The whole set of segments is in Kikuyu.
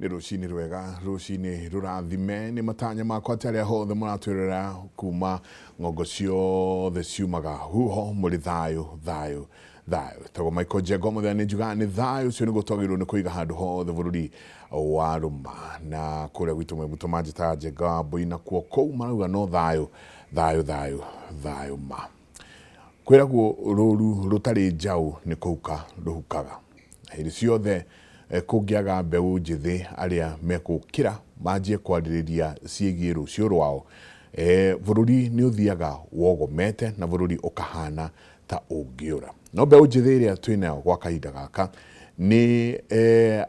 Nĩ rũcinĩ rwega, rũcinĩ rũrathime. Nĩ matanya makwa atĩ arĩa hothe mũratwĩrora kuma ng'ongo ciothe ciumaga huho mũrĩ thayũ, thayũ, thayũ. Tagwo Michael Njenga ũmũthĩ na nĩ njugaga nĩ thayũ ũcio nĩguo twagĩrĩirwo nĩ kũiga handũ hothe bũrũri wa rũma. Na kũrĩa gwitũ Mwĩmutũ manjĩtaga Njenga wa Mbũi, nakuo kũu marauga no thayũ, thayũ, thayũ, thayũ ma. Kwĩragwo rũru rũtarĩ njaũ nĩ kũhuka rũhukaga. Hĩndĩ ciothe kũngĩaga mbeũ njĩthĩ arĩa mekũkĩra manjie kwarĩrĩria ciĩgiĩ rũciũ rwao, bũrũri nĩ ũthiaga wogomete na bũrũri ũkahana ta ũngĩũra. No mbeũ njĩthĩ ĩrĩa twĩ nayo gwa kahinda gaka nĩ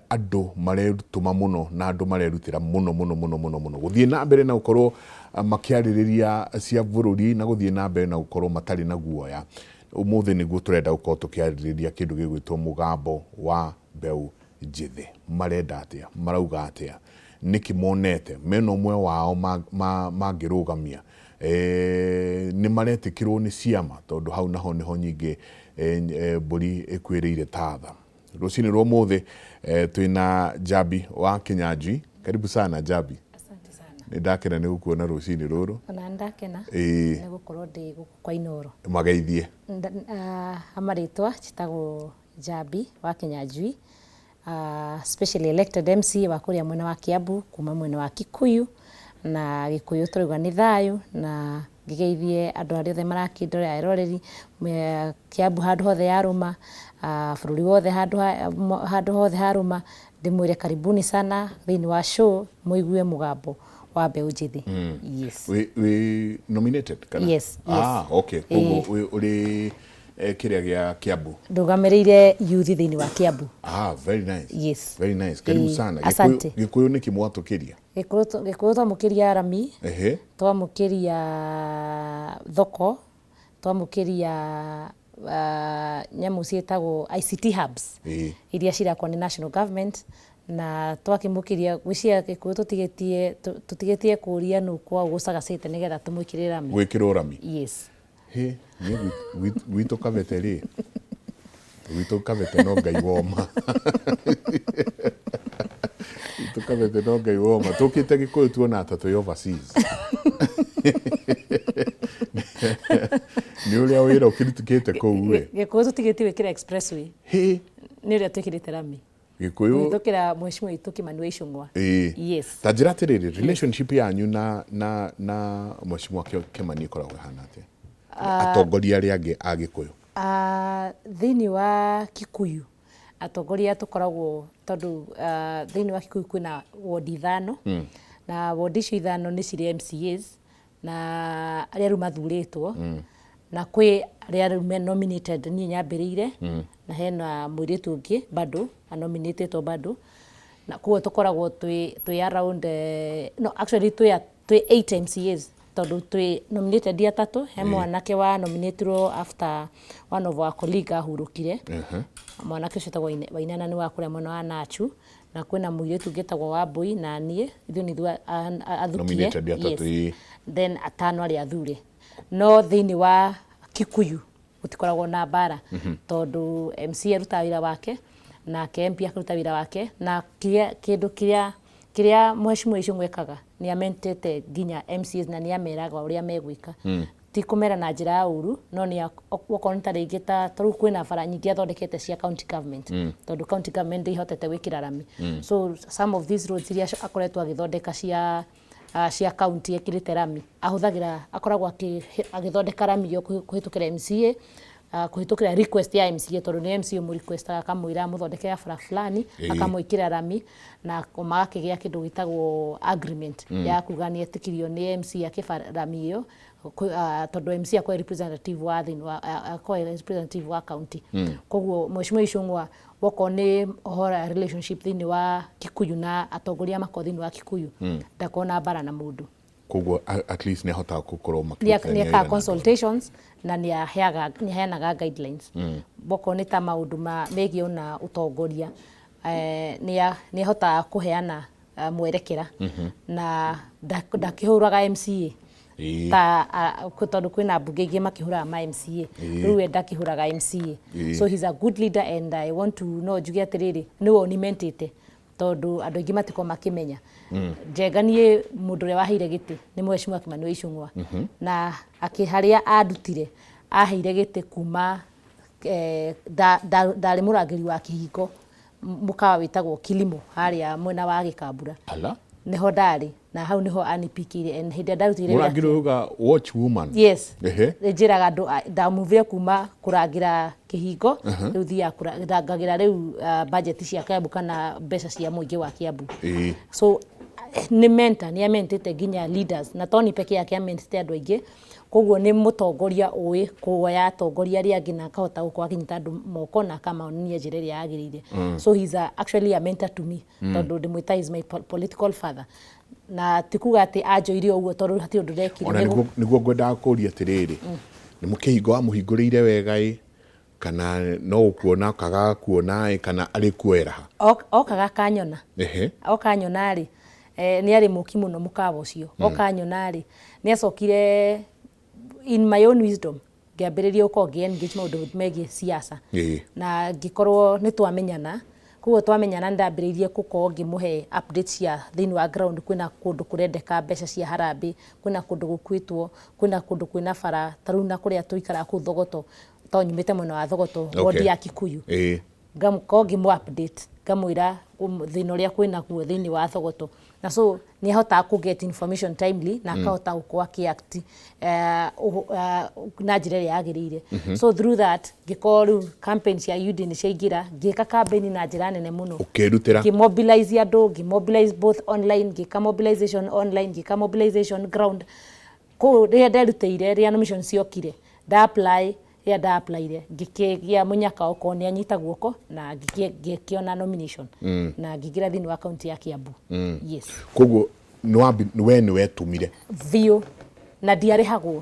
andũ maretũma mũno na andũ marerutĩra mũno mũno mũno mũno mũno gũthiĩ na mbere na gũkorwo makĩarĩrĩria cia bũrũri na gũthiĩ na mbere na gũkorwo matarĩ na guoya. Ũmũthĩ nĩguo tũrenda gũkorwo tũkĩarĩrĩria kĩndũ gĩgwĩtwo mũgambo wa mbeũ njĩthĩ. Marenda atĩa? Marauga atĩa? Nĩkĩ monete mena ũmwe wao mangĩrũgamia? Nĩ maretĩkĩrwo nĩ ciama? Tondũ hau naho nĩho nyingĩ mbũri ĩkuĩrĩire tatha. Rũcinĩ rwa ũmũthĩ twĩna Njambi wa Kĩnyanjui. Karibu sana Njambi. Asante sana. Nĩ ndakena nĩ gũkuona rũcinĩ rũrũ. Ona nĩ ndakena nĩ gũkorwo ndĩ gũkũ kwa Inooro. Mageithie. Amarĩtwa njĩtagwo Njambi wa Kĩnyanjui, specially elected MCA wa kũrĩa mwena wa Kiambu kuma mwena wa Kikuyu, na Gĩkũyũ tũrauga nĩ thayũ, na ngĩgeithie andũ arĩa othe marakĩndorera eroreri, Kiambu handũ hothe yarũma, bũrũri wothe handũ hothe harũma, ndĩmwĩre karibuni sana thĩinĩ wa show mũigue mũgambo wa mbeũ njĩthĩ. Yes. Wĩ nominated kana? Yes, yes. Ah, okay. Koguo ũrĩ kĩrĩa gĩa Kiambu. Ndũgamĩrĩire youth thĩinĩ wa Kiambu. Ah, very nice. Yes. Very nice. Karibu sana. Asante. Gĩkũyũ nĩkĩ mwatũkĩria? Gĩkũyũ twamũkĩria rami, twamũkĩria thoko, twamũkĩria nyamũ ciĩtagwo ICT hubs iria cirakwo nĩ national government, na twakĩmũkĩria gwĩciria Gĩkũyũ tũtigĩtie tũtigĩtie kũria nũ kwao gũcagacĩte nĩgetha tũmwĩkĩre rami. Gwĩkĩrwo rami? Yes. Hĩ, niĩ gwitũ Kabete rĩ, gwitũ Kabete no Ngai woma. Gwitũ Kabete no Ngai woma. Tũkĩte Gĩkũyũ tuona ta twĩ overseas. Nĩ ũrĩa wĩra ũkĩrutĩkĩte kũu ĩ. Gĩkũyũ tũtigĩtie gwĩkĩra expressway. Hĩ. Nĩ ũrĩa twĩkĩrĩte rami. Gĩkũyũ. Kũhĩtũkĩra mheshimiwa witũ Kimani wa Ichung'wa. Ĩĩ. Yes. Ta njĩra atĩrĩrĩ, relationship yanyu na na na mheshimiwa Kimani ĩkoragwo ĩhana atĩa? Atongoria arĩa angĩ a Gĩkũyũ. Thĩinĩ wa Kikuyu atongoria tũkoragwo tondũ thĩinĩ wa Kikuyu kwĩna ward ithano na ward icio ithano nĩ cirĩ MCAs na arĩa rĩu mathurĩtwo na kwĩ arĩa rĩu me nominated niĩ nyambĩrĩire na hena mũirĩtu ũngĩ bado anominĩtĩtwo bado na koguo tũkoragwo twĩ twĩ around no actually twĩ twĩ 8 MCAs tondũ twĩ nominated atatũ he mwanake wa nominatirwo after one of our colleague ahurũkire mwanake ũcio wĩtagwo Wainana nĩ wa kũrĩa mwena wa Nachu na kwĩna mũirĩtu ũngĩ wĩtagwo Wambui na niĩ ithuĩ nĩ ithuĩ athukie. Nominated atatũ, Yes. Then atano arĩa athure no thĩinĩ wa Kikuyu gũtikoragwo na mbara tondũ MC arutaga wĩra wake nake MP akaruta wĩra wake na kĩrĩa kĩndũ kĩrĩa kĩrĩa mheshimiwa Ichung'wa ekaga nĩ amentete nginya MCAs na nĩ ameraga ũrĩa megwĩka ti kũmera na njĩra ya ũru no nĩ okorwo nĩ ta rĩngĩ ta rĩu kwĩna bara nyingĩ athondekete cia county government tondũ county government ndĩhotete gwĩkĩra rami so some of these roads iria akoretwo agĩthondeka cia cia county ekĩrĩte rami ahũthagĩra akoragwo agĩthondeka rami ĩyo kũhĩtũkĩra MCA kũhĩtũkĩra request ya MCA tondũ nĩ MCA ũmũ request akamwĩra amũthondekere bara fulani akamwĩkĩra rami na magakĩgĩa kĩndũ gĩtagwo agreement ya kuga nĩ etĩkirio nĩ MCA akĩba rami ĩyo tondũ MC akoragwo representative wa thĩinĩ wa akoragwo representative wa county koguo mheshimiwa Ichung'wa wokorwo nĩ ũhoro wa relationship thĩinĩ wa Kikuyu na atongoria makorwo thĩinĩ wa Kikuyu ndakorwo na mbara na mũndũ. Koguo at least nĩ ahotaga gũkorwo makĩrutithania wĩra na andũ. Consultations na nĩ aheaga nĩ aheanaga guidelines okorwo nĩ ta maũndũ ma megiĩ ona ũtongoria nĩ ahotaga kũheana mwerekera na ndakĩhũraga MCA ta tondũ kwĩna mbunge ingĩ makĩhũraga ma MCA rĩu we ndakĩhũraga MCA so he's a good leader and I want to no njuge atĩrĩrĩ nĩwe ũnimentĩte. Tondũ andũ aingĩ matikoragwo makĩmenya. Njenga niĩ mũndũ ũrĩa waheire gĩtĩ nĩ Mheshimiwa Kimani wa Ichung'wa. Na akĩ harĩa andutire, aheire gĩtĩ kuma ndarĩ mũrangĩri wa kĩhingo mũkawa wĩtagwo Kilimo harĩa mwena wa Gĩkambura. Ala. Nĩho ndarĩ na hau nĩho anipikire and hĩndĩ ĩrĩa ndarutire wĩra. Mũrangĩri uga watch woman. Yes. Ehe. Njĩraga andũ ndamuvire kuma kũrangĩra kĩhingo, rĩu thiaga ndangagĩra rĩu budget cia Kiambu kana mbeca cia mũingĩ wa Kiambu. So nĩ mentor, nĩ amentĩte nginya leaders, na to ni peke yake amentĩte andũ aingĩ. Koguo nĩ mũtongoria ũĩ kuoya atongoria arĩa angĩ na akahota gũkorwo akĩnyita andũ moko na akamaonia njĩra ĩrĩa yagĩrĩire. So he's actually a mentor to me, tondũ ndĩmwĩta is my political father. Na ti kuga atĩ anjoire ũguo tondũ hatirĩ ũndũ ndekire. Ona nĩguo ngwendaga kũria atĩrĩrĩ, nĩ mũkĩhingo wamũhingũrĩire wega ĩ, kana no gũkuona kaga kuona ĩ, kana arĩ kuoera ha? Okaga akanyona. Okanyona rĩ, nĩ arĩ mũki mũno mũkawa ũcio. Okanyona rĩ, nĩ acokire in my own wisdom ngĩambĩrĩria gũkorwo ngĩ engage maũndũ megiĩ siasa. Na ngĩkorwo nĩ twamenyana. Koguo twamenyana nĩ ndambĩrĩirie gũkorwo ngĩmũhe updates cia thĩinĩ wa ground. Kwĩna kũndũ kũrendeka mbeca cia harambee, kwĩna kũndũ gũkuĩtwo, kwĩna kũndũ kwĩna bara, ta rĩu na kũrĩa tũikaraga kũu Thogoto, tondũ nyumĩte mwena wa Thogoto, ward ya Kikuyu. Ngakorwo ngĩmũ update, ngamwĩra thĩna ũrĩa kwĩnaguo thĩinĩ wa Thogoto. Na so nĩ ahotaga kũ get information timely na akahota gũkorwo akĩ act na njĩra ĩrĩa yagĩrĩire. So through that ngĩkorwo rĩu campaign cia UD nĩ ciaingĩra, ngĩka campaign na njĩra nene mũno. Ũkĩrutĩra. Ngĩmobilize andũ, ngĩmobilize both online, ngĩka mobilization online, ngĩka mobilization ground. Kũu rĩrĩa nderutĩire, rĩrĩa nomination ciokire, nda apply, rĩrĩa nda applyire ngĩkĩgĩa mũnyaka okorwo nĩ anyita guoko na ngĩkĩona nomination na ngĩingĩra thĩinĩ wa kaunti ya Kiambu. Yes. Koguo we nĩ wetũmire. Biũ, na ndiarĩhagwo.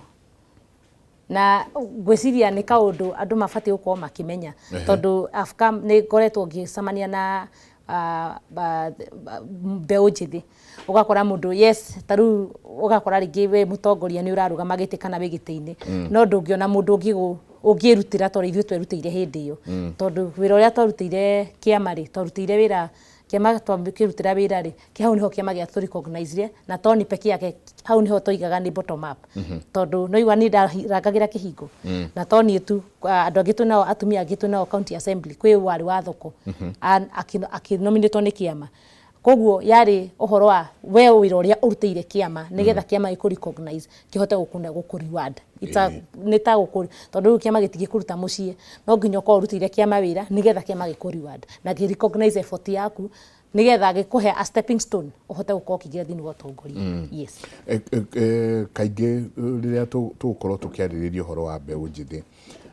Na ngwĩciria nĩ kaũndũ andũ mabatiĩ gũkorwo makĩmenya, tondũ nĩ ngoretwo ngĩcemania na mbeũ njĩthĩ. Ũgakora mũndũ, yes, ta rĩu ũgakora rĩngĩ we mũtongoria nĩ ũrarũgama gĩtĩ kana wĩ gĩtĩ-inĩ, no ndũngĩona mũndũ ũngĩrutĩra ta ũrĩa ithuĩ twerutĩire hĩndĩ ĩyo. Tondũ wĩra ũrĩa twarutĩire kĩama rĩ, twarutĩire wĩra kĩama twakĩrutĩra wĩra rĩ, hau nĩho kĩama gĩa tũ recognize na to ni peke yake, hau nĩho twoigaga nĩ bottom up. Tondũ no igua niĩ ndarangagĩra kĩhingo. Na to niĩ tu, andũ angĩ twĩnao, atumia angĩ twĩnao county assembly, kwĩ warĩ wa thoko, akĩnominĩtwo nĩ kĩama. Koguo yarĩ ũhoro wa we wĩra ũrĩa ũrutĩire kĩama nĩgetha kĩama gĩkũ recognize kĩhote gũkũ reward. Nĩ ta gũkũ, tondũ rĩu kĩama gĩtingĩkũruta mũciĩ, no nginya ũkorwo ũrutĩire kĩama wĩra nĩgetha kĩama gĩkũ reward na gĩ recognize effort yaku nĩgetha gĩkũhe a stepping stone ũhote gũkorwo ũkĩingĩra thĩinĩ wa ũtongoria. Yes. Kaingĩ rĩrĩa tũgũkorwo tũkĩarĩrĩria ũhoro wa mbeũ njĩthĩ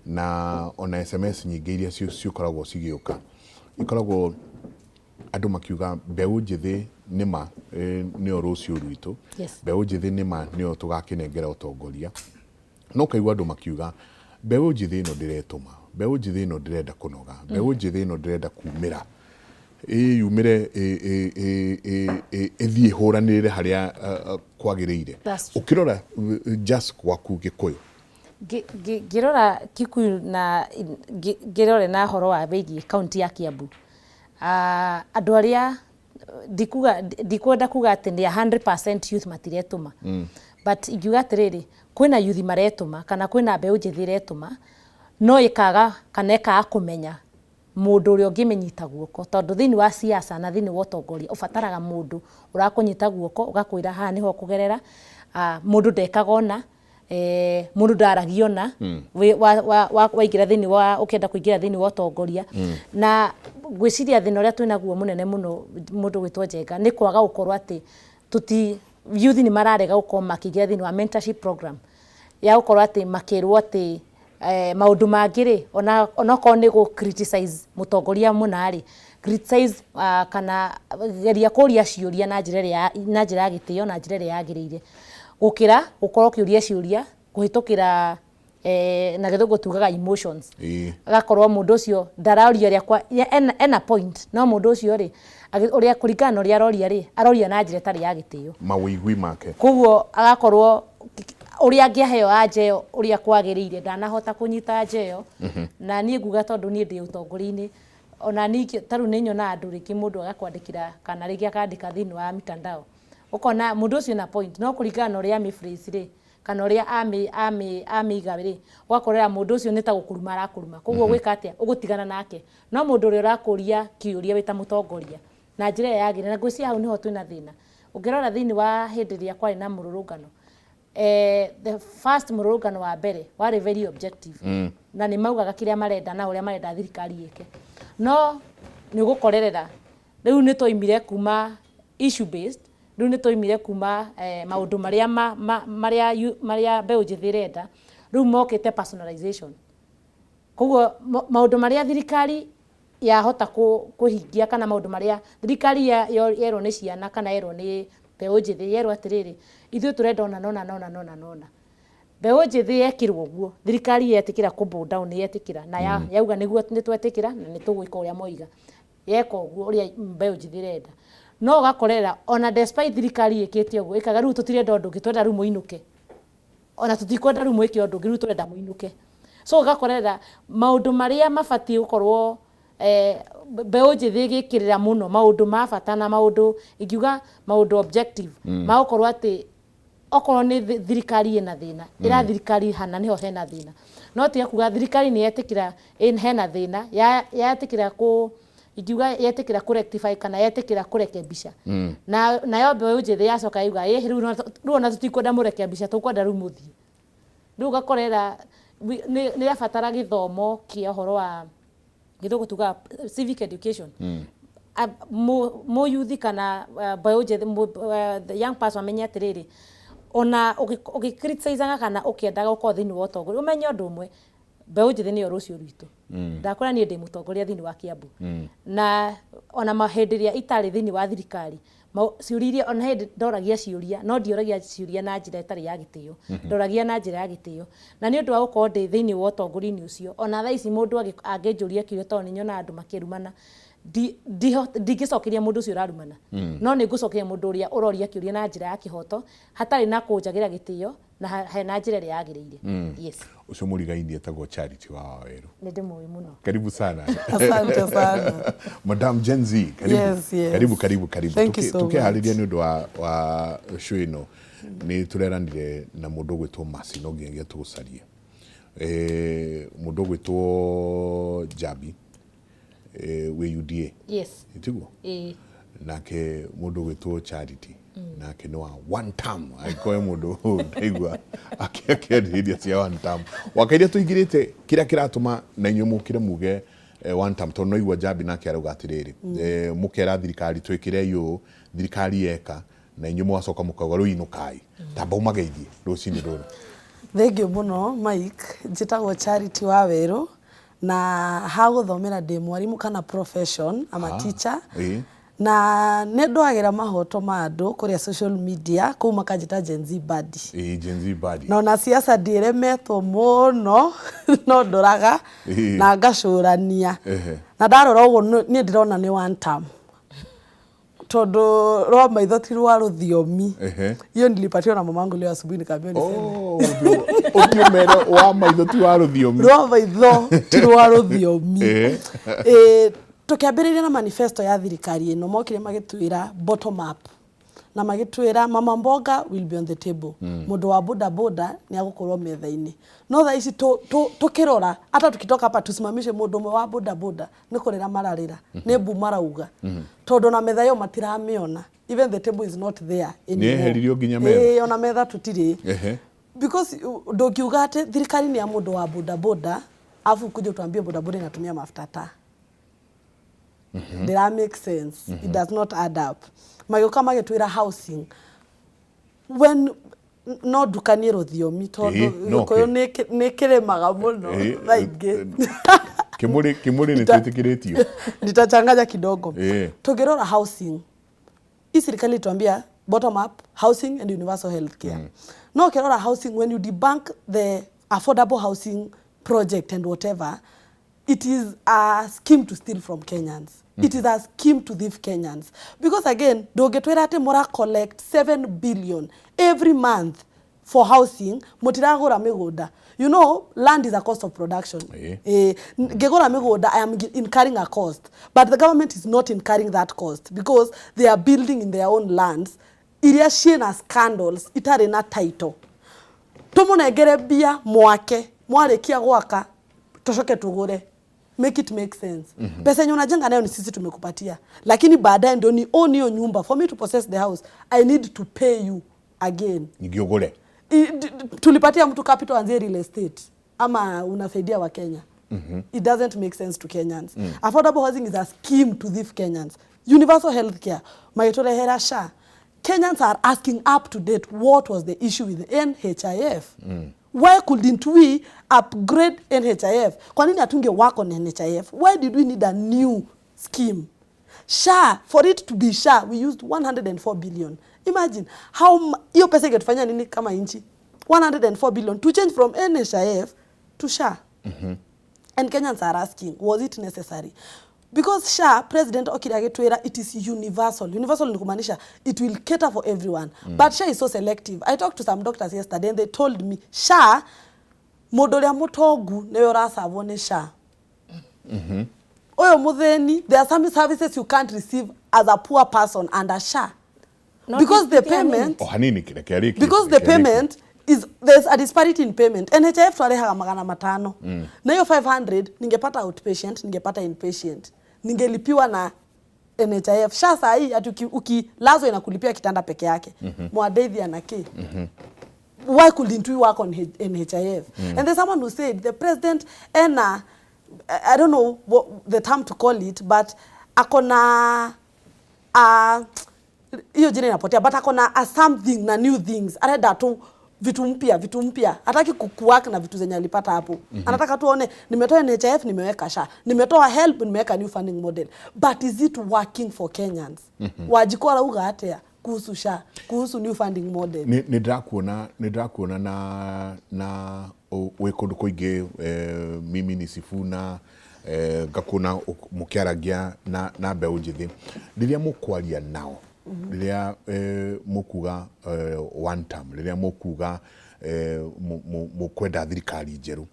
na ona SMS nyingĩ iria cikoragwo cigĩũka, ikoragwo andũ makiuga mbeũ njĩthĩ nĩma nĩyo rũciũ rwitũ. Mbeũ njĩthĩ nĩma nĩyo tũgakĩnengera ũtongoria. No kaigua andũ makiuga mbeũ njĩthĩ ĩno ndĩretũma, mbeũ njĩthĩ ĩno ndĩrenda kũnoga, mbeũ njĩthĩ ĩno ndĩrenda kumĩra, ĩyumĩre, ĩthiĩ ĩhũranĩrĩre harĩa kwagĩrĩire. Ũkĩrora just gwaku Gĩkũyũ. Ngĩrora Kikuyu na ngĩrore na ũhoro wa wĩgiĩ kaunti ya Kiambu, andũ arĩa ndikwenda kuga atĩ nĩ 100% youth matiretũma. But ingiuga atĩrĩrĩ, kwĩna youth maretũma kana kwĩna mbeũ njĩthĩ ĩretũma, no ĩkaga kana ĩkaga kũmenya mũndũ ũrĩa ũngĩmĩnyita guoko, tondũ thĩinĩ wa siasa na thĩinĩ wa ũtongoria ũbataraga mũndũ ũrakũnyita guoko ũgakwĩra haha nĩho ũkũgerera. Mũndũ ndekaga ona, mũndũ ndaragia ona, waingĩra thĩinĩ wa, ũkĩenda kũingĩra thĩinĩ wa ũtongoria. Na ngwĩciria thĩna ũrĩa twĩnaguo mũnene mũno mũndũ gwĩtwo Njenga nĩ kwaga gũkorwo atĩ tũti youth nĩ mararega gũkorwo makĩingĩra thĩinĩ wa mentorship program ya gũkorwo atĩ makĩrwo atĩ maũndũ mangĩ rĩ, onokorwo nĩ gũ criticize mũtongoria mũna rĩ, criticize kana geria kũria ciũria na njĩra ĩrĩa, na njĩra ya gĩtĩo na njĩra ĩrĩa yagĩrĩire, gũkĩra gũkorwo ũkĩũria ciũria kũhĩtũkĩra na gĩthũngũ tugaga emotions. Agakorwo mũndũ ũcio ndaraũria ũrĩa kwa, ena point, no mũndũ ũcio rĩ, ũrĩa kũringana na ũrĩa aroria rĩ, aroria na njĩra ĩtarĩ ya gĩtĩo. Mawĩigwi make. Koguo agakorwo ũrĩa angĩaheo anja ĩyo ũrĩa kwagĩrĩire ndanahota kũnyita anja ĩyo. Na niĩ nguga tondũ niĩ ndĩ ũtongoria-inĩ, Ona ningĩ ta rĩu nĩ nyonaga andũ rĩngĩ mũndũ agakwandĩkĩra kana rĩngĩ akandĩka thĩinĩ wa mitandao, ũkona mũndũ ũcio na point, no kũringana na ũrĩa amĩ-phrase rĩ, kana ũrĩa amĩiga rĩ, ũgakorera mũndũ ũcio nĩ ta gũkũruma arakũruma. Koguo ũgwĩka atĩa? Ũgũtigana nake. No mũndũ ũrĩa ũrakũria kĩũria wĩ ta mũtongoria na njĩra ĩrĩa yagĩrĩire, na ngwĩciria hau nĩho twĩna thĩna. Ũngĩrora thĩinĩ wa hĩndĩ ĩrĩa kwarĩ na mũrũrũngano, the first mũrũrũngano wa mbere warĩ very objective, na nĩ maugaga kĩrĩa marenda na ũrĩa marenda thirikari ĩke. No nĩ ũgũkorerera rĩu nĩ twaimire kuma issue based, rĩu nĩ twaimire kuma maũndũ marĩa marĩa mbeũ njĩthĩ ĩrenda, rĩu mokĩte personalization. Koguo maũndũ marĩa thirikari yahota kũhingia, kana maũndũ marĩa thirikari yerwo nĩ ciana kana yerwo nĩ mbeũ njĩthĩ, yerwo atĩrĩrĩ, ithuĩ tũrenda ona nona nona nona nona. Mbeũ njĩthĩ yekĩrwo ũguo, thirikari yetĩkĩra kũ bow down, nĩ yetĩkĩra na yauga nĩguo nĩ twetĩkĩra na nĩ tũgwĩka ũrĩa moiga. Yeka ũguo ũrĩa mbeũ njĩthĩ ĩrenda. No ũgakorera ona despite thirikari ĩkĩte ũguo, ĩkaga rĩu tũtirenda ũndũ ũngĩ, twenda rĩu mũinũke. Ona tũtikwenda rĩu mwĩke ũndũ ũngĩ, rĩu tũrenda mũinũke. So ũgakorera maũndũ marĩa mabatiĩ gũkorwo mbeũ njĩthĩ ĩgĩkĩrĩra mũno maũndũ ma bata na maũndũ ingiuga maũndũ objective, ma gũkorwo atĩ okorwo nĩ thirikari ĩna thĩna, ĩra thirikari hana nĩho hena thĩna. No tiga kuga thirikari nĩ yetĩkĩra hena thĩna, yetĩkĩra kũ ingiuga yetĩkĩra kũ rectify kana yetĩkĩra kũrekebisha. Na nayo mbeũ njĩthĩ yacoka yauga ĩ rĩu ona tũtikwenda mũrekebisha, tũkwenda rĩu mũthiĩ. Rĩu ũgakorera nĩ ĩrabatara gĩthomo kĩa ũhoro wa gĩthũngũ tugaga civic education. Mũyuthi kana mbeũ njĩthĩ, the young person amenye atĩrĩrĩ, ona ũgĩ-criticize kana ũkĩendaga gũkorwo thĩinĩ wa ũtongoria, ũmenye ũndũ ũmwe, mbeũ njĩthĩ nĩyo rũciũ rwitũ. Ndakwĩra niĩ ndĩ mũtongoria thĩinĩ wa Kiambu, na ona hĩndĩ ĩrĩa itarĩ thĩinĩ wa thirikari, ciũria iria ona hĩndĩ ndoragia ciũria, no ndioragia ciũria na njĩra ĩtarĩ ya gĩtĩo, ndoragia na njĩra ya gĩtĩo. Na nĩ ũndũ wa gũkorwo ndĩ thĩinĩ wa ũtongoria-inĩ ũcio, ona thaa ici mũndũ angĩnjũria kĩũria, tondũ nĩ nyonaga andũ makĩrumana, ndingĩcokeria mũndũ ũcio ũrarumana, no nĩ ngũcokeria mũndũ ũrĩa ũroria kĩũria na njĩra ya kĩhoto, hatarĩ na kũnjagĩra gĩtĩo, na hena njĩra ĩrĩa yagĩrĩire. Yes. Ũcio mũrigaini etagwo Charity wa Waweru. Nĩ ndĩmũĩ mũno. Karibu sana. Asante sana. Madam Gen Z, karibu. Yes. Karibu, karibu, karibu. Thank you so much. Tukĩharĩria nĩ ũndũ wa show ĩno, nĩ tũreranire na mũndũ ũgwĩtwo Mercy, no nginyagia tũgũcarie. Mũndũ ũgwĩtwo Jambi, wĩ UDA. Yes. Tiguo? Ĩĩ. Nake mũndũ ũgwĩtwo Charity, nake nĩ wa one term, angĩkorwo he mũndũ ndaigua akĩarĩrĩria cia one term. Waka iria tũingĩrĩte, kĩrĩa kĩratũma na inyuĩ mũkĩre muge one term, tondũ no igua Jambi nake arauga atĩrĩrĩ, mũkera thirikari twĩkĩre ũũ, thirikari yeka, na inyuĩ mũgacoka mũkauga rĩu inũkai. Tamba ũmageithie rũcinĩ rũrũ. Thank you mũno Mike. Njĩtagwo Charity wa Werũ, na ha gũthomera ndĩ mwarimũ kana profession, I'm a teacher. Na nĩ ndwagĩra mahoto ma andũ kũrĩa social media, kũu makanjĩta Gen Z Buddy. Ĩĩ, Gen Z Buddy. Na ona siasa ndĩremetwo mũno, no ndoraga na ngacũrania. Na ndarora ũguo niĩ ndĩrona nĩ one term, tondũ rwa maitho ti rwa rũthiomi. Hiyo nilipatiwa na mamangu leo asubuhi, nikaambiwa niseme. Oh, ũthiĩ ũmere wa maitho ti wa rũthiomi. Rwa maitho ti rwa rũthiomi. Tũkĩambĩrĩria na manifesto ya thirikari ĩno, mokire magĩtwĩra bottom up, na magĩtwĩra mama mboga will be on the table, mũndũ wa boda boda nĩ agũkorwo metha-inĩ. No thaa ici tũkĩrora, hata tukitoka hapa tusimamishe mũndũ ũmwe wa boda boda, nĩ kũrĩra mararĩra, nĩ mbu marauga, tondũ na metha ĩyo matiramĩona. Even the table is not there anymore. Nĩ eheririo nginya metha? Ĩĩ, ona metha tũtirĩ. Because ndũngiuga atĩ thirikari nĩ ya mũndũ wa boda boda, afu kuja utuambie boda boda inatumia mafuta taa. Ndĩra make sense? It does not add up. Magĩũka magĩtwĩra housing, when no ndukanie rũthiomi tondũ Ĩĩ, no Gĩkũyũ nĩ kĩrĩmaga mũno thaa ingĩ. Kĩmũrĩ, kĩmũrĩ nĩ twĩtĩkĩrĩtio. Nitachanganya kidogo. Tukirora housing, hii serikali ituambia bottom up housing and universal health care. No ukirora housing, when you debunk the affordable housing project and whatever, it is a scheme to steal from Kenyans. It is a scheme to thief Kenyans, because again ndũngĩtwĩra atĩ mũra collect 7 billion every month. For housing mutiragura migunda. You know, land is a cost of production. Ngigura migunda, I am incurring a cost, but the government is not incurring that cost because they are building in their own lands iria ciĩna scandals, itarĩ na title. Tũmũnengere mbia mwake, mwarĩkia gwaka tucoke tugure. Make it make sense. Pesa yenye unajenga nayo ni sisi tumekupatia, lakini baadaye ndio ni own hiyo nyumba. For me to possess the house, I need to pay you again. Ningĩ ũgũre. Tulipatia mtu capital anzie real estate ama unasaidia Wakenya? It doesn't make sense to Kenyans. Affordable housing is a scheme to thief Kenyans. Universal health care magĩtũrehera SHA. Kenyans are asking up to date, what was the issue with the NHIF? Why couldn't we upgrade NHIF? Kwa nini hatunge work on NHIF? Why did we need a new scheme? SHA, for it to be SHA, we used 104 billion. Imagine how hiyo pesa ingetufanya nini kama nchi? 104 billion to change from NHIF to SHA. And Kenyans are asking, was it necessary? Because SHA, President okire agĩtwĩra it is universal. Universal ni kumaanisha it will cater for everyone. But SHA is so selective. I talked to some doctors yesterday and they told me SHA, mũndũ ũrĩa mũtongu nĩwe ũracavwo nĩ SHA. Ũyũ mũthĩni, there are some services you can't receive as a poor person under SHA. No, Because the ti hanini. payment O hanini, reke arĩkie. Because the Reke arĩkie. payment is, there's a disparity in payment. NHIF twarehaga 500. Na hiyo 500 ningepata outpatient, ningepata inpatient, ningelipiwa na NHIF. SHA saa hii ati ukilazwa inakulipia kitanda peke yake. Mwadeithia na k why couldn't we work on NHIF? And there's someone who said the president ena, I don't know what the term to call it, but akona hiyo jina inapotea, but akona a something na new things. Arenda tu vitu mpya, vitu mpya. Hataki kuwork na vitu zenye alipata hapo. Anataka tuone nimetoa NHIF, nimeweka SHA, nimetoa HELB, nimeweka new funding model, but is it working for Kenyans? Wanjikũ arauga atia kuhusu SHA, kuhusu new funding model? Nĩ ndĩrakuona na wĩ kũndũ kũingĩ, mimi ni Sifuna, ngakuona mũkĩaragia na mbeũ njĩthĩ. Rĩrĩa mũkwaria nao, rĩrĩa mũkuga one term, rĩrĩa mũkuga mũkwenda thirikari njerũ,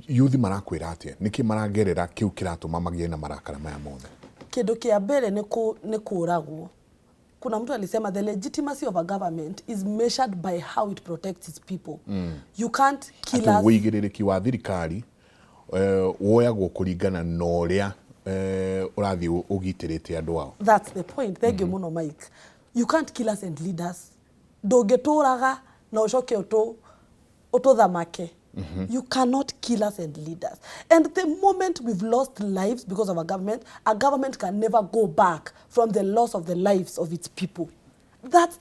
yuthi marakwĩra atĩa? Nĩkĩ maragerera kĩu kĩratũma magĩe na marakara maya mothe? Kĩndũ kĩa mbere nĩ kũragwo. Kuna mtu alisema the legitimacy of a government is measured by how it protects its people. You can't kill Atĩ us. Wũigĩrĩrĩki wa thirikari woyagwo kũringana na ũrĩa ũrathiĩ ũgitĩrĩte andũ ao. That's the point. Thank you muno, Mike. You can't kill us and lead us. Ndũngĩtũraga na ũcoke ũtũthamake. You cannot kill us and lead us. And the moment we've lost lives because of a government, a government can never go back from the loss of the lives of its people. That's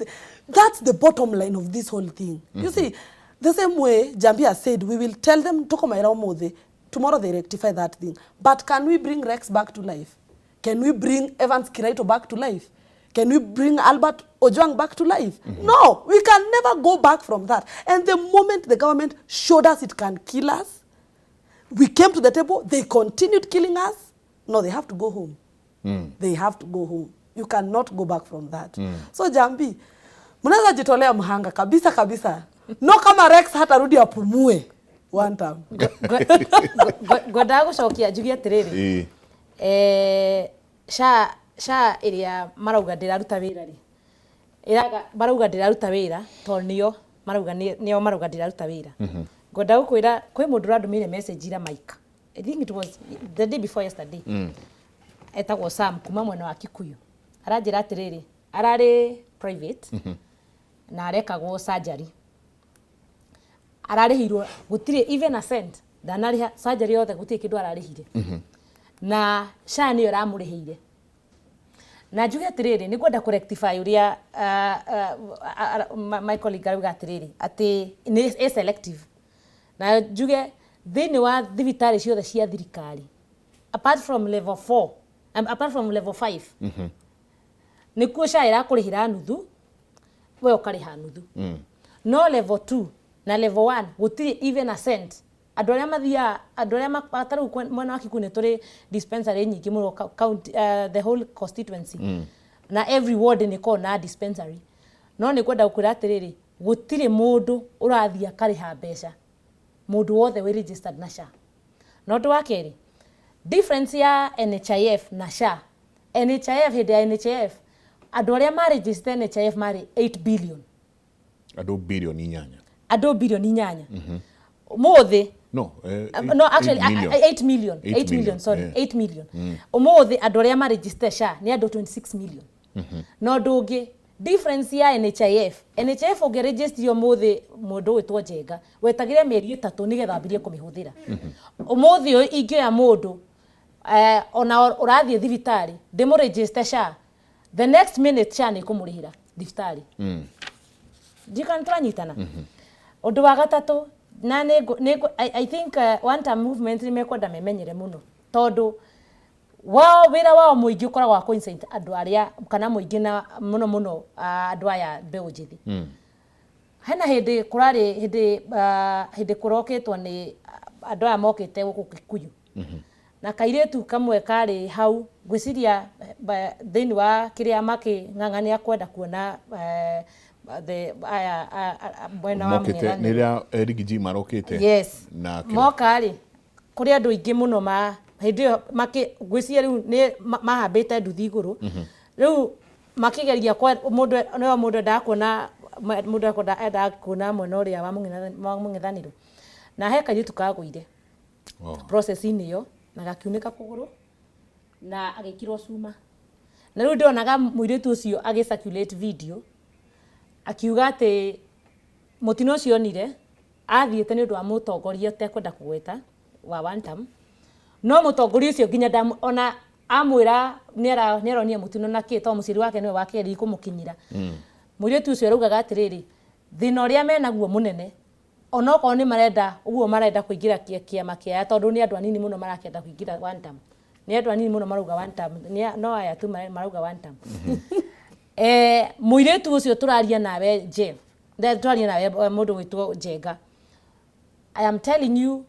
the bottom line of this whole thing. You see, the same way Jambia said, we will tell them tukomaira ũmũthĩ, tomorrow they rectify that thing. But can we bring Rex back to life? Can we bring Evans Kiraito back to life? Can we bring Albert Ojwang back to life? No, we can never go back from that. And the moment the government showed us it can kill us, we came to the table, they continued killing us. No, they have to go home. They have to go home. You cannot go back from that. So Jambi, mnaweza jitolea mhanga kabisa kabisa. No, kama Rex hatarudi apumue, one time. Ngwendaga gũcokia njuge atĩrĩrĩ, SHA, SHA ĩrĩa marauga ndĩraruta wĩra rĩ, ĩraga marauga ndĩraruta wĩra tondũ nĩo marauga nĩo marauga ndĩraruta wĩra. Ngwenda gũkwĩra kwĩ mũndũ ũrandũmĩire message ira, Mike. I think it was the day before yesterday. Etagwo Sam kuma mwena wa Kikuyu. Aranjĩra atĩrĩrĩ, ararĩ private na arekagwo surgery, ararĩhirwo gũtirĩ even a cent, ndanarĩha surgery yothe, gũtirĩ kĩndũ ararĩhire, na SHA nĩyo ĩramũrĩhĩire. Na njuge atĩrĩrĩ, nĩ ngwenda kũ rectify ũrĩa my colleague arauga atĩrĩrĩ, atĩ nĩ ĩ selective. Na njuge thĩinĩ wa thibitarĩ ciothe cia thirikari, apart from level 4, apart from level 5, nĩkuo SHA ĩrakũrĩhĩra nuthu, we ũkarĩha nuthu. No level 2 na level 1 gũtirĩ even a cent. Andũ arĩa mathiaga, andũ arĩa ta rĩu mwena wa Kikuyu nĩ tũrĩ dispensary nyingĩ mũno, county, the whole constituency na every ward nĩ koragwo na dispensary. No nĩ kwenda gũkwĩra atĩrĩrĩ Gũtirĩ mũndũ ũrathiĩ akarĩha mbeca, mũndũ wothe wĩ registered na SHA. Na ũndũ wa kerĩ, difference ya NHIF na SHA, NHIF, hĩndĩ ya NHIF andũ arĩa ma register NHIF marĩ 8 billion. Andũ 8 bilioni. Andũ 8 bilioni ũmũthĩ. No, No, actually, 8 million. 8 million. 8 8 million, million, sorry. Yeah. 8 million. Ũmũthĩ andũ arĩa ma register SHA nĩ andũ 26 million. Na ũndũ ũngĩ, difference ya NHIF, NHIF ũngĩregister ũmũthĩ mũndũ ũgwĩtwo Njenga, wetagĩre mĩeri 3 nĩgetha wambĩrĩrie kũmĩhũthĩra. Ũmũthĩ ũyũ ingĩoya mũndũ ona ũrathiĩ thibitarĩ, ndĩmũregister SHA, the next minute SHA nĩ ĩkũmũrĩhĩra thibitarĩ. Ndikana tũranyitana. Ũndũ wa gatatũ, na nĩ I think one term movement nĩ mekwenda memenyere mũno, tondũ wao wĩra wao mũingĩ ũkoragwo wa kũ-incite andũ arĩa kana mũingĩ, na mũno mũno andũ aya mbeũ njĩthĩ. Hena hĩndĩ kũrarĩ hĩndĩ kũrokĩtwo nĩ andũ aya mokĩte gũkũ Kikuyu, na kairĩtu kamwe karĩ hau, ngwĩciria thĩinĩ wa kĩrĩa makĩng'ang'ania kwenda kuona the aya mwena wa Mokĩte mũng'ethanĩro. Nĩ rĩrĩa Riggy G marokĩte. Yes. Na kĩrĩa- Moka rĩ, kũrĩ andũ aingĩ mũno ma hĩndĩ ĩyo ngwĩciria rĩu nĩ mahambĩte nduthi igũrũ, rĩu makĩgeria mũndũ no mũndũ endaga kuona mũndũ endaga kuona mwena ũrĩa wa mũng'ethanĩro, na he kairĩtu kagũire process-inĩ ĩyo na gakiunĩka kũgũrũ na agĩkĩrwo cuma. Na rĩu ndĩronaga mũirĩtu ũcio agĩ circulate video akiuga atĩ mũtino ũcio onire athiĩte nĩ ũndũ wa mũtongoria ũtekwenda kũgweta wa one term, no mũtongoria ũcio nginya ona amwĩra nĩ aronire mũtino na kĩ, tondũ mũciari wake nĩwe wakĩgeria kũmũkinyĩra. Mũirĩtu ũcio araugaga atĩrĩrĩ, thĩna ũrĩa menaguo mũnene, onokorwo nĩ marenda ũguo marenda kũingĩra kĩama kĩa, tondũ nĩ andũ anini mũno marakĩenda kũingĩra one term, nĩ andũ anini mũno marauga one term, no aya tu marauga one term. Mũirĩtu ũcio tũraria nawe Jeff, tũraria nawe mũndũ gwĩtwo Njenga, I am telling you,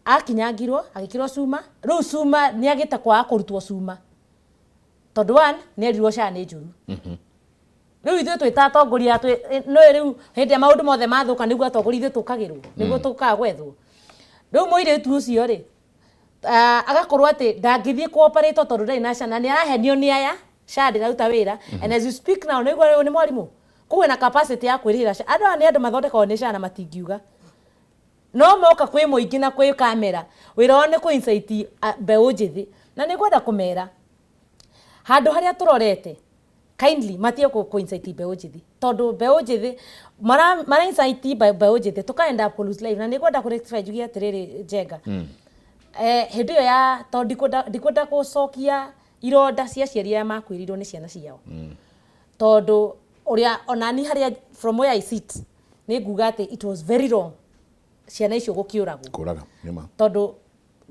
akinyangirwo agĩkĩrwo cuma. Rĩu cuma nĩ agĩte kwaga kũrutwo cuma, tondũ one, nĩ erirwo SHA nĩ njũru. Rĩu ithuĩ twĩ ta atongoria no rĩu hĩndĩ ĩrĩa maũndũ mothe mathũka nĩguo atongoria ithuĩ tũkagĩrwo, nĩguo tũkaga gwethwo. Rĩu mũirĩtu ũcio rĩ, agakorwo atĩ ndangĩthiĩ cooperate tondũ ndarĩ na SHA, na nĩ arahenio nĩ aya SHA ndĩraruta wĩra. And as you speak now, nĩguo rĩu nĩ mwarimũ, koguo ena capacity ya kwĩrĩhĩra SHA. Andũ aya nĩ andũ mathondekagwo nĩ SHA na matingiuga, no moka kwĩ mũingĩ na kwĩ kamera, wĩra wao nĩ kũ incite mbeũ njĩthĩ. Na nĩ ngwenda kũmera handũ harĩa tũrorete, kindly matige kũ incite mbeũ njĩthĩ, tondũ mbeũ njĩthĩ mara incite mbeũ njĩthĩ tũkaenda kũ lose life. Na nĩ ngwenda kũ rectify, njuge atĩrĩrĩ, Njenga, hĩndĩ ĩyo ya tondũ ndikwenda gũcokia ironda cia aciari arĩa makuĩrĩirwo nĩ ciana ciao, tondũ ũrĩa onani harĩa from where I sit nĩ nguga atĩ it was very wrong ciana icio gũkĩũragwo. Kũraga nĩma. Tondũ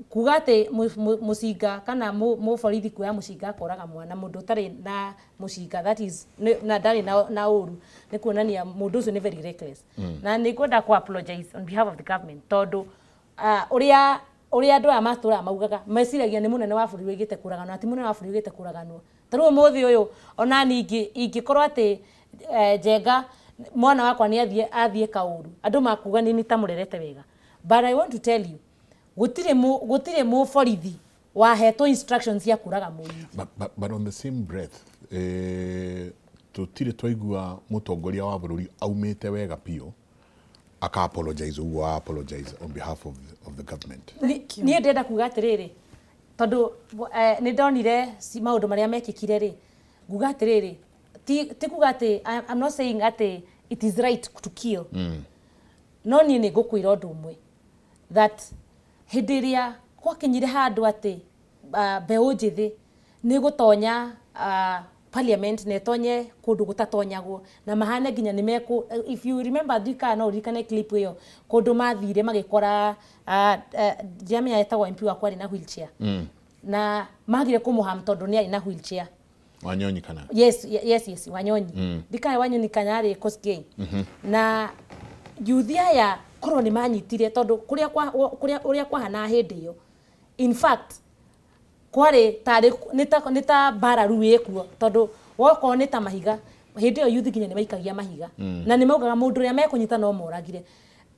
kuga atĩ mũcinga kana mũborithi kuoya mũcinga akoraga mwana mũndũ ũtarĩ na mũcinga, that is na ndarĩ na ũru, nĩ kuonania mũndũ ũcio nĩ very reckless. Na nĩ ngwenda ku apologize on behalf of the government, tondũ ũrĩa andũ aya matũraga maugaga, meciragia nĩ mũnene wa bũrũri wĩgĩte kũraganwo, na ti mũnene wa bũrũri wĩgĩte kũraganwo. Ta rĩu ũmũthĩ ũyũ ona niĩ ingĩkorwo atĩ Njenga mwana wakwa nĩ athiĩ kaũru, andũ makuga nĩ nitamũrerete wega. But I want to tell you, gũtirĩ mũborithi wahetwo instructions cia kũraga mũyuthi. But on the same breath, tũtirĩ twaigua mũtongoria wa bũrũri aumĩte wega biũ aka apologize ũguo apologize on behalf of the government. Niĩ ndĩrenda kuga atĩrĩrĩ, tondũ nĩ ndonire maũndũ marĩa mekĩkire rĩ, nguga atĩrĩrĩ, ti kuga atĩ I'm not saying atĩ it is right to kill, no niĩ nĩ ngũkwĩra ũndũ ũmwe, that hĩndĩ ĩrĩa gwakinyire handũ atĩ mbeũ njĩthĩ nĩ gũtonya parliament na ĩtonye kũndũ gũtatonyagwo na mahane nginya nĩ mekũ, if you remember, ndikana no ũririkane clip ĩyo, kũndũ mathire magĩkora ndiramenya etagwo MP wakwa arĩ na wheelchair, na magire kũmũham tondũ nĩ arĩ na wheelchair. Wanyonyi kana? Yes, Wanyonyi. Ndikae Wanyonyi kana arĩ Kosgei. Na yuthi aya korwo nĩ manyitire, tondũ kũrĩa kũrĩa ũrĩa kwahana hĩndĩ ĩyo, in fact kwarĩ tarĩ nĩ ta mbara rĩu ĩkuo, tondũ wokorwo nĩ ta mahiga Hĩndĩ ĩyo youth nginya nĩ maikagia mahiga na nĩ maugaga mũndũ ũrĩa mekũnyita no moragire.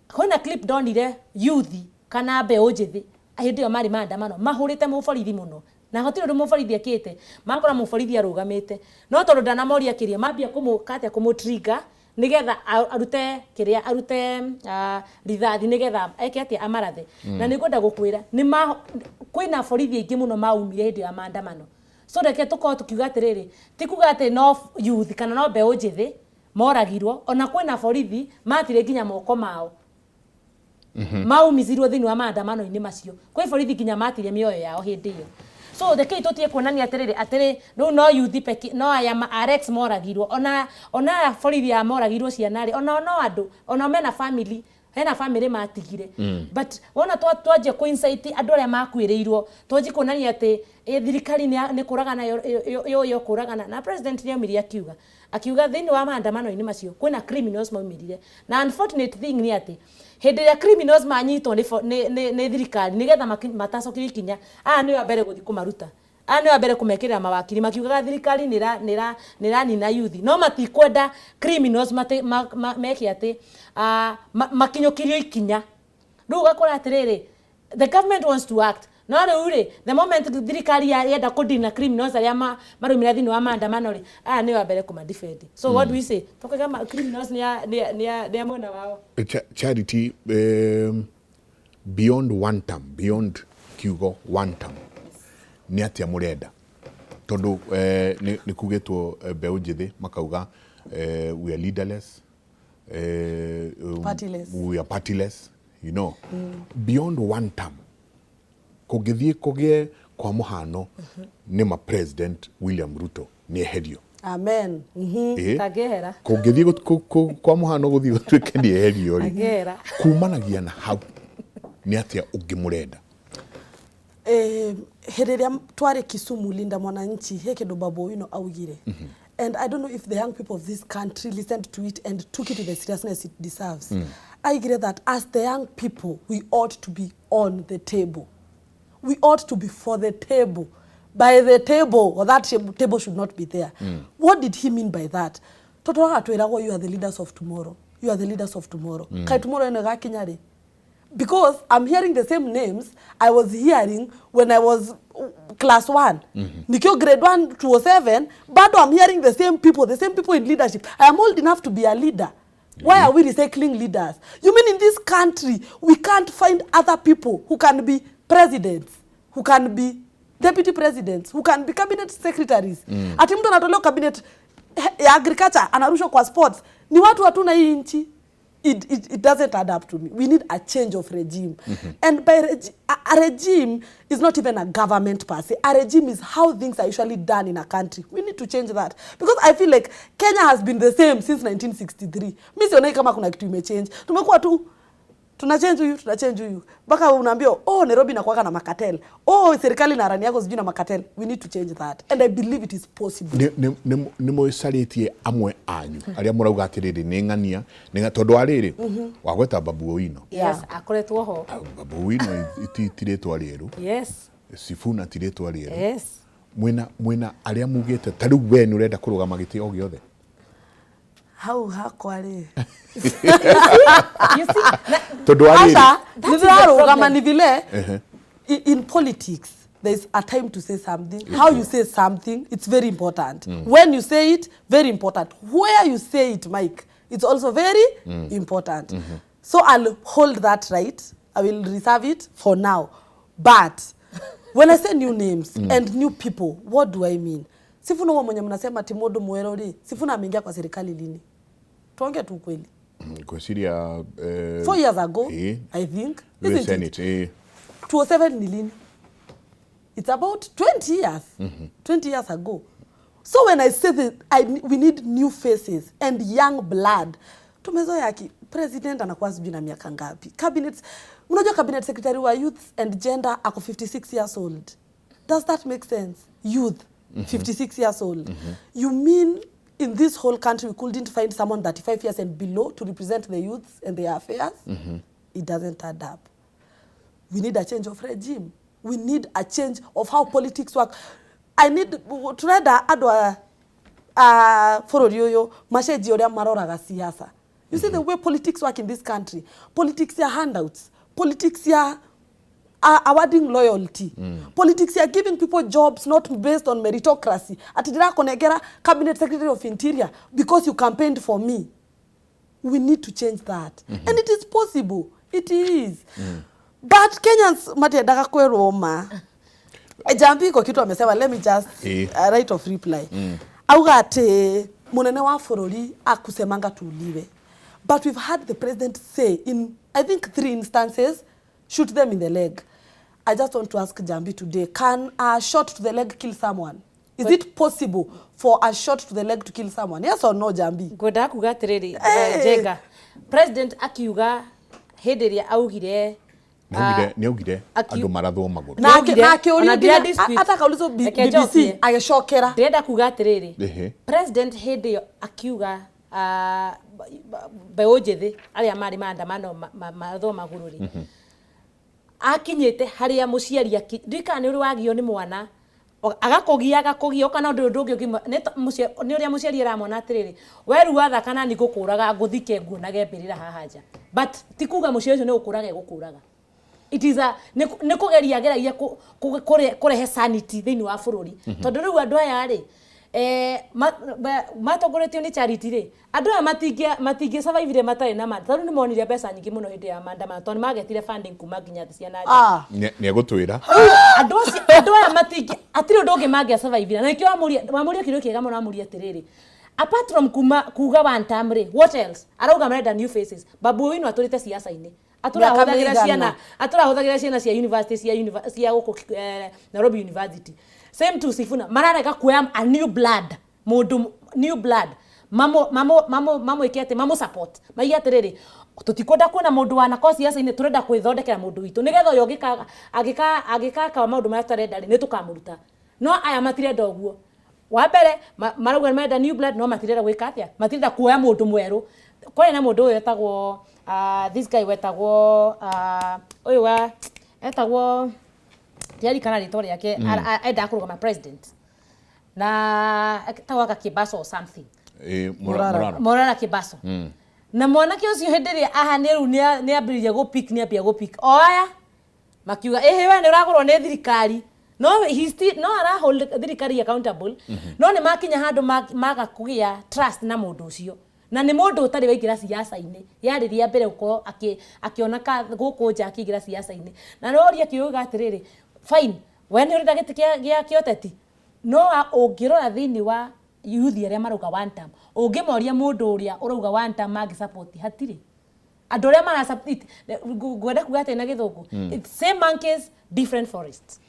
Kwĩna clip ndonire youth kana mbeũ njĩthĩ hĩndĩ ĩyo marĩ maandamano mahũrĩte mũborithi mũno, na hatirĩ ũndũ mũborithi ekĩte. Makora mũborithi arũgamĩte, no tondũ ndanamoria kĩrĩa mambia kũmũkatia, kũmũtrigger nigetha arute kĩrĩa, arute rithathi nigetha eke atĩa, amarathe. Na nĩ ngwenda gũkwĩra nĩ ma kwĩna borithi aingĩ mũno maumire hĩndĩ ya maandamano. So reke tũkorwo tũkiuga atĩrĩrĩ, ti kuga atĩ no youth kana no mbeũ njĩthĩ moragirwo, ona kwĩna borithi matire nginya moko mao maumicirwo thĩinĩ wa maandamano-inĩ macio. Kwĩ borithi nginya matire mĩoyo yao hĩndĩ ĩyo. So rekei tũtige kuonania atĩrĩrĩ, atĩrĩ rĩu no youth peke, no aya Alex moragirwo, ona aya borithi aya moragirwo ciana rĩ, ona no andũ, ona mena family, hena family matigire. But wona twanjia kũ incite andũ arĩa makuĩrĩirwo, twanjie kuonania atĩ thirikari nĩ kũragana yo kũragana. Na president nĩ aumire akiuga thĩinĩ wa maandamano-inĩ macio kwĩna criminals maumĩrire. Na unfortunate thing nĩ atĩ hĩndĩ ĩrĩa criminals manyitwo nĩ thirikari nĩgetha matacokirio ikinya, aya nĩo a mbere gũthiĩ kũmaruta, aya nĩo a mbere kũmekĩrĩra mawakiri makiugaga thirikari nĩ ĩranina youth, no matikwenda criminals meke atĩ makinyũkirio ikinya. Rĩu ũgakora atĩrĩrĩ, the government wants to act, no rĩu rĩ, the moment thirikari yenda kũdeal na criminals arĩa maraumĩra thĩinĩ wa maandamano rĩ, aya nĩo a mbere kũma-defend. So what do we say? Tũkauga criminals nĩ a mwena wao. Charity, beyond one term, beyond kiugo one term, nĩ atĩa mũrenda? Tondũ nĩ kugĩtwo mbeũ njĩthĩ makauga we are leaderless, Partyless. We are partyless. Beyond one term, kũngĩthiĩ kũgĩe kwa mũhano nĩ ma President William Ruto nĩ eherio. Amen. Tangĩehera. Kũngĩthiĩ kwa mũhano gũthiĩ gũtuĩke nĩ eherio rĩ, Angĩehera. kumanagia na hau nĩ atĩa ũngĩ mũrenda? Hĩndĩ ĩrĩa twarĩ Kisumu Linda Mwananchi, he kĩndũ Babu Owino augire, and I don't know if the young people of this country listened to it and took it to the seriousness it deserves. Aigire that as the young people, we ought to be on the table, we ought to be for the table, by the table, or that table should not be there. What did he mean by that? Tũtũraga twĩragwo, "You are the leaders of tomorrow, you are the leaders of tomorrow." Kaĩ tomorrow ĩno ĩgakinya rĩ? Because I'm hearing the same names I was hearing when I was class 1, nikio grade 1, 207. Bado I'm hearing the same people, the same people in leadership. I am old enough to be a leader. Why are we recycling leaders? You mean in this country we can't find other people who can be presidents, who can be deputy presidents, who can be cabinet secretaries? Ati mtu anatolewa cabinet ya agriculture, anarushwa kwa sports. Ni watu hatuna hii nchi. It doesn't add up to me. We need a change of regime. And by a regime is not even a government per se. A regime is how things are usually done in a country. We need to change that. Because I feel like Kenya has been the same since 1963. Mi sionai kama kuna kitu imechange. Tumekuwa tu tuna change huyu, tuna change huyu, mpaka unaambiwa, "Oh, Nairobi inakuwaga na macartel. Oh, serikali na run yako sijui na macartel." We need to change that, and I believe it is possible. Nĩ mwĩcarĩtie amwe anyu arĩa mũrauga atĩrĩrĩ nĩ ng'ania tondũ wa rĩrĩ wagweta Babu Owino. Yes, akoretwo ho. Babu Owino ti rĩtwa rĩerũ. Sifuna ti rĩtwa rĩerũ. Mwĩna arĩa mugĩte ta rĩu we nĩ ũrenda kũrũgama gĩtĩ o gĩothe? Hau hakwa rĩ, You see, Tondũ wa rĩrĩ aca, That is the nĩndĩrarũgama. Problem. Ni vile in politics there is a time to say something. How you say something, it's very important. When you say it, very important. Where you say it, Mike, it's also very important. So I'll hold that right. I will reserve it for now. But when I say new names and new people, what do I mean? Sifuna huo mwenye mnasema ati mũndũ mwerũ rĩ, Sifuna ameingia kwa serikali lini? Tuongee tu ukweli. Ngwĩciria 4 years ago, I think. the Isn't it? Senate. 207 ni lini? It's about 20 years, 20 years ago. So when I say that we need new faces and young blood, tumezoea ki president anakuwa sijui na miaka ngapi, cabinet, unajua cabinet secretary wa youth and gender ako 56 years old. Does that make sense? Youth, 56 years old. You mean in this whole country we couldn't find someone 35 years and below to represent the youths and their affairs? It doesn't add up. We need a change of regime. We need a change of how politics work. I need, turenda andũ a a bũrũri ũyũ macenjie ũrĩa maroraga siasa. You see the way politics work in this country, politics ya handouts, politics ya awarding loyalty, politics ya giving people jobs not based on meritocracy, ati ndĩrakũnengera cabinet secretary of interior because you campaigned for me. We need to change that, and it is possible, it is. But Kenyans matiendaga kwĩrwo ma. Njambi iko kitu amesema, let me just right of reply. Auga ati munene wa bũrũri akusemanga tuuliwe, but we've had the president say in, I think, three instances, "Shoot them in the leg." I just want to ask Jambi today, can a shot to the leg kill someone? Is it possible for a shot to the leg to kill someone? Yes or no, Jambi? Ngwendaga kuga atiriri, Eh. Njenga, president akiuga hĩndĩ ĩrĩa augire Nĩ augire andũ marathwo magũrũ. Na Nĩaugire, na akĩũrio ona nginya ndĩra dispute. Hata akaulizwo Reke BBC njokie. agĩcokera. Ndĩrenda kuga atĩrĩrĩ, president hĩndĩ ĩyo akiuga mbeũ njĩthĩ arĩa marĩ maandamano marathwo magũrũ rĩ, akinyĩte harĩa mũciari ndiũĩ kana nĩ ũrĩ wagio nĩ mwana agakũgia agakũgia ũkona ũndũ ũndũ ũngĩ nĩ ũrĩa mũciari aramona atĩrĩrĩ, werua thaka nani ngũkũraga ngũthike nguonage mbĩrĩra haha nja, but ti kuga mũciari ũcio nĩ gũkũraga egũkũraga. It is a nĩ kũgeria ageragia kũrehe sanity thĩinĩ wa bũrũri, tondũ rĩu andũ aya rĩ matongoretio nĩ Charity rĩ, andũ aya matingĩ survive matarĩ na tondũ nĩ monire mbeca nyingĩ mũno hĩndĩ ya maandamano, tondũ nĩ magetire funding kuma nginya thĩ cia na nja. Ah. Nĩ egũtwĩra. Andũ acio, andũ aya matingĩ, hatirĩ ũndũ ũngĩ mangĩa survive, na nĩkĩo wamũria kĩũria kĩega mũno, wamũria atĩrĩrĩ, apart from kuma kuga one term rĩ, what else? Arauga marenda new faces. Babu Owino atũrĩte siasa-inĩ, Mĩaka atũrahũthagĩra mĩigana? ciana, atũrahũthagĩra ciana cia university cia gũkũ Nairobi University. Same to Sifuna. Mararega kuoya a new blood, mũndũ new blood mamo mamo mamo mamwĩke atĩ mamo support, maige atĩrĩrĩ, tũtikwenda kuona mũndũ wanako siasa-inĩ, tũrenda kwĩthondekera mũndũ witũ nĩgetha ũyũ angĩka angĩka angĩkaka maũndũ marĩa tũtarenda rĩ, nĩ tũkamũruta. No aya matirenda ũguo. Wa mbere marauga nĩ marenda new blood, no matirenda gwĩka atĩa? Matirenda kuoya mũndũ mwerũ. Kwarĩ na mũndũ ũyũ wetagwo this guy wetagwo ũyũ wa etagwo, ndiarikana rĩtwa rĩake, endaga kũrũgama president na etagwo Gakĩbaso or something. Morara. Morara. Morara Kibaso. Na mwanake ũcio hĩndĩ ĩrĩa aha nĩ rĩu nĩ ambĩrĩria gũpik, nĩ ambia gũpik, o aya makiuga ĩhĩ, we nĩ ũragũrwo nĩ thirikari. No he still, no ara hold thirikari accountable, no nĩ makinya handũ maga kũgĩa trust na mũndũ ũcio, na nĩ mũndũ ũtarĩ waingĩra siasa-inĩ, yarĩ rĩa mbere gũkorwo akĩona ka gũkũ nja akĩingĩra siasa-inĩ. Na noria kĩuga atĩrĩrĩ, fine, we nĩ ũrenda gĩtĩ gĩa kĩũteti, no ũngĩrora thĩinĩ wa youth arĩa marauga one term, ũngĩmoria mũndũ ũrĩa ũrauga one term mangĩ support, hatirĩ andũ arĩa mara support. Ngwenda kuga atĩ na gĩthũngũ, it's same monkeys, different forests.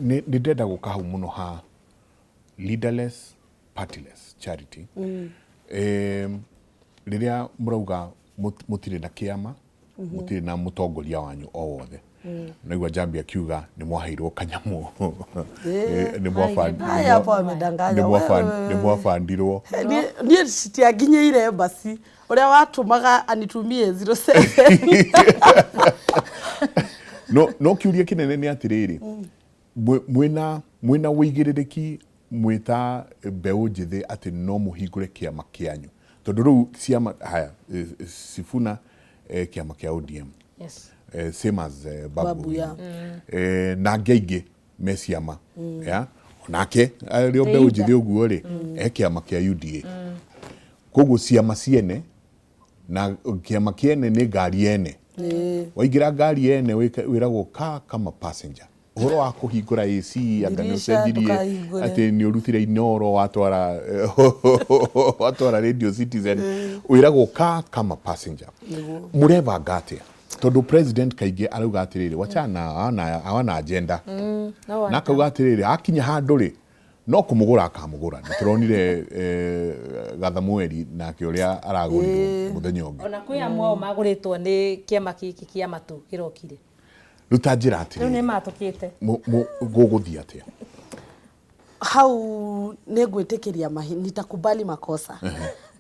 Nĩ ndĩrenda gũka hau mũno ha leaderless, partyless Charity. Rĩrĩa mũrauga mũtirĩ na kĩama, mũtirĩ na mũtongoria wanyu o wothe, naigua Njambi akiuga nĩ mwaheirwo kanyamũ. Haya, hapo amedanganya. Nĩ mwabandirwo. Niĩ citianginyĩire embassy ũrĩa watũmaga anitumie 07. No kĩũria kĩnene nĩ atĩrĩrĩ, mwĩna wĩigĩrĩrĩki mwĩta mbeũ njĩthĩ atĩ no mũhingũre kĩama kĩanyu? Tondũ rĩu ciama haya, Sifuna kĩama kĩa ODM, same as Babu, Babu, yeah. Na angĩ aingĩ me ciama, yeah? Onake arĩ o mbeũ njĩthĩ ũguo rĩ, e kĩama kĩa UDA. Koguo ciama ciene na kĩama kĩene nĩ ngari ene. Waingĩra ngari ene wĩragwo ka kama passenger. Ũhoro wa kũhingũra AC anga nĩ Ndirisha ũcenjirie ndũkahingũre. Atĩ nĩ ũrutire Inoro watwara Radio Citizen, wĩragwo ka kama passenger. Mũrebanga atĩa? Tondũ president kaingĩ arauga atĩrĩrĩ, wachana hawana agenda, No na akauga atĩrĩrĩ, akinya handũ rĩ, no kũmũgũra akamũgũra. Nĩ tũronire Gathamweri nake ũrĩa aragũrirwo mũthenya ũngĩ. Ona kwĩ amwe ao magũrĩtwo nĩ kĩama gĩkĩ kĩa matũ kĩrokire. Rĩu ta njĩra Rĩu nĩ atĩrĩrĩ, matũkĩte. Gũgũthiĩ atĩa? Hau nĩ ngwĩtĩkĩria nitakubali makosa,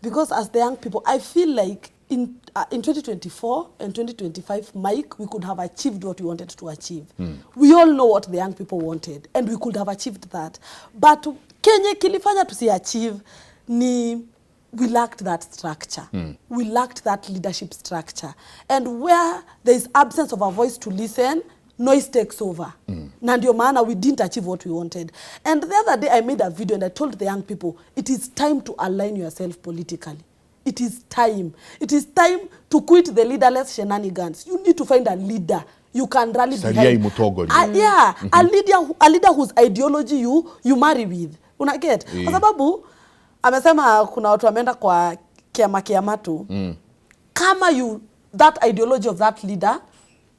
because as the young people I feel like in 2024 and 2025, Mike, we could have achieved what we wanted to achieve. We all know what the young people wanted and we could have achieved that, but Kenye kilifanya tusi achieve ni we lacked that structure. We lacked that leadership structure, and where there is absence of a voice to listen, noise takes over. Na ndio maana we didn't achieve what we wanted. And the other day I made a video and I told the young people, it is time to align yourself politically. It is time. It is time to quit the leaderless shenanigans. You need to find a leader you can rally Cariai behind. mũtongoria. Yeah, a leader whose ideology you marry with. Una get? Kwa sababu amesema kuna watu wameenda kwa kiama kiama tu. Kama you that ideology of that leader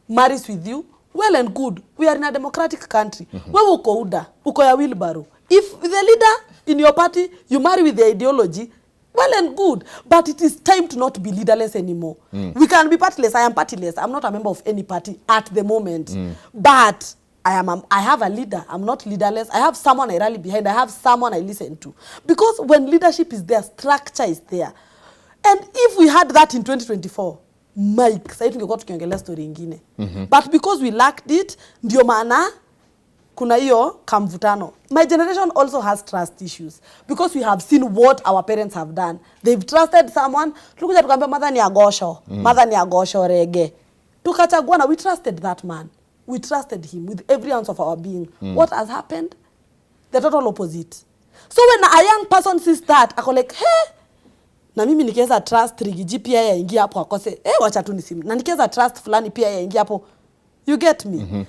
marries with you, well and good. We are in a democratic country. Wewe uko UDA, uko ya wheelbarrow. If the leader in your party you marry with the ideology, well and good. But it is time to not be leaderless anymore. We can be partyless. I am partyless. I'm not a member of any party at the moment. But I have a leader. I'm not leaderless. I have someone I rally behind. I have someone I listen to. Because when leadership is there, structure is there. And if we had that in 2024, Mike, sasa tungekuwa tukiongelea story ingine. But because we lacked it, ndio maana kuna hiyo kamvutano. My generation also has trust issues because we have seen what our parents have done. They've trusted someone. Tulikuja tukaambia mother ni agosho, mother ni agosho rege. Tukachagua na we trusted that man. We trusted him with every ounce of our being. What has happened? The total opposite. So when a young person sees that, ako like, hey, na mimi nikiweza trust Riggy G pia yaingia hapo akose, eh, wacha tu nisim. Na nikiweza trust fulani pia yaingia hapo. You get me?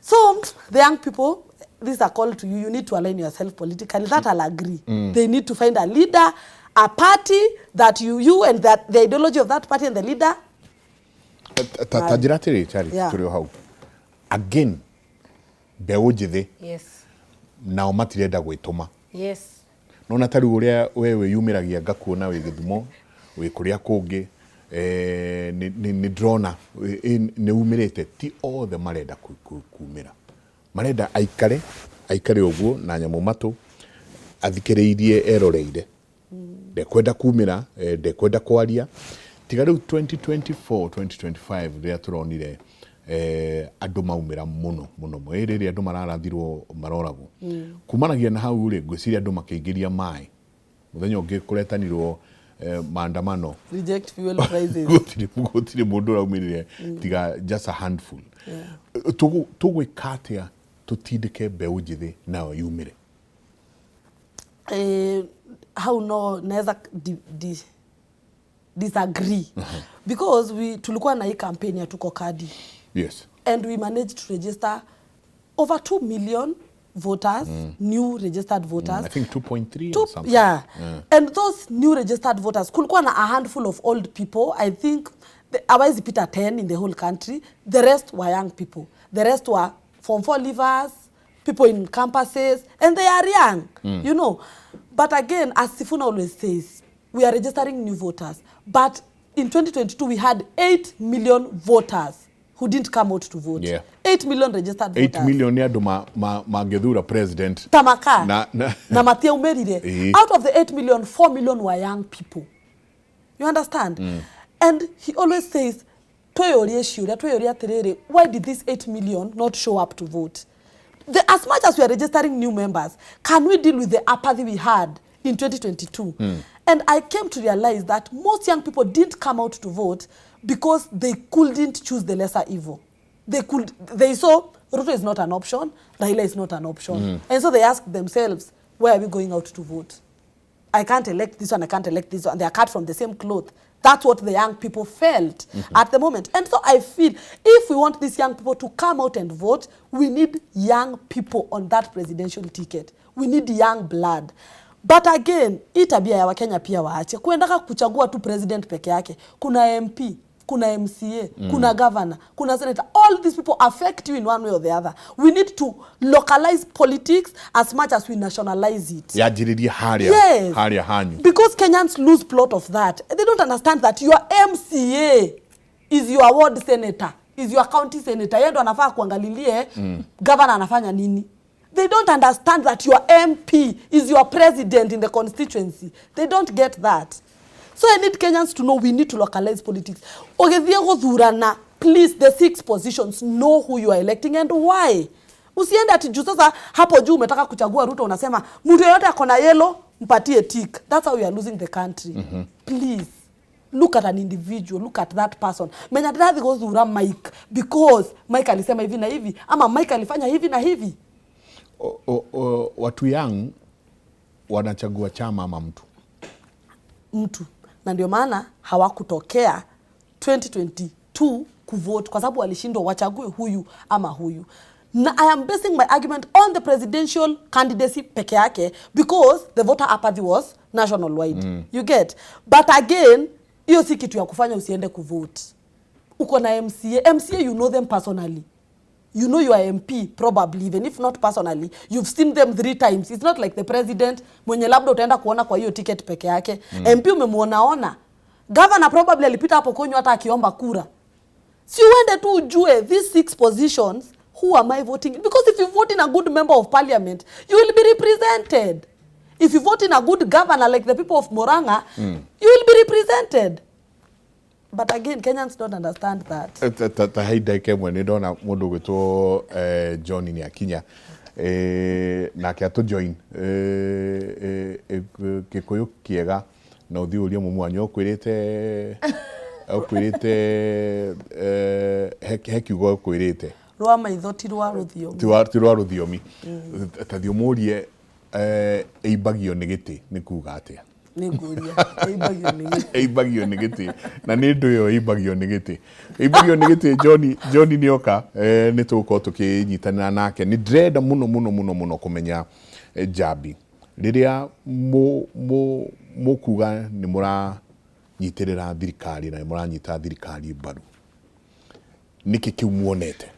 So the young people, this is a call to you. You need to align yourself politically. That I'll agree. They need to find a leader, a party that you and that the ideology of that party and the leader. Ta njĩra atĩrĩ, Charity, tũrĩ o hau again, mbeũ njĩthĩ nao matirenda gwĩtũma. Nona ta rĩu ũrĩa we wĩyumĩragia, ngakuona wĩ Gĩthumo, wĩ kũrĩa kũngĩ, nĩ ndĩrona nĩ umĩrĩte. Ti othe marenda kumĩra, marenda aikare aikare ũguo na nyamũ matũ, athikĩrĩirie, eroreire, ndekwenda kumĩra, ndekwenda kwaria. Tiga rĩu 2024, 2025, rĩrĩa tũronire andũ maumĩra mũno mũno mũno, rĩrĩa andũ mararathirwo maroragwo, kumanagia na hau rĩ, ngwĩciria andũ makĩingĩria maĩ. Mũthenya ũngĩ kũretanirwo maandamano. Reject fuel prices. Gũtirĩ mũndũ ũraumĩrire tiga just a handful. Tũgwĩka atĩa tũtindĩke mbeũ njĩthĩ nayo yumĩre? Hau no naweza disagree because we tulikuwa na hii campaign ya Tuko Kadi and we managed to register over 2 million voters, new registered voters. I think 2.3 Two, or something. Yeah. And those new registered voters, kulikuwa na a handful of old people. I think hawezi pita 10 in the whole country. The rest were young people. The rest were Form 4 leavers, people in campuses, and they are young. But again, as Sifuna always says, we are registering new voters. But in 2022, we had 8 million voters who didn't come out to vote. 8 million registered 8 voters. Million nĩ andũ mangĩthura president. Tamaka Na na matiaumerire. Out of the 8 million, 4 million were young people. You understand? And he always says, twĩyũrie ciũria, twĩyũrie atĩrĩrĩ, why did this 8 million not show up to vote? As much as we are registering new members, can we deal with the apathy we had in 2022? And I came to realize that most young people didn't come out to vote because they couldn't choose the lesser evil. They saw Ruto is not an option, Raila is not an option. And so they asked themselves, where are we going out to vote? I can't elect this one, I can't elect this one. They are cut from the same cloth. That's what the young people felt at the moment. And so I feel if we want these young people to come out and vote, we need young people on that presidential ticket. We need young blood. But again, hii tabia ya Wakenya pia waache kuendaka kuchagua tu president peke yake. Kuna MP, kuna MCA, kuna governor, kuna senator. All these people affect you in one way or the other. We need to localize politics as much as we nationalize it. Yanjĩrĩrie harĩa harĩa hanyu. Because Kenyans lose plot of that. They don't understand that your MCA is your ward senator, is your county senator. Yeye ndo anafaa kuangalilie governor anafanya nini. They don't understand that your MP is your president in the constituency. They don't get that. So I need Kenyans to know we need to localize politics. Ũgĩthiĩ gũthurana, please, the six positions, know who you are electing and why. Usiende ati juu sasa hapo juu umetaka kuchagua Ruto, unasema mtu yeyote ako na yellow mpatie tick. That's how we are losing the country. Please look at an individual, look at that person. Menya ndĩrathiĩ gũthura Mike because Mike alisema hivi na hivi ama Mike alifanya hivi na hivi. Watu young wanachagua chama ama mtu? Mtu. Na ndio maana hawakutokea 2022 kuvote, kwa sababu walishindwa wachague huyu ama huyu. Na I am basing my argument on the presidential candidacy peke yake because the voter apathy was national wide. You get? But again, hiyo si kitu ya kufanya usiende kuvote. Uko na MCA. MCA, you know them personally. You know your MP probably, even if not personally, you've seen them 3 times. It's not like the president mwenye labda utaenda kuona kwa hiyo ticket peke yake. MP umemuonaona. Governor probably alipita hapo kwenyu hata akiomba kura. Si uende tu ujue these 6 positions, who am I voting? Because if you vote in a good member of parliament, you will be represented. If you vote in a good governor like the people of Murang'a, you will be represented. But again, Kenyans don't understand that. Ta hai ndagĩka ĩmwe nĩ ndona mũndũ ũgwĩtwo John nĩ akinya, nake atũ join Gĩkũyũ kĩega na ũthiĩ ũrie mũmũ wanyu ũkwĩrĩte he kiugo ũkwĩrĩte. Rwa maitho ti rwa rũthiomi. Ti rwa rũthiomi. Ta thiĩ ũmũrie ĩimbagio nĩ gĩtĩ nĩ kuga atĩa? Nĩ ngũria, ĩimbagio nĩ gĩtĩ. Ĩimbagio nĩ gĩtĩ. Na nĩ ndũ ĩyo ĩimbagio nĩ gĩtĩ. Ĩimbagio nĩ gĩtĩ. John nĩ oka, nĩ tũgũkorwo tũkĩnyitanĩra nake. Nĩ ndĩrenda mũno mũno mũno mũno kũmenya Njambi. Rĩrĩa mũkuga nĩ mũranyitĩrĩra thirikari na nĩ mũranyita thirikari mbaru, nĩkĩ kĩu muonete?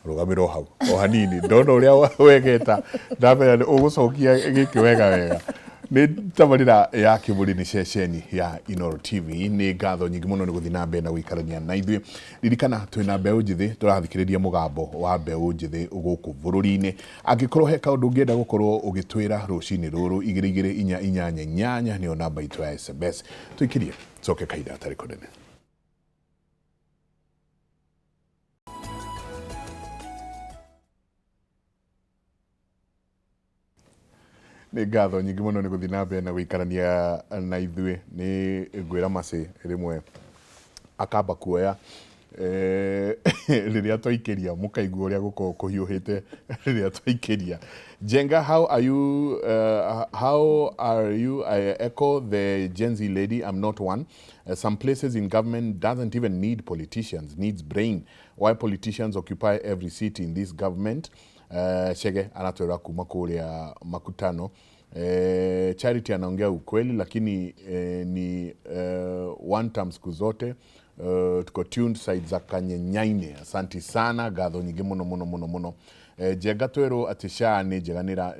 Rũgamĩra o hau o hanini, ndona ũrĩa wegeta ndamenya nĩ ũgũcokia gĩkĩ wega wega. Nĩ tabarĩra ya Kĩbũri, nĩ ceceni ya Inooro TV. Nĩ ngatho nyingĩ mũno nĩ gũthiĩ na mbere na gũikarania na ithuĩ. Ririkana twĩna mbeũ njĩthĩ, tũrathikĩrĩria mũgambo wa mbeũ njĩthĩ gũkũ bũrũri-inĩ. Angĩkorwo he kaũndũ ũngĩenda gũkorwo ũgĩtwĩra rũcinĩ rũrũ, igĩrĩ igĩrĩ inya inyanya inyanya nĩyo namba itũ ya SMS. Tũikĩrie coke kahinda gatarĩ kũnene. Nĩ ngatho nyingĩ mũno nĩ gũthiĩ na mbere na gũikarania na ithuĩ. Nĩ ngwĩra Mercy rĩmwe akamba kuoya rĩrĩa twaikĩria mũkaigua ũrĩa gũkoragwo kũhiũhĩte rĩrĩa twaikĩria. Jenga, how are you? How are you? I echo the Gen Z lady. I'm not one. Some places in government doesn't even need politicians, needs brain. Why politicians occupy every seat in this government? Chege anatwĩra kuma kũrĩa Makutano. Charity anaongea ukweli, lakini ni one term siku zote. Tuko tuned side za Kanyenyaine. Asanti sana, ngatho nyingĩ mũno mũno mũno mũno. Njenga twerwo atĩ SHA nĩ njega nĩra,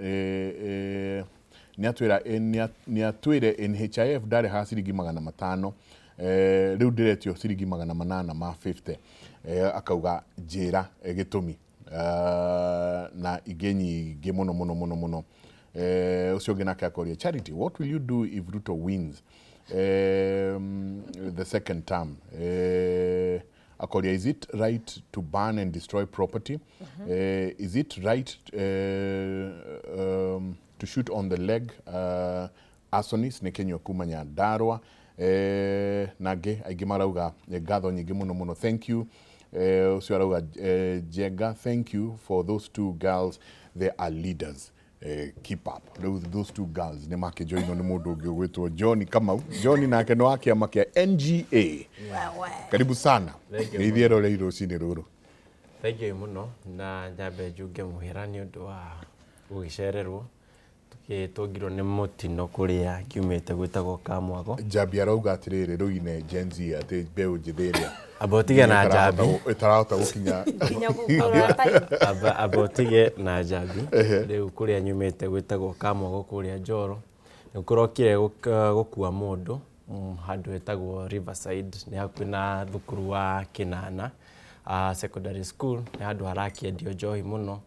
nĩatwĩre NHIF ndarĩhaga ciringi magana matano, rĩu ndĩretio ciringi magana manana ma 50. Akauga njĩra gĩtũmi. Na ingĩ nyingĩ mũno mũno mũno mũno. Ũcio ũngĩ nake akoria Charity, what will you do if Ruto wins the second term? Akoria, is it right to burn and destroy property? Is it right to shoot on the leg? Arsonist nĩ Kenyua kuma Nyandarua. Na angĩ aingĩ marauga ngatho nyingĩ mũno mũno, thank you. Ũcio arauga Jenga, thank you for those two girls, they are leaders. Keep up. Rĩu those two girls nĩ makĩjoinwo nĩ mũndũ ũngĩ ũgwĩtwo John Kamau. John nake nĩ wa kĩama kĩa NGA. Karibu sana. Thank you. Nĩ ithuĩ erorei rũcinĩ rũrũ. Thank you mũno, na nyambe njunge mũhera nĩ ũndũ wa gũgĩcererwo. Tũgĩtũngirwo nĩ mũtino kũrĩa kiumĩte gwĩtagwo Kamwago. Njambi arauga atĩrĩrĩ, rĩu ine Gen Z atĩ mbeũ njĩthĩ ĩrĩa Amba ũtige na Njambi. ĩtarahota gũkinya. Nginya kũrora time. Amba ũtige na Njambi. Rĩu kũrĩa nyumĩte gwĩtagwo Kamwago kũrĩa Njoro. Nĩ kũrokire gũkua mũndũ handũ hetagwo Riverside, nĩ hakuhĩ na thukuru wa Kĩnana secondary school. Nĩ handũ harakĩendio njohi mũno,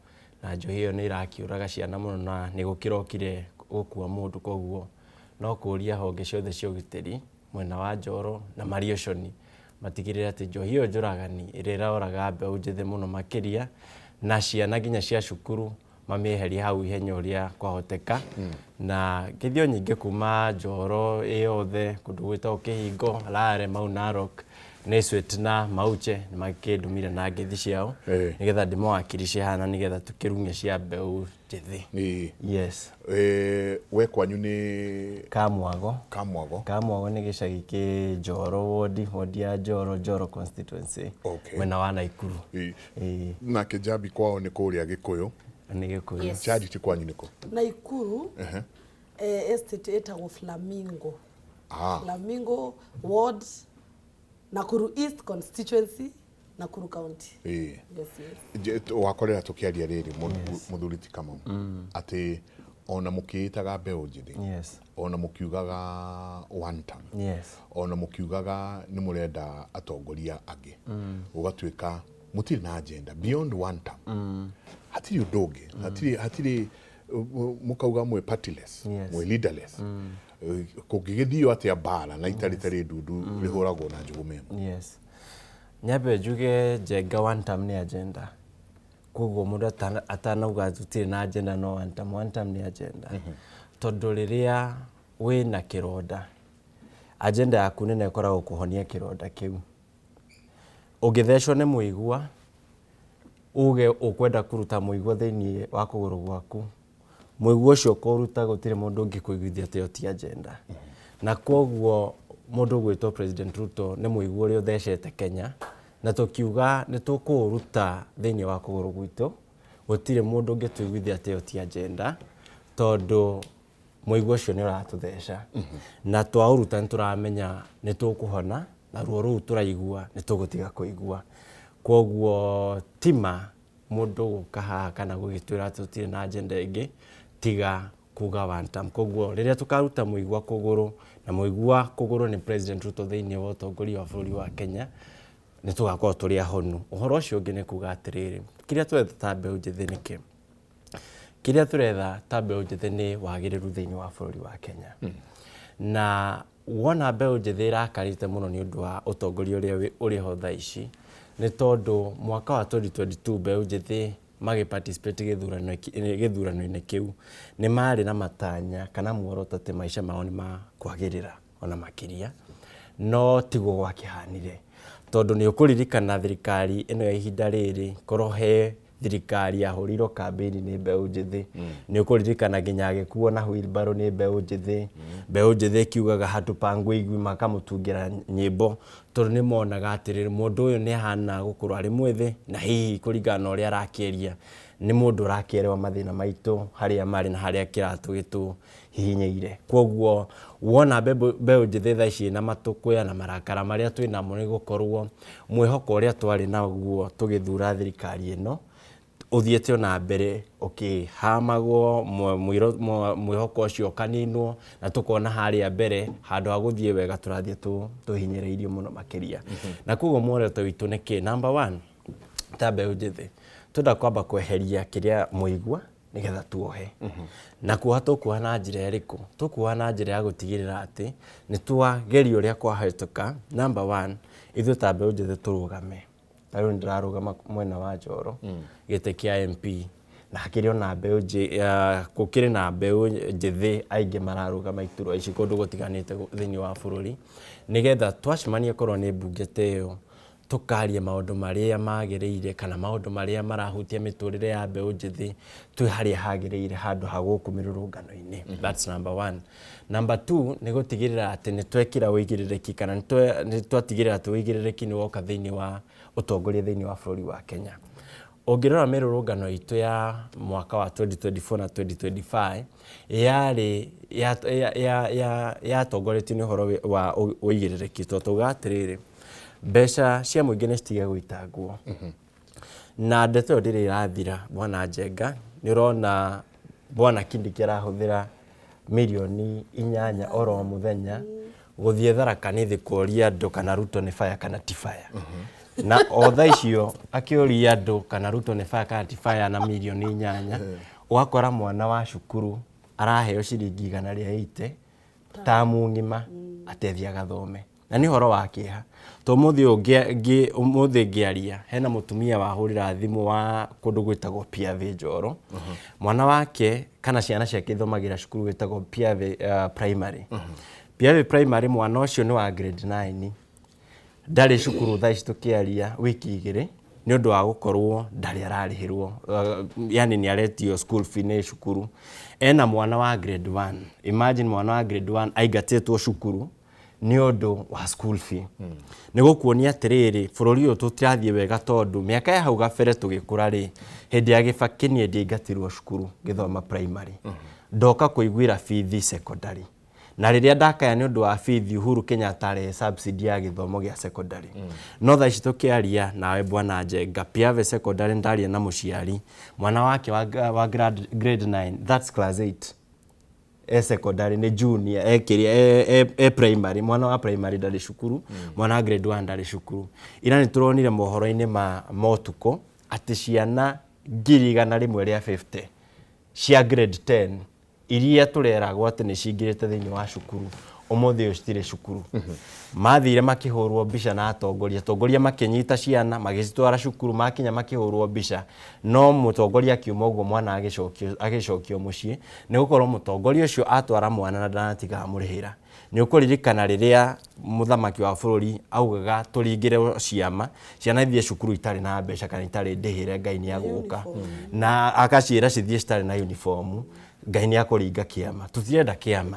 na njohi ĩyo nĩ ĩrakĩũraga ciana mũno, na nĩ gũkĩrokire gũkua mũndũ. Koguo no kũria honge ciothe cia ũgitĩri mwena wa Njoro na Marioconi matigĩrĩre atĩ njohi ĩyo njũragani ĩrĩa ĩroraga mbeũ njĩthĩ mũno makĩria Na ciana nginya cia cukuru mamĩeherie hau ihenya ũrĩa kwahoteka. Na ngĩthio nyingĩ kuma Njoro ĩyothe kũndũ gwĩtagwo Kĩhingo, Lare, Mau Narok, Neswet na Mauche nĩ makĩndũmire na ngeithi ciao nĩgetha ndĩmawakirice haha nĩgetha tũkĩrung'e cia mbeũ njĩthĩ. Yes. We kwanyu nĩ Kamwago. Kamwago. Kamwago nĩ gĩcagi kĩ Njoro wodi, wodi ya Njoro, Njoro constituency. Mwena wa Naikuru. Nake Njambi kwao nĩ kũrĩa Gĩkũyũ. Nĩ Gĩkũyũ. Yes. Charity kwanyu nĩkũ? Naikuru. Estate ĩtagwo Flamingo. Flamingo Ward, Nakuru East constituency, Nakuru County. Yes, yes. Wakorera tũkĩaria rĩrĩ mũthuri ti Kamau atĩ ona mũkĩĩtaga mbeũ njĩthĩ, ona mũkiugaga one term, ona mũkiugaga nĩ mũrenda atongoria angĩ, gũgatuĩka mũtirĩ na agenda beyond one term. Hatirĩ ũndũ ũngĩ, hatirĩ mũkauga mwĩ partyless, mwĩ leaderless. Kũngĩgĩthio atĩa mbara na itarĩ tarĩ ndundu rĩhũragwo na njũgũma ĩmwe? Yes. Nyambe njuge Njenga one term nĩ agenda. Koguo mũndũ atanauga tũtirĩ na agenda no one term, one term nĩ agenda. Tondũ rĩrĩa wĩna kĩronda, agenda yaku nene ĩkoragwo kũhonia kĩronda kĩu. Ũngĩthecwo nĩ mũigua, uge ũkwenda kũruta mũigua thĩinĩ wa kũgũrũ gwaku, mũigua ũcio ũkũruta gũtirĩ mũndũ ũngĩkũiguithia atĩ ĩyo ti agenda. Na koguo mũndũ ũgwĩtwo President Ruto nĩ mũigua ũrĩa ũthecete Kenya, na tũkiuga nĩ tũkũũruta thĩinĩ wa kũgũrũ gwitũ, gũtirĩ mũndũ ũngĩtũiguithia atĩ ĩyo ti agenda, tondũ mũigua ũcio nĩ ũratũtheca. Na twaũruta nĩ tũramenya nĩ tũkũhona, na ruo rũu tũraigua nĩ tũgũtiga kũigua. Koguo tima mũndũ gũka haha kana gũgĩtwĩra atĩ tũtirĩ na agenda ĩngĩ tiga kuga one term. Koguo rĩrĩa tũkaruta mũigua kũgũrũ, na mũigua kũgũrũ nĩ President Ruto thĩinĩ wa ũtongoria wa bũrũri wa Kenya, nĩ tũgakorwo tũrĩ ahonu. Ũhoro ũcio ũngĩ nĩ kuga atĩrĩrĩ, kĩrĩa tũretha ta mbeũ njĩthĩ nĩ kĩ? Kĩrĩa tũretha ta mbeũ njĩthĩ nĩ wagĩrĩru thĩinĩ wa bũrũri wa Kenya. Na wona mbeũ njĩthĩ ĩrakarĩte mũno nĩ ũndũ wa ũtongoria ũrĩa ũrĩ ho thaa ici, nĩ tondũ mwaka wa 2022 mbeũ njĩthĩ magĩ participate gĩthurano-inĩ kĩu, nĩ marĩ na matanya kana muoroto atĩ maica mao nĩ makwagĩrĩra ona makĩria, no tiguo gwakĩhanire. Tondũ nĩ ũkũririkana thirikari ĩno ya ihinda rĩrĩ, korwo he thirikari yahũrĩirwo kambĩini nĩ mbeũ njĩthĩ, nĩ ũkũririkana nginya agĩkuo na wheelbarrow nĩ mbeũ njĩthĩ, mbeũ njĩthĩ ĩkiugaga hatupangwi makamũtungĩra nyĩmbo, tondũ nĩ monaga atĩrĩrĩ mũndũ ũyũ nĩ ahana gũkorwo arĩ mwĩthĩ, na hihi kũringana na ũrĩa arakĩaria nĩ mũndũ ũrakĩerewa mathĩna maitũ harĩa marĩ na harĩa kĩratũ gĩtũhihinyĩire. Koguo wona mbeũ njĩthĩ thaa ici ĩna matũkũya na marakara marĩa twĩnamo nĩ gũkorwo mwĩhoko ũrĩa twarĩ naguo tũgĩthura thirikari ĩno ũthiĩte ona mbere ũkĩhamagwo, mwĩhoko ũcio ũkaninwo, na tũkona harĩa mbere handũ ha gũthiĩ wega tũrathiĩ tũhinyĩrĩirio mũno makĩria. Na koguo muoroto witũ nĩ kĩ? Number one, ta mbeũ njĩthĩ twenda kwamba kweheria kĩrĩa mũigua nĩgetha tuohe. Na kuoha tũkuoha na njĩra ĩrĩkũ? Tũkuoha na njĩra ya gũtigĩrĩra atĩ nĩ twageria ũrĩa kwahĩtũka. Number one, ithuĩ ta mbeũ njĩthĩ tũrũgame. Ta rĩu nĩndĩrarũgama mwena wa Njoro gĩtĩ kĩa MP, na hakĩrĩ ona mbeũ gũkĩrĩ na mbeũ njĩthĩ aingĩ mararũgama iturwa ici kũndũ gũtiganĩte thĩinĩ wa bũrũri, nĩgetha twacemania korwo nĩ mbunge ta ĩyo tũkaria maũndũ marĩa magĩrĩire kana maũndũ marĩa marahutia mĩtũrĩre ya mbeũ njĩthĩ twĩ harĩa hagĩrĩire handũ ha gũkũ mĩrũrũngano-inĩ. That's number one. Number two, nĩ gũtigĩrĩra atĩ nĩ twekĩra ũigĩrĩrĩki kana nĩ twatigĩrĩra atĩ ũigĩrĩrĩki nĩ woka thĩinĩ wa ũtongoria thĩinĩ wa bũrũri wa Kenya. Ũngĩrora mĩrũrũngano itũ ya mwaka wa 2024 na 2025 yarĩ yatongoretio nĩ ũhoro wa ũigĩrĩrĩki, tondũ tauga atĩrĩrĩ, mbeca cia mũingĩ nĩ citige gũitangwo. Na ndeto ĩyo ndĩrĩ ĩrathira bwana Njenga, nĩ ũrona bwana Kindiki arahũthĩra mirioni 8 oro mũthenya gũthiĩ Tharaka Nithi kũria andũ kana Ruto nĩ fire kana ti fire. Na o thaa icio akĩũria andũ kana Ruto nĩ fire kana ti fire na mirioni 8, ũgakora mwana wa cukuru araheo ciringi 180 tamu ng'ima atethia agathome. Na nĩ ũhoro wa kĩeha to ũmũthĩ ũyũ ũmũthĩ ngĩaria hena mũtumia wahũrĩra thimũ wa kũndũ gwĩtagwo Piave Njoro. Mwana wake kana ciana ciake ithomagĩra cukuru wĩtagwo Piave Primary. Piave Primary, mwana ũcio nĩ wa grade 9, ndarĩ cukuru thaa ici tũkĩaria wiki 2 nĩ ũndũ wa gũkorwo ndarĩ ararĩhĩrwo, yani nĩ aretio school fee nĩ cukuru. Ena mwana wa grade 1. Imagine mwana wa grade 1 aingatĩtwo cukuru nĩ ũndũ wa school fee. Nĩ gũkuonia atĩrĩrĩ, bũrũri ũyũ tũtirathiĩ wega, tondũ mĩaka ya hau gabere tũgĩkũra rĩ, hĩndĩ ya Gĩbakĩ niĩ ndiaingatirwo cukuru ngĩthoma primary, ndoka kũiguĩra bithi secondary. Na rĩrĩa ndakaya nĩ ũndũ wa bithi, Uhuru Kenyatta arehe subsidy ya gĩthomo gĩa secondary. No thaa ici tũkĩaria nawe, bwana Njenga, Piave Secondary, ndaria na mũciari, mwana wake wa grade 9, that's class 8, e secondary, nĩ junior, e kĩrĩa e primary, mwana wa primary ndarĩ cukuru, mwana wa grade 1 ndarĩ cukuru. Ira nĩ tũronire mohoro-inĩ ma motukũ atĩ ciana 150,000 cia grade 10 iria tũreragwo atĩ nĩ cingĩrĩte thĩinĩ wa cukuru, ũmũthĩ ũyũ citirĩ cukuru. Mathire makĩhũrwo mbica na atongoria, atongoria makĩnyita ciana magĩcitwara cukuru, makinya makĩhũrwo mbica, no mũtongoria akiuma ũguo mwana agĩcokio mũciĩ, nĩ gũkorwo mũtongoria ũcio atwara mwana na ndanatiga amũrĩhĩra. Nĩ ũkũririkana rĩrĩa mũthamaki wa bũrũri augaga tũringĩre ciama, ciana ithiĩ cukuru itarĩ na mbeca kana itarĩ ndĩhĩre, Ngai nĩ agũka, na akaciĩra cithiĩ citarĩ na uniform, Ngai nĩ akũringa kĩama. Tũtirenda kĩama,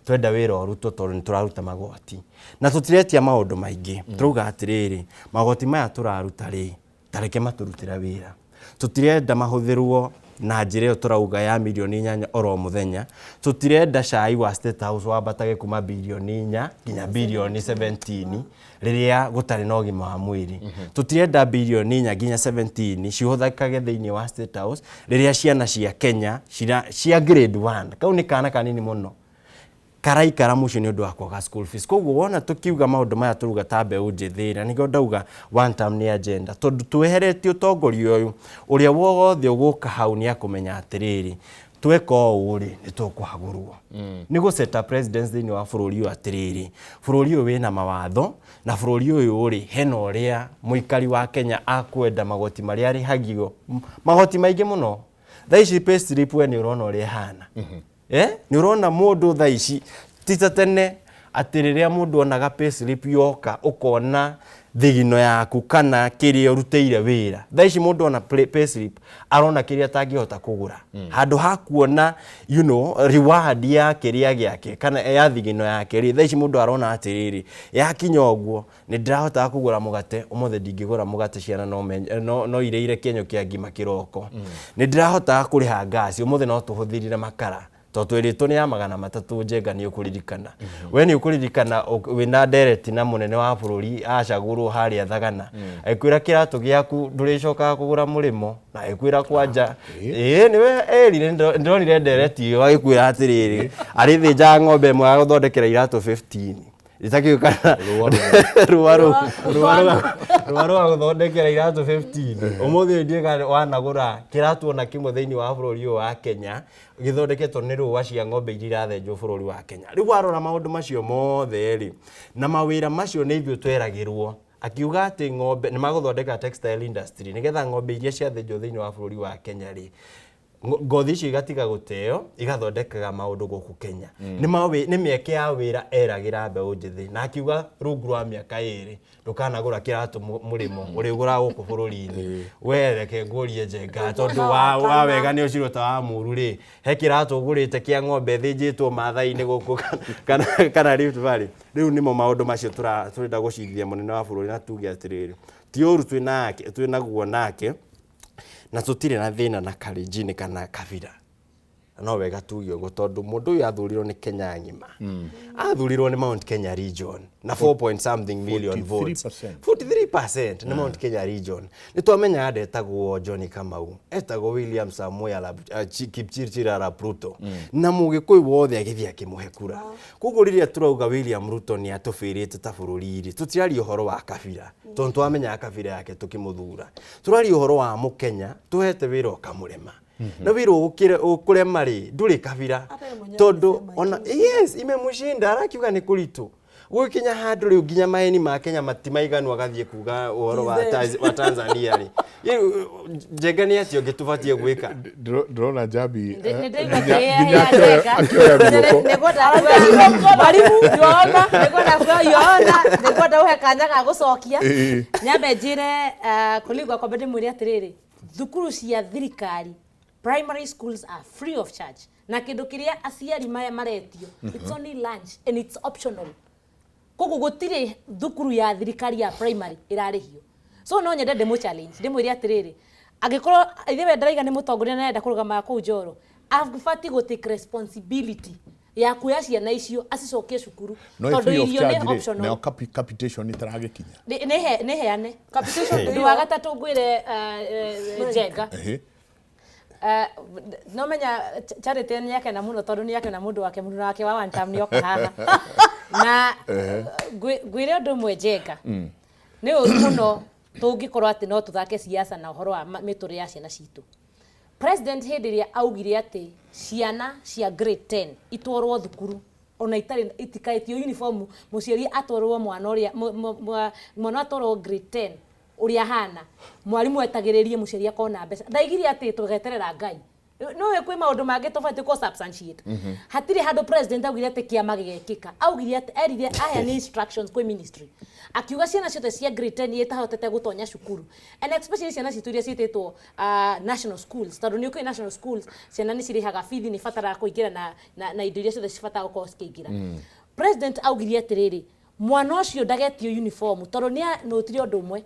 twenda wĩra ũrutwo, tondũ nĩ tũraruta magoti na tũtiretia maũndũ maingĩ. Tũrauga atĩrĩrĩ, magoti maya tũraruta rĩ, tareke matũrutĩre wĩra. Tũtirenda mahũthĩrwo na njĩra ĩyo tũrauga ya mirioni 8 oro mũthenya. Tũtirenda cai wa State House wambatage kuma birioni 4 nginya birioni 17 rĩrĩa gũtarĩ na ũgima wa mwĩrĩ. Tũtirenda birioni 4 nginya 17 cihũthĩkage thĩinĩ wa State House rĩrĩa ciana cia Kenya cia grade 1, kau nĩ kana kanini mũno, karaikara mũciĩ nĩ ũndũ wa kwaga school fees. Koguo wona tũkiuga maũndũ maya, tũruga ta mbeũ njĩthĩ, na nĩkĩo ndauga one term nĩ agenda, tondũ tweheretie ũtongoria ũyũ, ũrĩa wothe ũgũka hau nĩ akũmenya atĩrĩrĩ, tweka ũũ rĩ, nĩ tũkũhagũrwo. Nĩ gũ set a precedence thĩinĩ wa bũrũri ũyũ atĩrĩrĩ, bũrũri ũyũ wĩna mawatho, na bũrũri ũyũ rĩ, hena ũrĩa mũikari wa Kenya akwenda magoti marĩa arĩhagio, magoti maingĩ mũno. Thaa ici pay slip we nĩ ũrona ũrĩa ĩhana. Nĩ ũrona mũndũ thaa ici ti ta tene atĩ rĩrĩa mũndũ onaga pay slip yoka ũkona thigino yaku kana kĩrĩa ũrutĩire wĩra. Thaa ici mũndũ ona pay slip arona kĩrĩa atangĩhota kũgũra, handũ ha kuona reward ya kĩrĩa gĩake kana ya thigino yake rĩ. Thaa ici mũndũ arona atĩrĩrĩ, yakinya ũguo nĩ ndĩrahotaga kũgũra mũgate, ũmũthĩ ndingĩgũra mũgate, ciana no irĩire kĩenyũ kĩa ngima kĩroko. Nĩ ndĩrahotaga kũrĩha ngasi, ũmũthĩ no tũhũthĩrire makara tondũ twĩrĩtwo nĩ ya 300. Njenga, nĩ ũkũririkana, we nĩ ũkũririkana wĩna ndereti na mũnene wa bũrũri acagũrwo harĩa Thagana, agĩkwĩra kĩratũ gĩaku ndũrĩcokaga kũgũra mũrĩmo, na agĩkwĩra kwanja ĩĩ nĩwe erire. Ndĩronire ndereti ĩyo agĩkwĩra atĩrĩrĩ, arĩthĩnjaga ng'ombe ĩmwe ya gũthondekera iratũ 15 itakĩũĩ kana rũa rũa rũa gũthondekera iratũ 15. Ũmũthĩ ũyũ ndiũĩ wanagũra kĩratũ ona kĩmwe thĩinĩ wa bũrũri ũyũ wa Kenya gĩthondeketwo nĩ rũa cia ng'ombe iria irathĩnjwo bũrũri wa Kenya. Rĩu warora maũndũ macio mothe rĩ, na mawĩra macio nĩ ithuĩ tweragĩrwo, akiuga atĩ ng'ombe nĩ magũthondeka textile industry nĩgetha ng'ombe iria ciathĩnjwo thĩinĩ wa bũrũri wa Kenya rĩ, ngothi icio igatiga gũteo, igathondekaga maũndũ gũkũ Kenya. Nĩ mĩeke ya wĩra eragĩra mbeũ njĩthĩ, na akiuga rungu rwa mĩaka 2 ndũkanagũra kĩratũ mũrĩmo, ũrĩgũraga gũkũ bũrũri-inĩ. We reke ngũrie Njenga, tondũ wa wega nĩ ũcirũta wa mũru rĩ, he kĩratũ ũgũrĩte kĩa ng'ombe ĩthĩnjĩtwo Maathai-inĩ gũkũ kana Rift Valley? Rĩu nĩmo maũndũ macio tũrenda gũcirithia mũnene wa bũrũri, na tuge atĩrĩrĩ, ti ũru twĩnake, twĩnaguo nake, na tũtirĩ na thĩna na Kalenjin kana kabira. No wega tuge ũguo, tondũ mũndũ ũyũ athurirwo nĩ Kenya ng'ima, athurirwo nĩ Mount Kenya region na 4 point something million votes. 43%. 43% nĩ Mount Kenya region. Nĩ twamenyaga ndetagwo John Kamau, etagwo William Samoei Kipchirchir arap Ruto, na mũgĩkũyũ wothe agĩthiĩ akĩmũhe kura. Koguo rĩrĩa tũrauga William Ruto nĩ atũbĩrĩte ta bũrũri rĩ, tũtiraria ũhoro wa kabira, tondũ twamenyaga kabira yake tũkĩmũthura. Tũraria ũhoro wa mũkenya tũhete wĩra ũkamũrema, na wĩra ũkũrema rĩ, ndũrĩ kabira. Hata yeye mwenyewe Tondũ alisema ona yes imemshinda, arakiuga nĩ kũritũ. Gũgĩkinya handũ rĩu nginya maeni ma Kenya matimaiganu agathiĩ kuga ũhoro wa, TZ. wa Tanzania rĩ. Rĩu, Njenga nĩ atĩa ũngĩ tũbatiĩ gwĩka? Ndĩrona Njambi Nĩ ndĩraigua nginya kĩrĩa nginya Njenga. akĩoya guoko. Nĩngwenda kuoya mwarimu yoona nĩngwenda kuoya yoona nĩngwenda ũhe kanya ga gũcokia. Ĩĩ. Nyambe njĩre colleague wakwa ndĩmwĩre atĩrĩrĩ, thukuru cia thirikari, primary schools are free of charge, na kĩndũ kĩrĩa aciari maya maretio, it's only lunch and it's optional. Koguo gũtirĩ thukuru ya thirikari ya primary ĩrarĩhio. So no nyende ndĩmũ challenge, ndĩmwĩre atĩrĩrĩ, angĩkorwo ithe we ndaraiga nĩ mũtongoria na arenda kũrũgama kũu Njoro, abatiĩ gũ take responsibility ya kuoya ciana icio acicokie cukuru, No tondũ free of irio nĩ charge rĩ, optional. nayo capitation ĩtaragĩkinya. Nĩ heane. Capitation Ũndũ ndĩyo. wa gatatũ ngwĩre Njenga. Ehe. No menya Charity nĩ akena mũno tondũ nĩ akena mũndũ wake, mũndũ wake wa one term nĩ oka haha na ngwĩre ũndũ ũmwe, Njenga, nĩ ũru mũno tũngĩkorwo atĩ no tũthake siasa na ũhoro wa mĩtũrĩre ya ciana citũ. President hĩndĩ ĩrĩa augire atĩ ciana cia grade 10 itwarwo thukuru ona itarĩ itikaĩtio uniform, mũciari atwarwo mwana ũrĩa mwana atwarwo grade 10 ũrĩa ahana, mwarimũ etagĩrĩrie mũciari akona mbeca, ndaigire atĩ tũgeterera Ngai. No kwĩ maũndũ mangĩ tũbatiĩ kũ substantiate. Hatirĩ handũ president augire atĩ kĩama gĩgekĩka. Augire atĩ erire aheane instructions kwĩ ministry, akiuga ciana ciothe cia grade 10 iria itahotete gũtonya cukuru, and especially ciana citũ iria ciĩtĩtwo national schools, tondũ nĩ ũkĩũĩ national schools ciana nĩ cirĩhaga bithi, nĩ bataraga kũingĩra na indo iria ciothe cibataraga gũkorwo cikĩingĩra. President augire atĩrĩrĩ, mwana ũcio ndagetio uniform, tondũ nĩ nũtire ũndũ ũmwe,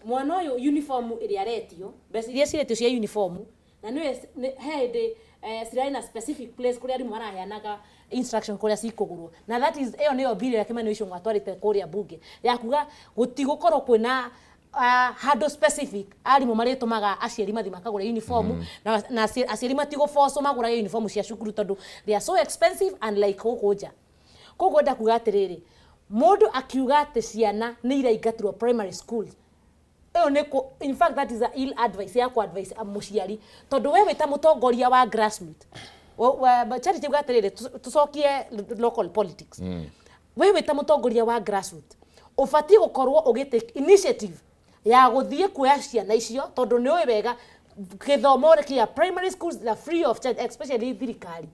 mwana ũyũ uniform ĩrĩa aretio, mbeca iria ciretio cia uniform, na nĩwe he hĩndĩ cirarĩ na specific place kũrĩa arimũ maraheanaga instruction kũrĩa cikũgũrwo, na that is ĩyo nĩyo bill ĩrĩa Kimani Ichung'wa atwarĩte kũrĩa bunge ya kuga gũtigũkorwo kwĩna handũ specific arimũ marĩtũmaga aciari mathiĩ makagũra uniform, na aciari matigũbocwo magũrage uniform cia cukuru tondũ they are so expensive and like gũkũ nja. Koguo enda kuga atĩrĩrĩ, mũndũ akiuga atĩ ciana nĩ iraingatirwo primary schools, ĩyo nĩ kũ in fact that is a ill advice ya ku advice a mũciari, tondũ we wĩ ta mũtongoria wa grassroot Charity uga atĩrĩrĩ, tũcokie local politics, we wĩ ta mũtongoria wa grassroot ũbatiĩ gũkorwo ũgĩ take initiative ya gũthiĩ kuoya ciana icio, tondũ nĩ ũĩ wega gĩthomo kĩa primary schools na free of charge, especially thirikari.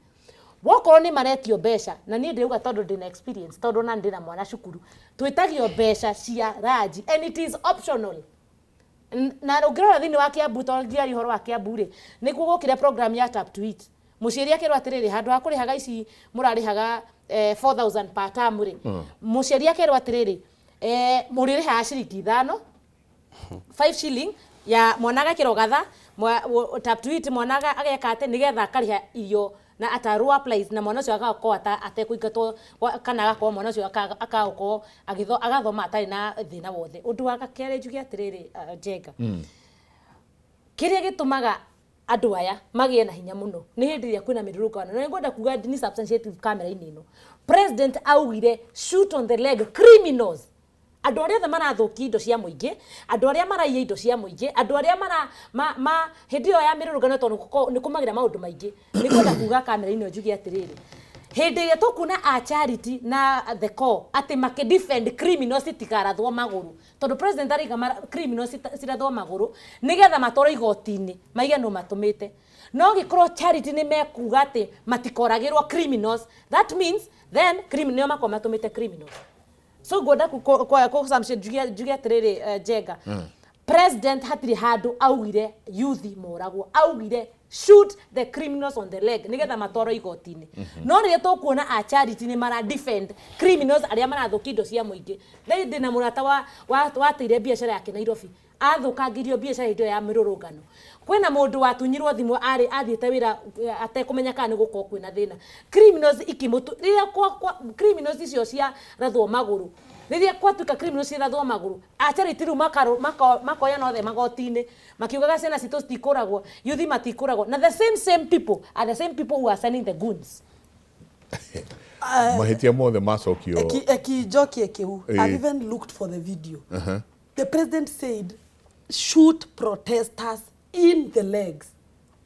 Wokorwo nĩ maretio mbeca, na niĩ ndĩrauga tondũ ndĩna experience, tondũ ona ndĩna mwana cukuru, twĩtagio mbeca cia ranji and it is optional. Na ũngĩrora thĩinĩ wa Kiambu, tondũ ndiaria ũhoro wa Kiambu rĩ, nĩkuo gwokire program ya Tap to Eat. Mũciari akerwo atĩrĩrĩ, handũ ha kũrĩhaga ici mũrarĩhaga 4000 per term rĩ, mũciari akerwo atĩrĩrĩ, mũrĩrĩhaga ciringi 5, 5 shilling ya mwana agekĩrwo gatha Tap to Eat, mwana ageka atĩ nĩgetha akarĩha irio na at a lower price, na mwana ũcio agakorwo atekũingatwo kana agakorwo mwana ũcio akagũkorwo agathoma atarĩ na thĩna wothe. Ũndũ wa kerĩ njuge atĩrĩrĩ, Njenga, kĩrĩa gĩtũmaga andũ aya magĩe na hinya mũno nĩ hĩndĩ ĩrĩa kwĩna mĩrũrũngano, na nĩngwenda kuga ni substantiative kamera-inĩ ĩno. President augire shoot on the leg criminals, andũ arĩa othe marathũkia indo cia mũingĩ, andũ arĩa maraiya indo cia mũingĩ, andũ arĩa mara ma hĩndĩ ĩyo ya mĩrũrũngano, tondũ nĩ kũmagĩra maũndũ maingĩ. Nĩngwenda kuga kamera-inĩ ĩno njuge atĩrĩrĩ, hĩndĩ ĩrĩa tũkuona a Charity na the core atĩ makĩ defend criminals itikarathwo magũrũ, tondũ president araiga criminals cirathwo magũrũ nĩgetha matwarwo igoti-inĩ maige nũ matũmĩte, no gĩkorwo Charity nĩ mekuga atĩ matikoragĩrwo criminals, that means then nĩo makorwo matũmĩte criminals. So ngwenda njuge atĩrĩrĩ, Njenga, president hatirĩ handũ augire youth moragwo, augire shoot the criminals on the leg nĩgetha matwarwo igoti-inĩ. No rĩrĩa tũkuona a Charity nĩ mara defend criminals arĩa marathũkia indo cia mũingĩ, rĩu ndĩna mũrata wateire biacara yake Nairobi, athũkangirio biacara hĩndĩ ĩyo ya mĩrũrũngano. Kwĩna mũndũ watunyirwo thimũ, arĩ athiĩte wĩra atekũmenya kana nĩ gũkorwo kwĩna thĩna, criminals ikĩmũtu rĩrĩa criminals icio ciarathwo magũrũ, rĩrĩa kwatuĩka criminals ciarathwo magũrũ, a Charity rĩu makoyana othe magoti-inĩ makiugaga ciana citũ citikũragwo, youth matikũragwo, na the same same people are the same people who are sending the goons. Mahĩtia mothe macokio. Eki njokie kiu. I've even looked for the video. The president said shoot protesters in the legs.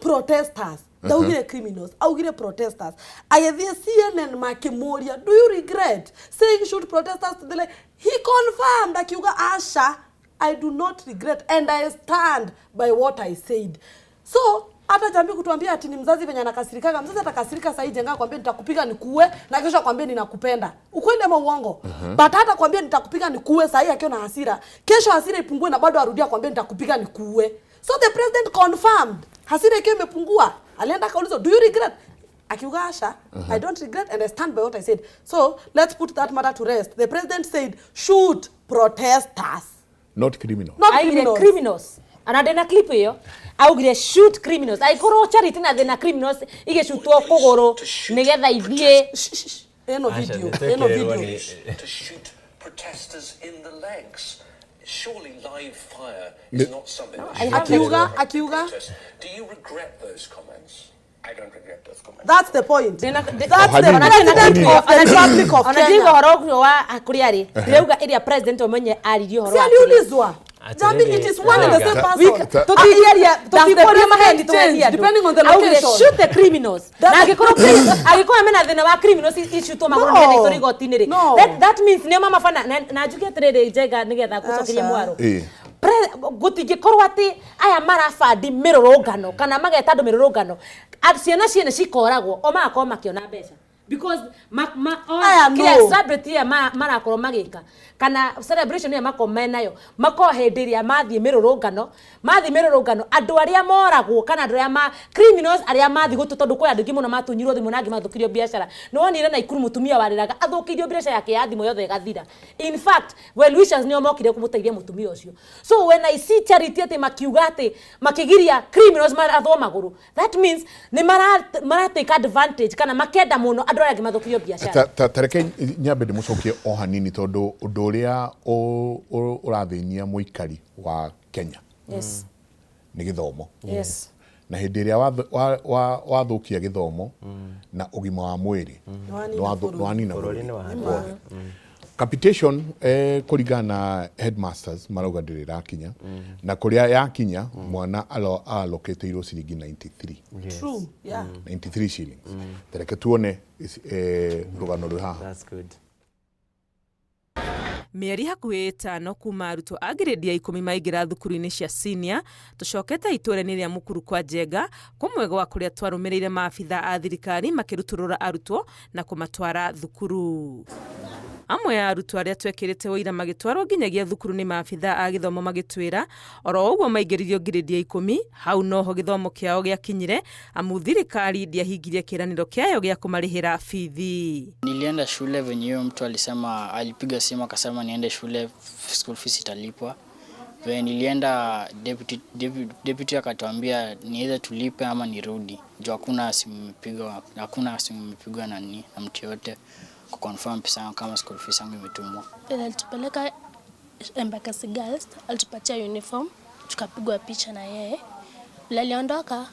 Protesters, ndaugire criminals, augire protesters. Agĩthiĩ CNN makĩmũria, "Do you regret saying shoot protesters to the leg?" He confirmed, akiuga, "Aca, I do not regret and I stand by what I said." So hata Njambi kutuambia ati ni mzazi venye anakasirikaga, mzazi atakasirika sahii, Njenga akwambia nitakupiga nikuue, na kesho akwambia ninakupenda. Ukweli ama uongo? But hata kwambia nitakupiga nikuue sahii akiwa na hasira, kesho hasira ipungue na bado arudia akwambia nitakupiga nikuue. So the president confirmed, hasira ikiwa imepungua, alienda akaulizwa, "Do you regret?" Akiuga, "Aca, I don't regret and I stand by what I said." So let's put that matter to rest. The president said shoot protesters. Not criminal. Not Augire criminals. Criminals ana ndĩna clip ĩyo, augire shoot criminals. Angĩkorwo Charity na thĩna criminals igĩcutwo kũgũrũ nĩgetha ithiĩ. Shh, shh, shh. Ĩno Aca, video, nĩtwekĩrĩrwo ĩno video. To shoot protesters in the legs. Surely live fire is not something that I should have be Akiuga. protest. Do you regret those comments? I don't regret those comments. That's the point. That's the Hanini, president hanini. of the Republic of Ona ndiga Kenya. ũhoro ũcio wa kũrĩa rĩ, ndĩrauga ĩrĩa president ũmenye aririe ũhoro Si wa kĩrĩa. aliulizwa. Njambi, it is one and the same person. Tũtingĩaria, Does the tũtingĩaria maheni president change tũhenie andũ. depending on the Augire, location? "Shoot the criminals." Na angĩkorwo mena thĩna wa criminals icutwo magũrũ No. nĩgetha itwarwo igoti-inĩ rĩ, No. that means nĩo mamabana na njuge atĩrĩrĩ, Njenga, nĩgetha ngũcokerie Aca. mwaro. Ĩĩ. Gũtingĩkorwo atĩ aya marabandi mĩrũrũngano kana mageta andũ mĩrũrũngano, ciana ciene cikoragwo o magakorwo makĩona mbeca because Aya, no. kĩrĩa celebrity ĩrĩa marakorwo magĩka kana celebration ĩrĩa makorwo menayo, makorwo hĩndĩ ĩrĩa mathiĩ mĩrũrũngano, andũ arĩa moragwo kana andũ arĩa ma criminals arĩa mathiĩ gũtũ, tondũ kwĩ andũ aingĩ mũno matunyirwo thimũ na angĩ mathũkirio biacara. Nĩ wonire Naikuru mũtumia warĩraga athũkĩirio biacara yake ya thimũ yothe ĩgathira. In fact, well wishers nĩo mokire kũmũteithia mũtumia ũcio. So when I see Charity atĩ makiuga atĩ makĩgiria criminals marathwo magũrũ, that means nĩ mara take advantage kana makenda mũno andũ arĩa angĩ mathũkirio biacara. Ta reke nyambe ndĩmũcokie o hanini, tondũ ũndũ ũrĩa ũrathĩnia mũikari wa Kenya nĩ gĩthomo. Na hĩndĩ ĩrĩa wathũkia gĩthomo na ũgima wa mwĩrĩ, Nĩwanina bũrũri. nĩwanina Bũrũri bũrũri nĩ wothe. Capitation, kũringana na headmasters, marauga ndĩrĩ ĩrakinya, na kũrĩa yakinya mwana allocateirwo ciringi 93. True. Yeah. 93 shillings. Tareke tuone rũgano rwĩ haha. That's good. Mĩeri hakuhĩ 5 kuma arutwo a ngirĩndi ya 10 maingĩra thukuru-inĩ cia senior, tũcokete itũũra-inĩ rĩa Mũkuru kwa Njenga, kũmwe gwa kũrĩa twarũmĩrĩire maabitha a thirikari makĩrutũrũra arutwo na kũmatwara thukuru. Amwe a arutwo arĩa twekĩrĩte ũira magĩtwarwo nginyagia thukuru nĩ maabitha a gĩthomo magĩtwĩra oro ũguo maingĩririo ngirĩndi ya 10, hau noho gĩthomo kĩao gĩakinyire, amu thirikari ndĩahingirie kĩĩranĩro kĩayo gĩa kũmarĩhĩra bithi. Nilienda shule venye huyo mtu alisema, alipiga simu akasema niende shule, school fees italipwa. Venye nilienda, deputy akatuambia ni either tulipe ama nirudi, juu hakuna simu imepigwa, hakuna simu imepigwa na nini na mtu yote kuconfirm pesa yangu kama school fees yangu imetumwa. Alitupeleka Embakasi Girls, alitupatia uniform, tukapigwa picha na yeye. Vile aliondoka,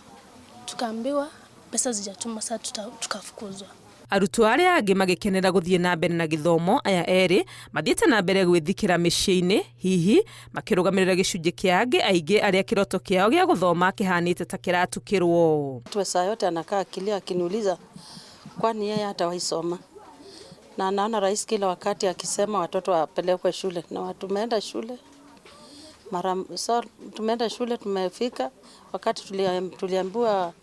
tukaambiwa pesa zijatumwa, sasa tukafukuzwa. Arutwo arĩa angĩ magĩkenera gũthiĩ na mbere na gĩthomo, aya erĩ mathiĩte na mbere gwĩthikĩra mĩciĩ-inĩ, hihi makĩrũgamĩrĩra gĩcunjĩ kĩa angĩ aingĩ arĩa kĩroto kĩao gĩa gũthoma kĩhanĩte ta kĩratukĩrwo. Saa yote anakaa akilia akiniuliza kwani yeye hatawahi soma, na anaona rais kila wakati akisema watoto wapelekwe shule, na tumeenda shule mara so, tumeenda shule, tumefika wakati tuliambiwa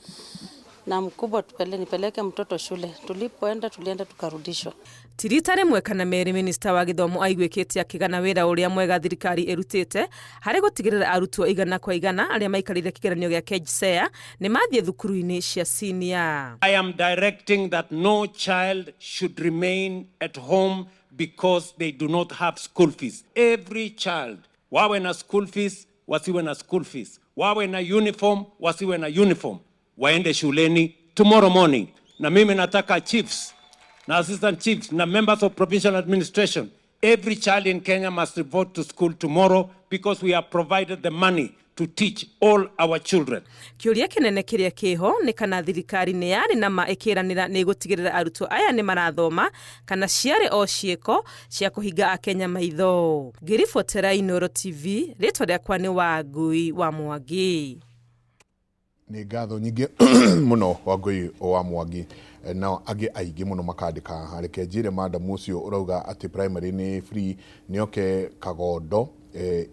na mkubwa nipeleke mtoto shule. Tulipoenda, tulienda tukarudishwa. Ti rita rĩmwe kana merĩ minista wa gĩthomo aiguĩkĩte akĩgana wĩra ũrĩa mwega thirikari ĩrutĩte harĩ gũtigĩrĩra arutwo 100% arĩa maikarĩire kĩgeranio gĩa KJSEA nĩ mathiĩ thukuru-inĩ cia senior. I am directing that no child should remain at home because they do not have school fees. Every child, wawe na school fees, wasiwe na school fees, wawe na uniform, wasiwe na uniform, waende shuleni tomorrow morning. Na mimi nataka chiefs na assistant chiefs na members of provincial administration. Every child in Kenya must report to school tomorrow because we have provided the money to teach all our children. Kĩũria kĩnene kĩrĩa kĩho nĩ kana thirikari nĩ yarĩ na ma ĩkĩranĩra nĩ ĩgũtigĩrĩra arutwo aya nĩ marathoma, kana ciarĩ o ciĩko cia kũhinga akenya maitho. Ngĩribotera Inooro TV, rĩtwa rĩakwa nĩ Wangui wa Mwangi. Nĩ ngatho nyingĩ mũno Wangũi wa Mwangi. Nao angĩ aingĩ mũno makandĩka, reke njĩre madam ũcio ũrauga atĩ primary nĩ free nĩ oke Kagondo,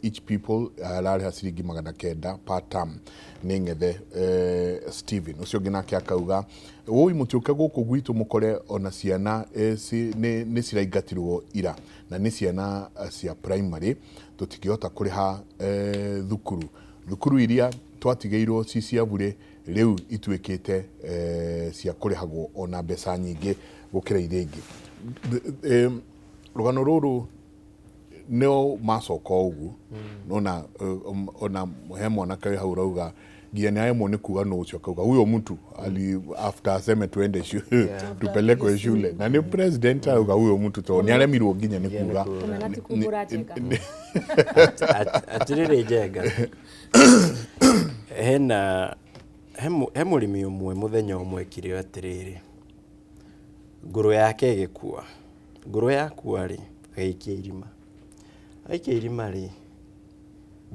each people ararĩha ciringi 900 per term. Nĩ ng'ethe Steven. Ũcio ũngĩ nake akauga woi mũtiũke gũkũ gwitũ mũkore ona ciana nĩ ciraingatirwo ira na nĩ ciana cia primary, tũtingĩhota kũrĩha thukuru. Thukuru iria twatigĩirwo ci cia bure rĩu ituĩkĩte cia kũrĩhagwo ona mbeca nyingĩ gũkĩra iria ingĩ. Rũgano rũrũ nĩo macoka ũguo ona ona he mwanake wĩ hau ũrauga nginya nĩ aremwo nĩ kuga nũ ũcio, akauga huyo mtu ali after aseme tuende tupelekwe shule na nĩ president arauga huyo mtu tondũ nĩ aremirwo nginya nĩ kuga. Kũmena ti kumbũra Njenga. Atĩrĩrĩ Njenga, hena he mũrĩmi ũmwe mũthenya ũmwe ekire atĩrĩrĩ, ngũrwe yake ĩgĩkua. Ngũrwe yakua rĩ, agĩikia irima. Aikia irima rĩ,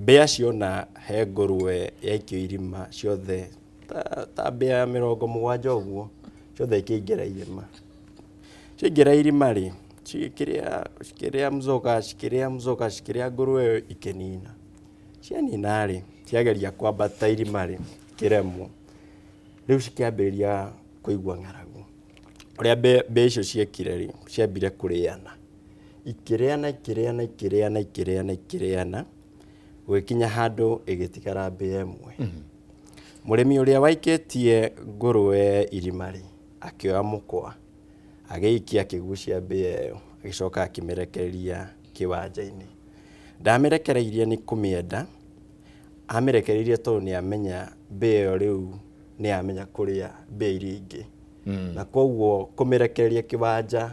mbĩa ciona he ngũrwe yaikio irima ciothe ta mbĩa 70 ũguo, ciothe ikĩingĩra irima. Ciaingĩra irima rĩ, cikĩrĩa mzoga, cikĩrĩa mzoga, cikĩrĩa ngũrwe ĩyo ikĩnina. Cianina rĩ, ciageria kwambata irima rĩ, ikĩremwo. Rĩu cikĩambĩrĩria kũigua ng'aragu. Ũrĩa mbĩa icio ciekire rĩ, ciambire kũrĩana. Ikĩrĩana, ikĩrĩana, ikĩrĩana, ikĩrĩana, ikĩrĩana, gũgĩkinya handũ ĩgĩtigara mbĩa ĩmwe. Mũrĩmi ũrĩa waikĩtie ngũrwe irima rĩ, akĩoya mũkwa, agĩikia akĩgucia mbĩa ĩyo, agĩcoka akĩmĩrekereria kĩwanja-inĩ. Ndamĩrekereirie nĩ kũmĩenda, amĩrekereirie tondũ nĩ amenya mbĩa ĩyo rĩu nĩ amenya kũrĩa mbĩa iria ingĩ. Na koguo kũmĩrekereria kĩwanja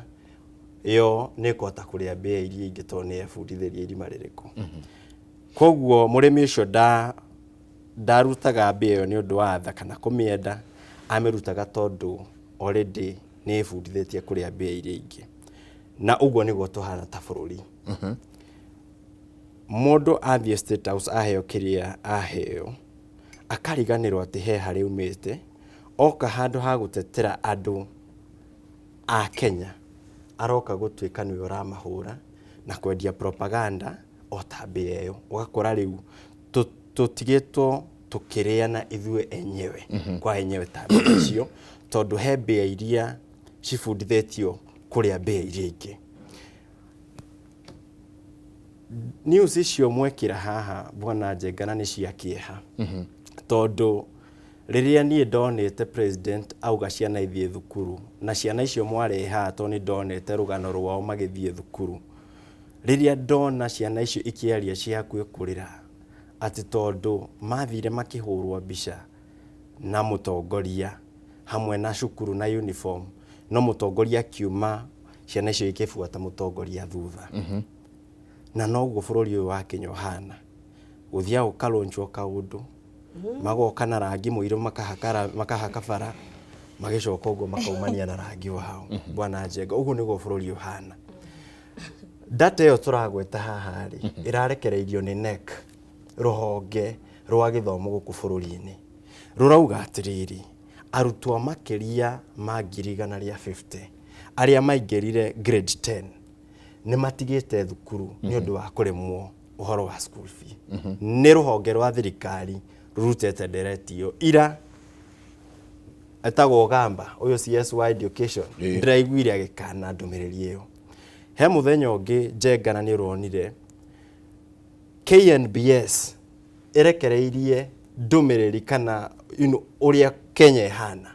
ĩyo nĩ ĩkũhota kũrĩa mbĩa iria ingĩ tondũ nĩ yebundithĩria irima rĩrĩkũ. Koguo mũrĩmi ũcio ndarutaga mbĩa ĩyo nĩ ũndũ wa tha kana kũmĩenda, amĩrutaga tondũ already nĩ ĩbundithĩtie kũrĩa mbĩa iria ingĩ. Na ũguo nĩguo tũhana ta bũrũri. Mũndũ athiĩ State House aheo kĩrĩa aheo, akariganĩrwo atĩ he harĩa aumĩte, oka handũ ha gũtetera andũ a Kenya, aroka gũtuĩka nĩwe ũramahũra na kwendia propaganda o ta mbĩa ĩyo. Ũgakora rĩu tũtigĩtwo tũkĩrĩana ithuĩ enyewe kwa enyewe ta mbĩa icio, tondũ he mbĩa iria cibundithĩtio kũrĩa mbĩa iria ingĩ. News icio mwekĩra haha bwana Njenga na nĩ cia kĩeha, tondũ rĩrĩa niĩ ndonete president auga ciana ithiĩ thukuru, na ciana icio mwarehe haha tondũ nĩ ndonete rũgano rwao magĩthiĩ thukuru, rĩrĩa ndona ciana icio ikĩaria ciĩ hakuhĩ kũrĩra atĩ tondũ mathire makĩhũrwo mbica na mũtongoria hamwe na cukuru na uniform, no mũtongoria akiuma ciana icio ikĩbuata mũtongoria thutha. Na noguo bũrũri ũyũ wa Kenya ũhana, gũthiaga gũkarũnjwo kaũndũ, magoka na rangi mũirũ makahaka bara, magĩcoka ũguo makaumania na rangi wao. Bwana Njenga, ũguo nĩguo bũrũri ũhana. Data ĩyo tũragweta haha rĩ, ĩrarekereirio nĩ KNEC, rũhonge rwa gĩthomo gũkũ bũrũri-inĩ. Rũrauga atĩrĩrĩ, arutwo makĩria ma 150,000 arĩa maingĩrire grade 10 nĩ matigĩte thukuru nĩ ũndũ wa kũremwo ũhoro wa school fee. Nĩ rũhonge rwa thirikari rũrutĩte ndereti ĩyo. Ira etagwo Gamba, ũyũ CS wa education, ndĩraiguire agĩkana ndũmĩrĩri ĩyo. He mũthenya ũngĩ Njenga na nĩ ũronire KNBS ĩrekereirie ndũmĩrĩri kana ũrĩa Kenya ĩhana.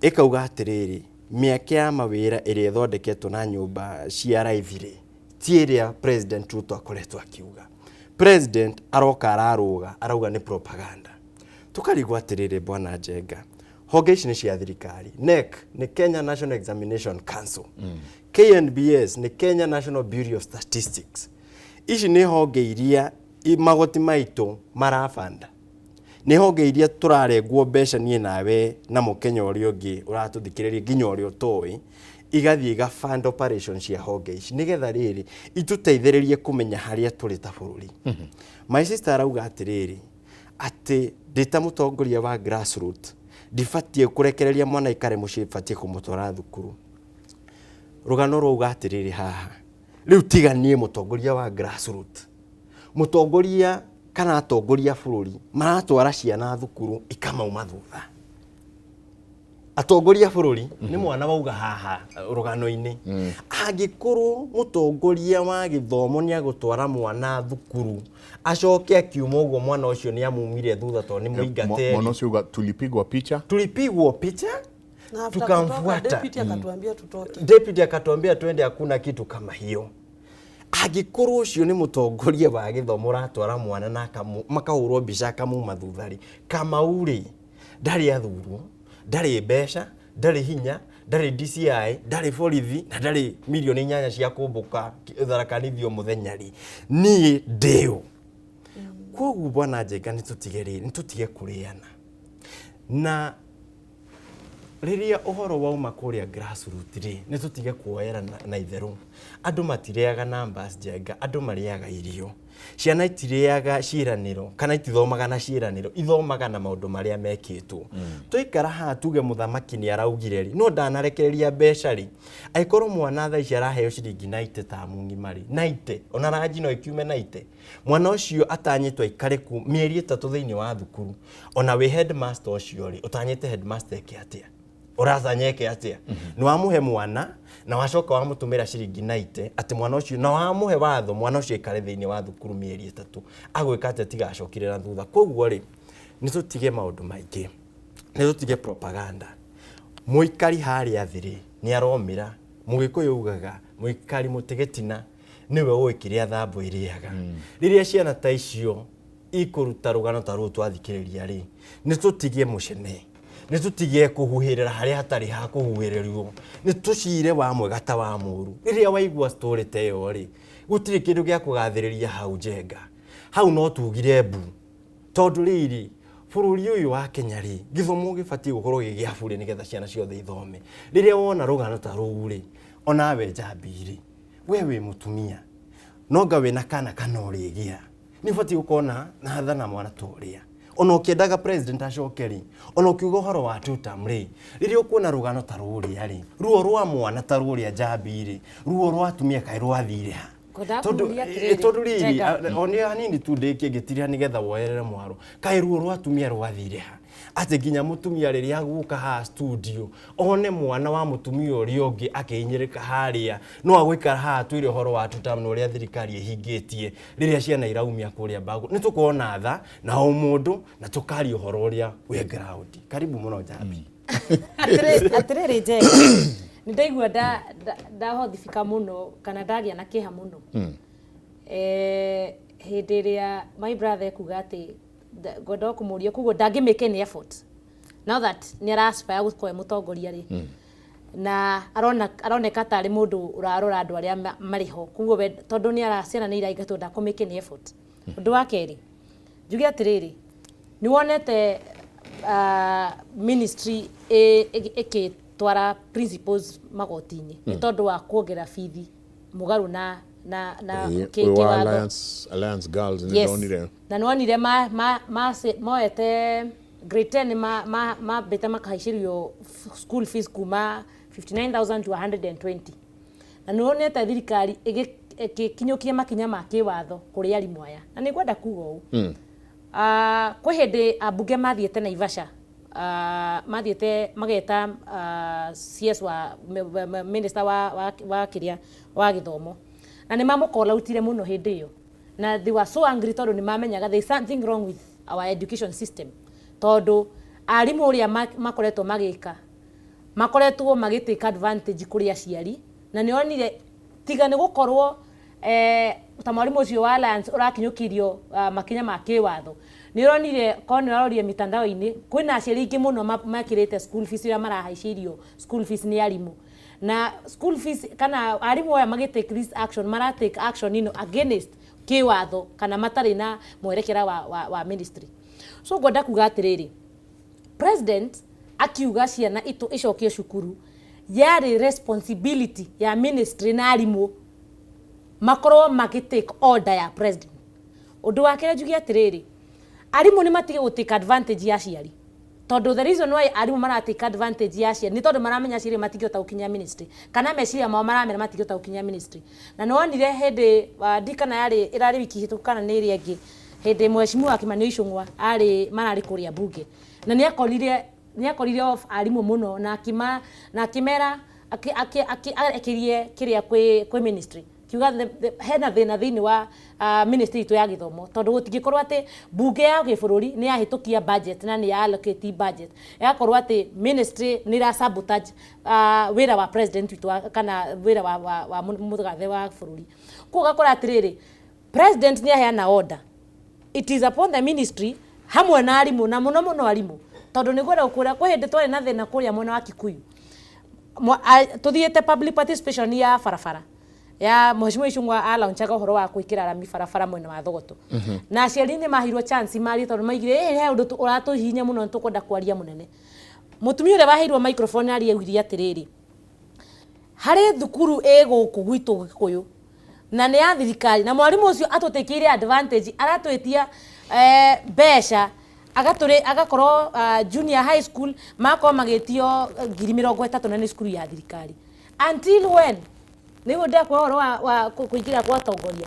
Ĩkauga atĩrĩrĩ, mĩeke ya mawĩra ĩrĩa ĩthondeketwo na nyũmba cia raithi rĩ, ti ĩrĩa President Ruto akoretwo akiuga. President aroka ararũga, arauga nĩ propaganda. Tũkarigwo atĩrĩrĩ bwana Njenga, honge ici nĩ cia thirikari. KNEC nĩ Kenya National Examination Council. KNBS nĩ Kenya National Bureau of Statistics. Ici nĩ honge iria magoti maitũ marabanda. Nĩ honge iria tũrarengwo mbeca niĩ nawe na mũkenya ũrĩa ũngĩ ũratũthikĩrĩria nginya ũrĩa ũtoĩ, igathiĩ iga fund operation cia honge ici nĩgetha rĩrĩ itũteithĩrĩrie kũmenya harĩa tũrĩ ta bũrũri. My sister arauga atĩrĩrĩ, Atĩ ndĩ ta mũtongoria wa grassroot ndibatiĩ kũrekereria mwana aikare mũciĩ, batiĩ kũmũtwara thukuru. Rũgano rwauga atĩrĩrĩ haha, rĩu tiga niĩ mũtongoria wa grassroot, mũtongoria kana atongoria a bũrũri maratwara ciana thukuru ikamauma thutha. Atongoria a bũrũri nĩ mwana wauga haha rũgano-inĩ, angĩkorwo mũtongoria wa gĩthomo nĩ agũtwara mwana thukuru acoke akiuma ũguo, mwana ũcio nĩ amumire thutha tondũ nĩ mũingate. Mwana ũcio uga tulipigwa picha. Tulipigwa picha. Na after Tukamfuata. kutoka, deputy akatuambia tutoke. Deputy akatuambia twende, hakuna kitu kama hiyo. Angĩkorwo ũcio nĩ mũtongoria wa gĩthomo ũratwara mwana na makahũrwo mbica akamuma thutha rĩ, Kamau rĩ, ndarĩ athurwo, ndarĩ mbeca, ndarĩ hinya, ndarĩ DCI, ndarĩ borithi na ndarĩ mirioni 8 cia kũmbũka Tharaka Nithi o mũthenya rĩ, niĩ ndĩũ? Koguo bwana Njenga, nĩ tũtige rĩ, nĩ tũtige kũrĩana na rĩrĩa ũhoro wauma kũrĩa grassroot rĩ, nĩ tũtige kuoera na itherũ. Andũ matirĩaga numbers, Njenga, andũ marĩaga irio. Ciana itirĩaga ciĩranĩro kana itithomaga na ciĩranĩro, ithomaga na maũndũ marĩa mekĩtwo. Twaikara haha tuge mũthamaki nĩ araugire rĩ, no ndanarekereria mbeca rĩ, angĩkorwo mwana thaa ici araheo ciringi 90 ta mũng'ima rĩ, 90 ona ranji no ikiume 90, mwana ũcio atanyĩtwo aikare ku mĩeri 3 thĩinĩ wa thukuru, ona wĩ headmaster ũcio rĩ, ũtanyĩte headmaster eke atĩa? Ũratanya eke atĩa? Nĩ wamũhe mwana na wacoka wamũtũmĩra ciringi 90 atĩ mwana ũcio, na wamũhe watho mwana ũcio aikare thĩinĩ wa thukuru mĩeri 3, agwĩka atĩa tigacokire na thutha? Koguo rĩ, nĩ tũtige maũndũ maingĩ, nĩ tũtige propaganda. Mũikari harĩa thĩ rĩ, nĩ aromĩra. Mũgĩkũyũ ugaga mũikari mũtĩ gĩtina nĩwe ũĩ kĩrĩa thambo ĩrĩaga. Rĩrĩa ciana ta icio ikũruta rũgano ta rũu twathikĩrĩria rĩ, nĩ tũtige mũcene, nĩ tũtige kũhuhĩrĩra harĩa hatarĩ ha kũhuhĩrĩrio, nĩ tũcire wa mwega ta wa mũru. Rĩrĩa waigua story ta ĩyo rĩ, gũtirĩ kĩndũ gĩa kũgathĩrĩria hau, Njenga. Hau no tugire mbu, tondũ rĩrĩ, bũrũri ũyũ wa Kenya rĩ, gĩthomo gĩbatiĩ gũkorwo gĩ gĩa bure nĩgetha ciana ciothe ithome. Rĩrĩa wona rũgano ta rũu rĩ, onawe Njambi rĩ, we wĩ mũtumia nonga wĩna kana kana ũrĩgĩa, nĩ ũbatiĩ gũkorwo na tha na mwana ta ũrĩa. Ona ũkĩendaga president acoke rĩ, ona ũkiuga ũhoro wa two term rĩ, rĩrĩa ũkuona rũgano ta rũrĩa rĩ, ruo rwa mwana ta rũrĩa, Njambi rĩ, ruo rwa atumia kaĩ rwathire ha? Ngwendaga Tondũ kũmũria atĩrĩrĩ, tondũ rĩrĩ Njenga. O nĩ hanini tu ndĩkie ngĩtiria nĩgetha woerere mwaro, kaĩ ruo rwa atumia rwathire ha, atĩ nginya mũtumia rĩrĩa agũka haha studio one mwana wa mũtumia ũrĩa ũngĩ akĩhinyĩrĩka harĩa, no agũikara haha twĩre ũhoro wa tutamu na ũrĩa thirikari ĩhingĩtie rĩrĩa ciana iraumia kũrĩa mbago? Nĩ tũkorwo na tha na o mũndũ na tũkaria ũhoro ũrĩa wĩ ground. Karibu mũno, Njambi. Atĩrĩrĩ Njenga, nĩ ndaigua ndahothibika mũno kana ndagĩa na kĩeha mũno. Hĩndĩ ĩrĩa my brother ekuga atĩ ngwenda o kũmũria, koguo ndangĩ make any effort now that nĩ ara aspire gũkorwo e mũtongoria rĩ, na arona aroneka tarĩ mũndũ ũrarora andũ arĩa marĩ ho, koguo we tondũ nĩ ara ciana nĩ iraingatwo, ndakũ make any effort. Ũndũ wa kerĩ, njuge atĩrĩrĩ, nĩ wonete ministry ĩgĩtwara principals magoti-inĩ nĩ tondũ wa kuongerera bithi mũgarũ na Ũyũ wa kĩwatho. Alliance Girls nĩ Yes. ndonire. Na nĩwonire moete grade 10 mambĩte makahaicĩrio school fees kuma 59,000 to 120, na nĩwonete thirikari ĩgĩkinyũkia makinya ma kĩwatho kũrĩ arimũ aya. Na nĩ ngwenda kuga ũũ, kwĩ hĩndĩ ambunge mathiĩte Naivasha, mathiĩte mageta CS wa minister wa kĩrĩa wa gĩthomo, na nĩ mamũkolautire mũno hĩndĩ ĩyo, na they were so angry tondũ nĩ mamenyaga there is something wrong with our education system, tondũ arimũ ũrĩa makoretwo magĩka, makoretwo magĩ take advantage kũrĩ aciari. Na nĩ onire tiga nĩ gũkorwo ta mwarimũ ũcio wa Alliance ũrakinyũkirio makinya ma kĩwatho, nĩ ũronire korwo nĩ ũrarorire mitandao-inĩ, kwĩna aciari aingĩ mũno mekĩrĩte school fees iria marahaicĩirio school fees nĩ arimũ na school fees, kana arimũ aya magĩ take this action, mara take action ino against kĩwatho kana matarĩ na mwerekera wa ministry. So ngwenda kuga atĩrĩrĩ, president akiuga ciana itu icokio cukuru, yarĩ responsibility ya ministry na arimũ makorwo magĩ take order ya president. Ũndũ wa kerĩ, njuge atĩrĩrĩ, Arimũ nĩ matige gũ take advantage ya aciari, tondũ the reason why arimũ mara take advantage ya aciari nĩ tondũ maramenya aciari matingĩhota gũkinya ministry, kana meciria mao maramera matingĩhota gũkinya ministry. Na nĩ wonire hĩndĩ ndikana yarĩ ĩrarĩ wiki hĩtũku kana nĩ ĩrĩa ĩngĩ, hĩndĩ mheshimiwa Kimani Ichung'wa arĩ mararĩ kũrĩa bunge, na nĩ akorire off arimũ mũno na akima na akĩmera arekerie kĩrĩa kwĩ ministry, kiuga hena thĩna thĩinĩ wa ministry itũ ya gĩthomo, tondũ gũtingĩkorwo atĩ bunge ya gĩbũrũri nĩ yahĩtũkia budget na nĩ ya allocate budget, ĩgakorwo atĩ ministry nĩ ĩra sabotage wĩra wa president witũ kana wĩra wa mũgathe wa bũrũri. Koguo ũgakora atĩrĩrĩ, president nĩ aheana order, it is upon the ministry hamwe na arimũ, na mũno mũno arimũ, tondũ nĩ ngwenda gũkwĩra kwĩ hĩndĩ twarĩ na thĩna kũrĩa mwena wa Kikuyu. Tũthiĩte public participation ya barabara ya mheshimiwa Ichung'wa, alaunchaga ũhoro wa gwĩkĩra rami barabara mwena wa Thogoto, na aciari nĩ maheirwo chance marie, tondũ maigire he ũndũ ũratũhihinya mũno, nĩ tũkwenda kwaria. Mũnene mũtumia ũrĩa waheirwo microphone arie augire atĩrĩrĩ, harĩ thukuru ĩ gũkũ gwitũ Gĩkũyũ na nĩ ya thirikari, na mwarimũ ũcio atũtĩkĩire advantage, aratwĩtia mbeca, agatũrĩ agakorwo junior high school magakorwo magĩtio 30,000, na nĩ cukuru ya thirikari. Until when? Nĩguo ndakwa ũhoro wa kũingĩra kwa atongoria,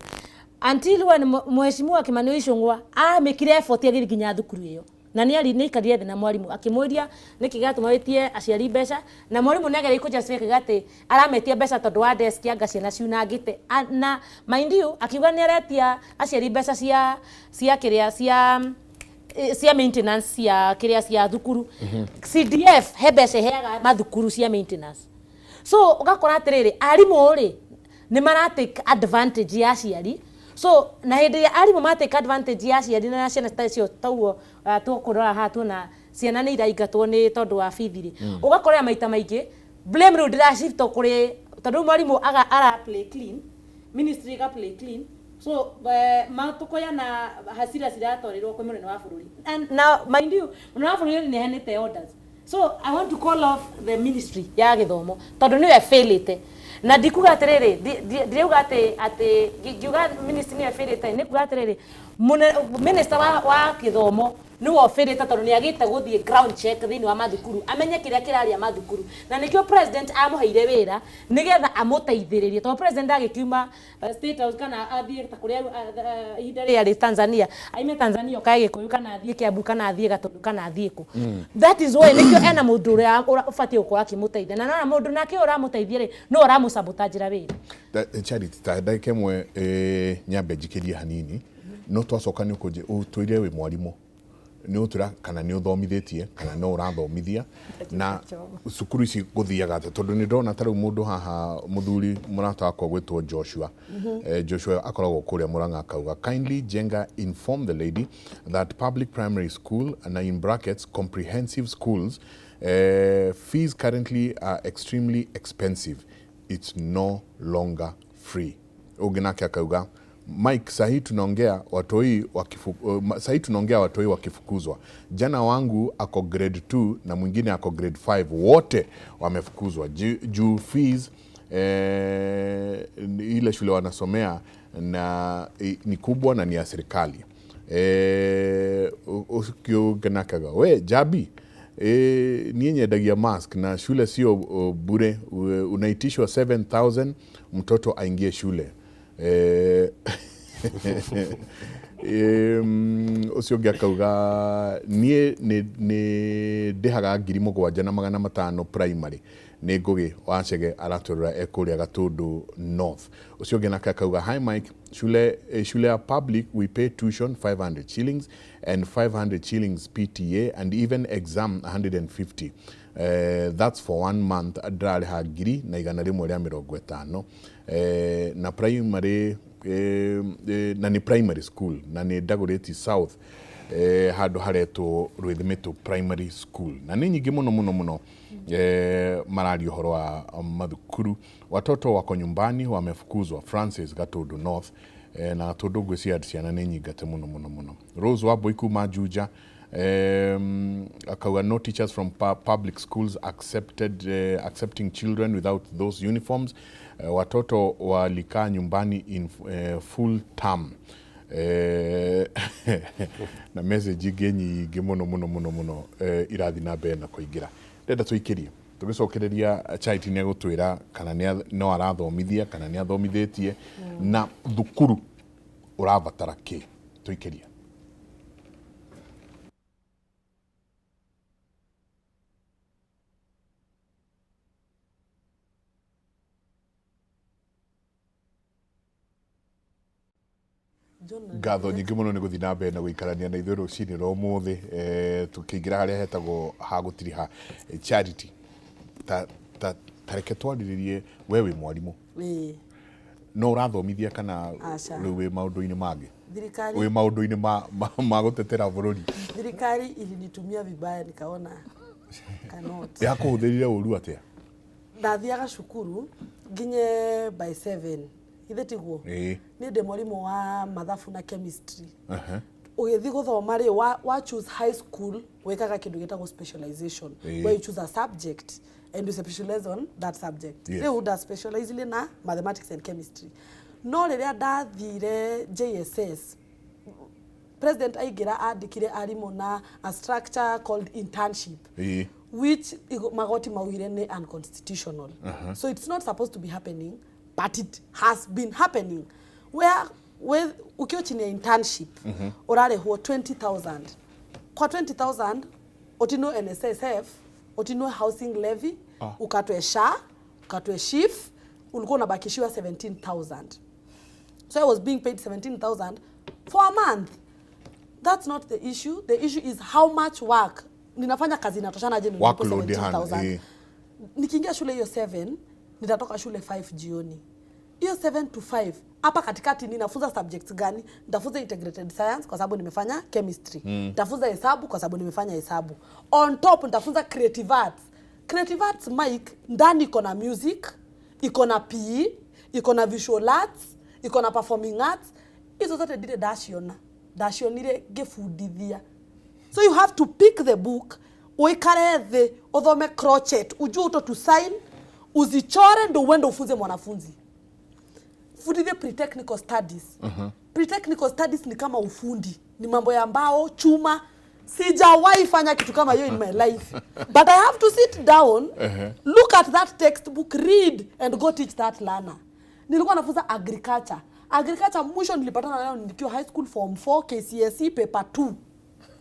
until when mheshimiwa Kimani Ichung'wa amĩkire effort agĩthiĩ nginya thukuru ĩyo, na nĩ ari nĩ aikarire thĩ na mwarimũ akĩmũria nĩkĩ gĩatũma wĩtie aciari mbeca, na mwarimũ nĩ ageria kũjustify akiuga atĩ arametia mbeca tondũ wa desk anga ciana ciunangĩte. Na mind you, akiuga nĩ aretia aciari mbeca cia kĩrĩa cia maintenance, cia kĩrĩa, cia thukuru. CDF he mbeca iheaga mathukuru cia maintenance. So ũgakora atĩrĩrĩ, arimũ rĩ nĩ mara take advantage ya aciari. So na hĩndĩ ĩrĩa arimũ ma take advantage ya aciari na ciana ta icio taguo tũkũrora haha tuona ciana nĩ iraingatwo nĩ tondũ wa bithi rĩ, ũgakorera maita maingĩ blame rĩu ndĩraciftwo kũrĩ, tondũ rĩu mwarimũ ara play clean, ministry ĩga play clean. So matũkoya na hasira ciratwarĩrwo kwĩ mũnene wa bũrũri. And now, mind you, mũnene wa bũrũri nĩ aheanĩte orders. So I want to call off the ministry ya gĩthomo, tondũ nĩyo ĩbĩrĩte, na ndikuga atĩrĩrĩ, ndirauga atĩ ngiuga ministry nĩyo ĩbĩrĩte, nĩ kuga atĩrĩrĩ, minister wa gĩthomo nĩwe ũbĩrĩte, tondũ nĩ agĩte gũthiĩ ground check thĩinĩ wa mathukuru amenye kĩrĩa kĩraria mathukuru, na nĩkĩo president amũheire wĩra nĩgetha amũteithĩrĩrie, tondũ president agĩkiuma State House kana athiĩ ta kũrĩa ihinda rĩrĩa rĩ Tanzania, aime Tanzania okae Gĩkũyũ kana athiĩ Kiambu kana athiĩ Gatũndũ kana athiĩ kũ. That is why nĩkĩo ena mũndũ ũrĩa ũbatiĩ gũkorwo akĩmũteithia, na nona mũndũ nake ũyũ ũramũteithia rĩ, no ũramũsabotanjĩra wĩra. Charity, ta ndagĩka ĩmwe nyambe njikĩrie hanini, no twacoka nĩ ũkũnjĩ ũtũire wĩ mwarimũ, nĩ ũtwĩra kana nĩ ũthomithĩtie kana no ũrathomithia, na cukuru ici gũthiaga atĩa, tondũ nĩ ndona ta rĩu mũndũ haha, mũthuri mũrata wakwa gwĩtwo Joshua. Joshua akoragwo kũrĩa Murang'a, akauga, "Kindly Jenga inform the lady that public primary school na in brackets comprehensive schools fees currently are extremely expensive. It's no longer free." Ũngĩ nake akauga, "Mike, sahi tunaongea watoi wakifukuzwa. Jana wangu ako grade 2 na mwingine ako grade 5, wote wamefukuzwa juu fees ile shule wanasomea na ni kubwa na ni ya serikali." Ũcio nakaga we Jabi, niĩ nyendagia mask na shule sio bure, unaitishwa 7000 mtoto aingie shule. Ũcio ũngĩ akauga, niĩ nĩ ndĩhaga 7,500 primary. Nĩ Ngũgĩ wa Chege aratwĩrora e kũrĩa Gatũndũ North. Ũcio ũngĩ nake akauga, "Hi Mike, shule ya public we pay tuition 500 shillings and 500 shillings PTA and even exam 150. That's for one month, ndĩrarĩha 1,150 na primary na nĩ primary school na nĩ Dagoretti South, handũ haretwo Rwithimĩtũ Primary School." Na nĩ nyingĩ mũno mũno mũno mararia ũhoro wa mathukuru. Watoto wako nyumbani wamefukuzwa, Francis Gatundu North. Na Gatundu ngwĩciria ciana nĩ nyingate mũno mũno mũno. Rose Wambui kuma Juja akauga, "No teachers from public schools accepted accepting children without those uniforms. Watoto walikaa nyumbani in full term." Na message ingĩ nyingĩ mũno mũno mũno mũno irathiĩ na mbere na kũingĩra. Ndĩrenda tũikĩrie tũgĩcokereria Charity nĩ egũtwĩra kana no arathomithia kana nĩ athomithĩtie na thukuru ũrabatara kĩ. Tũikĩrie. Ngatho nyingĩ mũno nĩ gũthiĩ na mbere na gũikarania na ithuĩ rũcinĩ rwa ũmũthĩ. Tũkĩingĩra harĩa hetagwo ha gũtiriha. Charity, ta ta ta reke twarĩrĩrie, we wĩ mwarimũ, no ũrathomithia kana rĩu wĩ maũndũ-inĩ mangĩ? Thirikari wĩ maũndũ-inĩ ma gũtetera bũrũri? Thirikari ilinitumia vibaya, nikaona cannot. Yakũhũthĩrire ũru atĩa? Ndathiaga cukuru nginye by 7, ithe tiguo? Ĩĩ. Niĩ ndĩ mwarimũ wa mathabu na chemistry. Ũgĩthiĩ gũthoma rĩ, wa choose high school, wĩkaga kĩndũ gĩtagwo specialization, where you choose a subject and you specialize on that subject. Rĩu nda specialize na mathematics and chemistry. No rĩrĩa ndathire JSS, president aingĩra andĩkire arimũ na a structure called internship, which magoti maugire nĩ unconstitutional. So it's not supposed to be happening, but it has been happening, where with ukiwa chini ya internship urarĩhwo 20,000. Kwa 20,000 utinwe NSSF, utinwe housing levy, ukatwe SHA, ukatwe SHIF, ulikuwa unabakishiwa 17,000. So I was being paid 17,000 for a month. That's not the issue. The issue is how much work ninafanya, kazi inatoshana aje nilipwe Workload hana, 17,000? Nikiingia shule hiyo 7, nitatoka shule 5 jioni. Hiyo 7 to 5, hapa katikati ninafunza subjects gani? Nitafunza integrated science kwa sababu nimefanya chemistry. Nitafunza hesabu kwa sababu nimefanya hesabu. On top nitafunza creative arts. Creative arts, Mike, ndani iko na music, iko na PE, iko na visual arts, iko na performing arts. Hizo zote ndire ndaciona, ndacionire ngĩbundithia. So you have to pick the book, uikare thĩ, uthome crochet, ujue uto to sign, uzichore ndo uende ufunze mwanafunzi. Fundithie pre-technical studies. Pre-technical studies ni kama ufundi, ni mambo ya mbao, chuma. Sijawahi fanya kitu kama hiyo in my life, but I have to sit down, look at that textbook, read and go teach that learner. Nilikuwa nafunza agriculture. Agriculture mwisho nilipatana nayo nikiwa high school form 4, KCSE paper 2,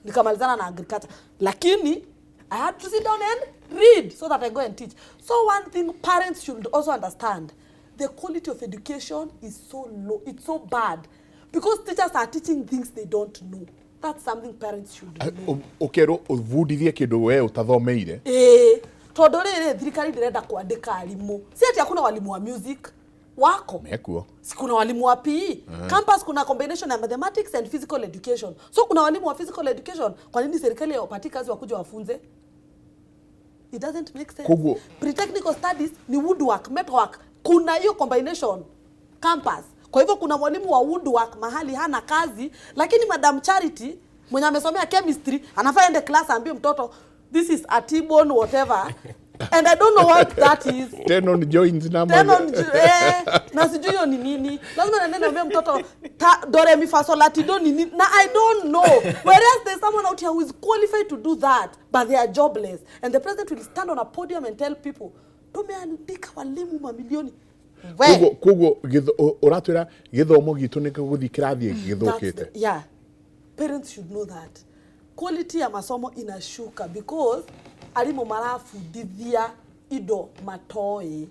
nikamalizana na agriculture, lakini I had to sit down and read so that I go and teach. So one thing parents should also understand, the quality of education is so low, it's so bad, because teachers are teaching things they don't know. That's something parents should know. Ũkerwo ũbundithie kĩndũ we ũtathomeire. Ĩĩ, tondũ rĩrĩ, thirikari ndĩrenda kwandĩka arimũ. Si ati hakuna walimu wa music wako? Mekuo. Si kuna walimu wa PE? Campus kuna combination ya mathematics and physical education, so kuna walimu wa physical education. Kwa nini serikali hawapatii kazi wakuja wafunze? It doesn't make sense. Pre-technical studies ni woodwork, metalwork, kuna hiyo combination campus. Kwa hivyo kuna mwalimu wa woodwork mahali hana kazi, lakini Madam Charity mwenye amesomea chemistry anafaa ende class aambie mtoto this is a T-bone whatever, and I don't know what that is. Tenon joins na Tenon na sijui hiyo ni nini. Lazima nende niambie mtoto do re mi fa sol la ti do ni nini, na I don't know. Whereas there's someone out here who is qualified to do that, but they are jobless, and the president will stand on a podium and tell people tumeandika walimu mamilioni. We. Koguo ũratwĩra gĩthomo gitũ nĩ gũthiĩ kĩrathiĩ gĩthũkĩte. Yeah, parents should know that quality ya masomo inashuka because arimũ marabundithia indo matoĩ,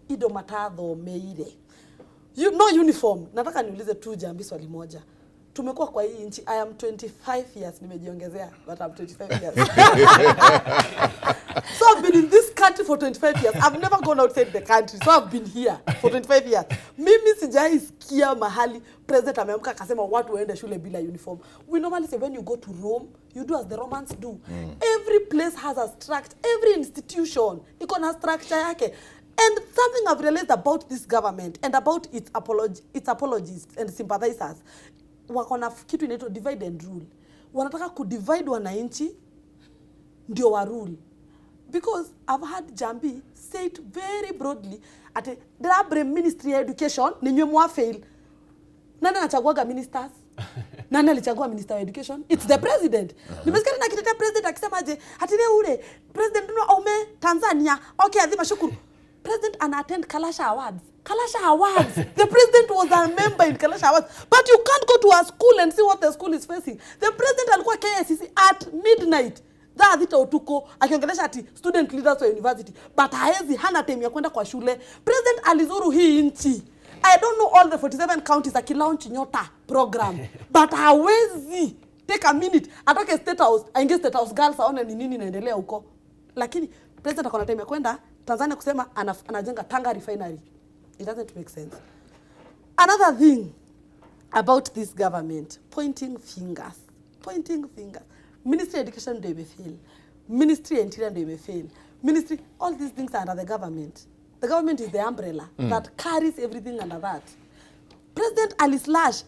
indo matathomeire. You, no uniform. Nataka niulize tu Jambi swali moja. Tumekuwa kwa hii nchi, I am 25 years, nimejiongezea, but I'm 25 years. So I've been in this country for 25 years. I've never gone outside the country. So I've been here for 25 years. Mimi sijaisikia mahali president ameamka akasema watu waende shule bila uniform. We normally say when you go to Rome, you do as the Romans do. Every place has a structure. Every institution iko na structure yake. And something I've realized about this government and about its apologists and sympathizers, wako na kitu inaitwa divide and rule. Wanataka kudivide wananchi ndio wa rule. Because I've heard Jambi say it very broadly at the ministry ya education ni nywe mwa fail. Nani anachaguaga ministers? Nani alichagua minister wa education? It's the president. Nimesikia tena akitetea president akisema aje, hatire ule president no aume Tanzania. Okay, adhima shukuru. President ana attend Kalasha Awards. Kalasha Awards. The president was a member in Kalasha Awards. But you can't go to a school and see what the school is facing. The president alikuwa KICC at midnight thaa thita utuko akiongelesha ati student leaders wa university, but haezi, hana time ya kwenda kwa shule. President alizuru hii nchi, I don't know all the 47 counties, akilaunch Nyota program, but hawezi take a minute atoke State House aingie State House Girls aone ni nini inaendelea huko. Lakini president akona time ya kwenda Tanzania kusema anajenga Tanga refinery. It doesn't make sense. Another thing about this government, pointing fingers, pointing fingers. Ministry of Education ndio imefail, Ministry ya Interior ndio imefail, ministry, all these things are under the government. The government is the umbrella that carries everything under that. President alislash,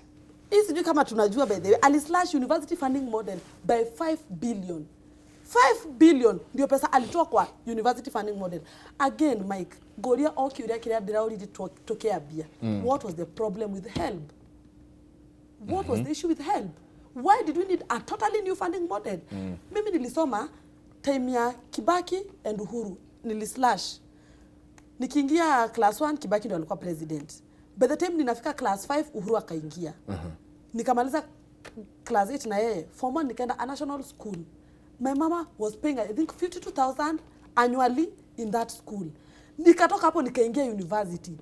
hii sijui kama tunajua by the way, alislash university funding model by 5 billion. 5 billion ndio pesa alitoa kwa university funding model. Again, Mike, ngoria o kiuria kiria ndiraurire tukiambia. What was the problem with HELB? What was the issue with HELB? Why did we need a totally new funding model? Mimi nilisoma time ya Kibaki and Uhuru, nilislash. Nikiingia class 1, Kibaki ndo alikuwa president. By the time ninafika class 5, Uhuru akaingia. Nikamaliza class 8 na yeye. Form 1 nikaenda a national school. My mama was paying, I think, 52,000 annually in that school. Nikatoka hapo nikaingia university.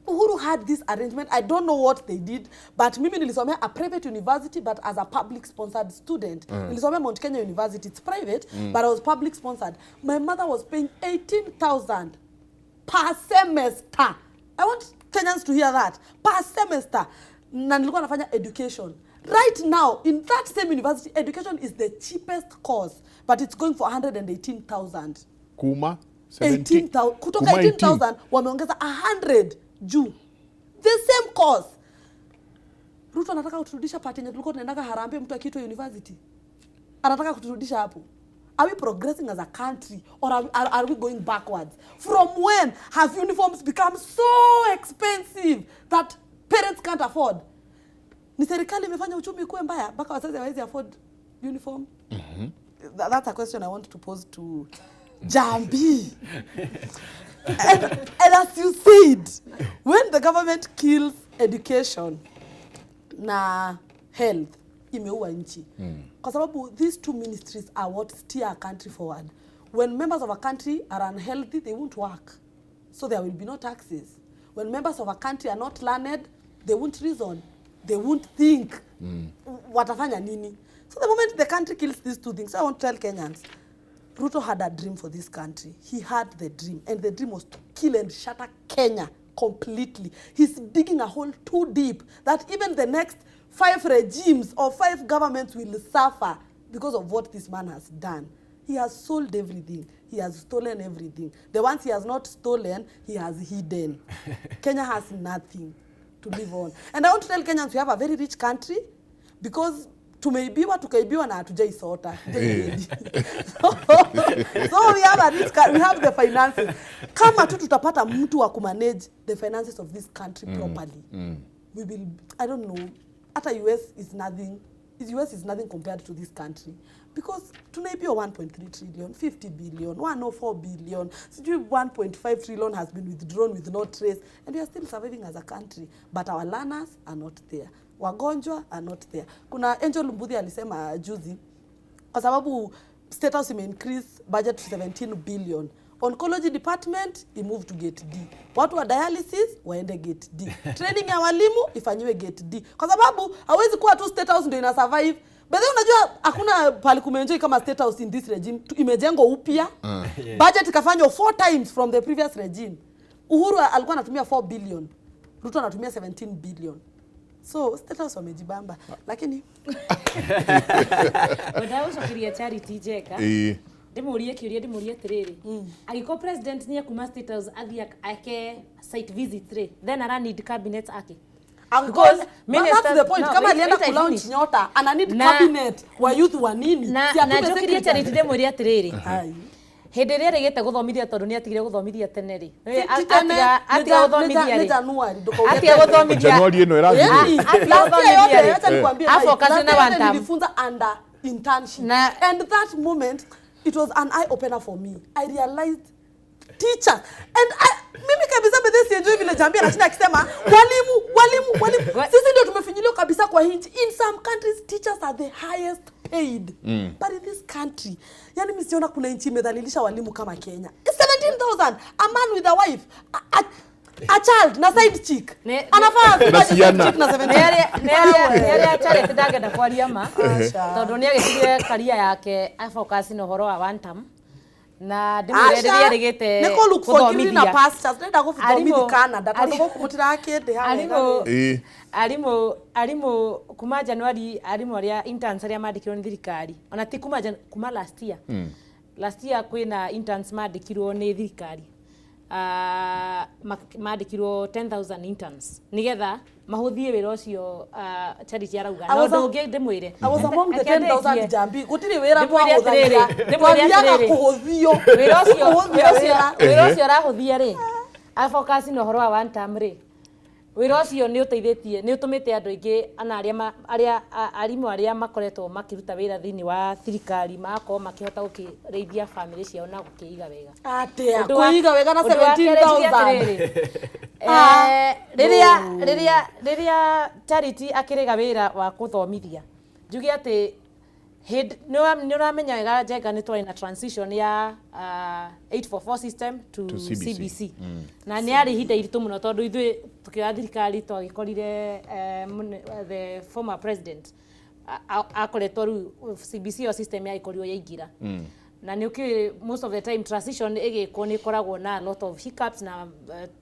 Uhuru had this arrangement. I don't know what they did, but mimi nilisomea a private university, but as a public sponsored student. Nilisomea Mount Kenya University. It's private, but I was public sponsored. My mother was paying 18,000 per semester. I want Kenyans to hear that. Per semester. Na nilikuwa nafanya education. Right now, in that same university, education is the cheapest course, but it's going for 118,000. Kuma 17 18,000 kutoka kuma 18,000 wameongeza 100 juu. The same course. Ruto anataka kuturudisha pati yenye tulikuwa tunaendaga harambee mtu akiitwa university. Anataka kuturudisha hapo. Are we progressing as a country or are we going backwards? From when have uniforms become so expensive that parents can't afford? Ni serikali imefanya uchumi ikuwe mbaya mpaka wazazi hawawezi afford uniform? That's a question I want to pose to Jambi. And as you said, when the government kills education na health, imeua nchi. Kwa sababu these two ministries are what steer a country forward. When members of a country are unhealthy, they won't work. So there will be no taxes. When members of a country are not learned, they won't reason. They won't think. Watafanya nini? So the moment the country kills these two things, so I want to tell Kenyans, Ruto had a dream for this country. He had the dream, and the dream was to kill and shatter Kenya completely. He's digging a hole too deep that even the next 5 regimes or 5 governments will suffer because of what this man has done. He has sold everything. He has stolen everything. The ones he has not stolen, he has hidden. Kenya has nothing to live on. And I want to tell Kenyans we have a very rich country because tumeibiwa, tukaibiwa na hatujaisota. So we have a rich we have the finances. Kama tu tutapata mtu wa kumanage the finances of this country properly, we will, I don't know, hata US is nothing. US is nothing compared to this country because tunaibiwa 1.3 trillion, 50 billion, 104 billion, sijui 1.5 trillion has been withdrawn with no trace, and we are still surviving as a country, but our learners are not there. Wagonjwa are not there. Kuna Angel Mbuthi alisema juzi, kwa sababu State House ime increase budget to 17 billion. Oncology department imove to gate D. Watu wa dialysis waende gate D. Training ya walimu ifanyiwe gate D. Kwa sababu hawezi kuwa tu State House ndio ina survive. By the way, unajua hakuna pali kumeenjoy kama State House in this regime. Imejengwa upya. Budget ikafanywa 4 times from the previous regime. Uhuru alikuwa anatumia 4 billion. Ruto anatumia 17 billion. So State House wamejibamba. Lakini Wenda ucokeria Charity Njeka. Ndimurie kiuria, ndimurie atiriri, angĩkorwo president nĩ ekuma State House athiĩ ake site visit rĩ, then ara need cabinet ake? Because Because that's the point. No, Kama wait, alienda wait, I kulaunch finish. Nyota, ana need Na- cabinet wa youth wa nini? Na Si atume na njokerie secretary. Charity, ndĩmwĩre atĩrĩrĩ, Ai. Hĩndĩ ĩrĩa arĩgĩte gũthomithia, tondũ nĩ atigire gũthomithia tene rĩ, Ti tene, atiga nĩ gũthomithia nĩ rĩ, January, ndũkauge atiga tene. gũthomithia. January ĩno ĩrathirire. Ĩĩ, Atiga last year gũthomithia yote, rĩ. acha nikwambie, Afocus last na year one yote term. nilifunza under internship. Na- And that moment it was an eye opener for me. I realized teachers and I, mimi kabisa bedhe sienjoi vile Jambia anashinda akisema walimu, walimu, walimu. Sisi ndio tumefinyiliwa kabisa kwa hii nchi. In some countries teachers are the highest paid. But in this country, yani mimi siona kuna nchi imedhalilisha walimu kama Kenya. 17,000, a man with a wife, a child na side chick. Anafaa Na aje side ciana. chick na 17. Nĩ arĩa Charity ndangĩenda kwaria ma, tondũ nĩ agĩtigire karia yake afocus na ũhoro wa one term, na ndĩmwĩre rĩrĩa arĩgĩte nä kå look for greener gũthomithia pastures, ndenda gå Arimũ- thomithi Canada tondå gå kå må tirakä ndä ha wega arimũ rĩ. Ĩĩ. Arimũ kuma January, arimũ arĩa interns arĩa mandĩkirwo nĩ thirikari, ona ti kuma kuma last year, last year kwĩna interns mandĩkirwo nĩ thirikari. Ah, mandĩkirwo 10,000 interns nĩgetha mahũthie wĩra ũcio. Charity arauga I na was ũndũ ũngĩ ndĩmwĩre. I was among the Reke 10,000. ndĩkie. Jambi, gũtirĩ wĩra Ndĩmwĩre atĩrĩrĩ, twahũthagia, ndĩmwĩre twathiaga atĩrĩrĩ. kũhũthio. Wĩra ũcio Kũhũthia wĩra. wĩra ũcio arahũthia rĩ, afocus na ũhoro wa one term rĩ, wĩra ũcio nĩ ũteithĩtie, nĩ ũtũmĩte andũ aingĩ ana arĩa arĩa arimũ arĩa makoretwo makĩruta wĩra thĩinĩ wa thirikari magakorwo makĩhota gũkĩrĩithia bamĩrĩ ciao na gũkĩiga wega. Atĩa Ũndũ wa- kũiga wega na ũndũ wa kerĩ njuge 17,000? atĩrĩrĩ, Ah, rĩrĩa no. rĩrĩa Charity akĩrĩga wĩra wa kũthomithia, njuge atĩ hĩndĩ nĩ ũramenya wega Njenga, nĩ twarĩ na transition ya 844 system to, To CBC. CBC. Na nĩ yarĩ ihinda iritũ mũno, tondũ ithuĩ tũkĩoya thirikari twagĩkorire the former president akoretwo rĩu CBC yo system yagĩkorirwo yaingĩra, na nĩ ũkĩũĩ most of the time transition ĩgĩkwo nĩ ĩkoragwo na a lot of hiccups na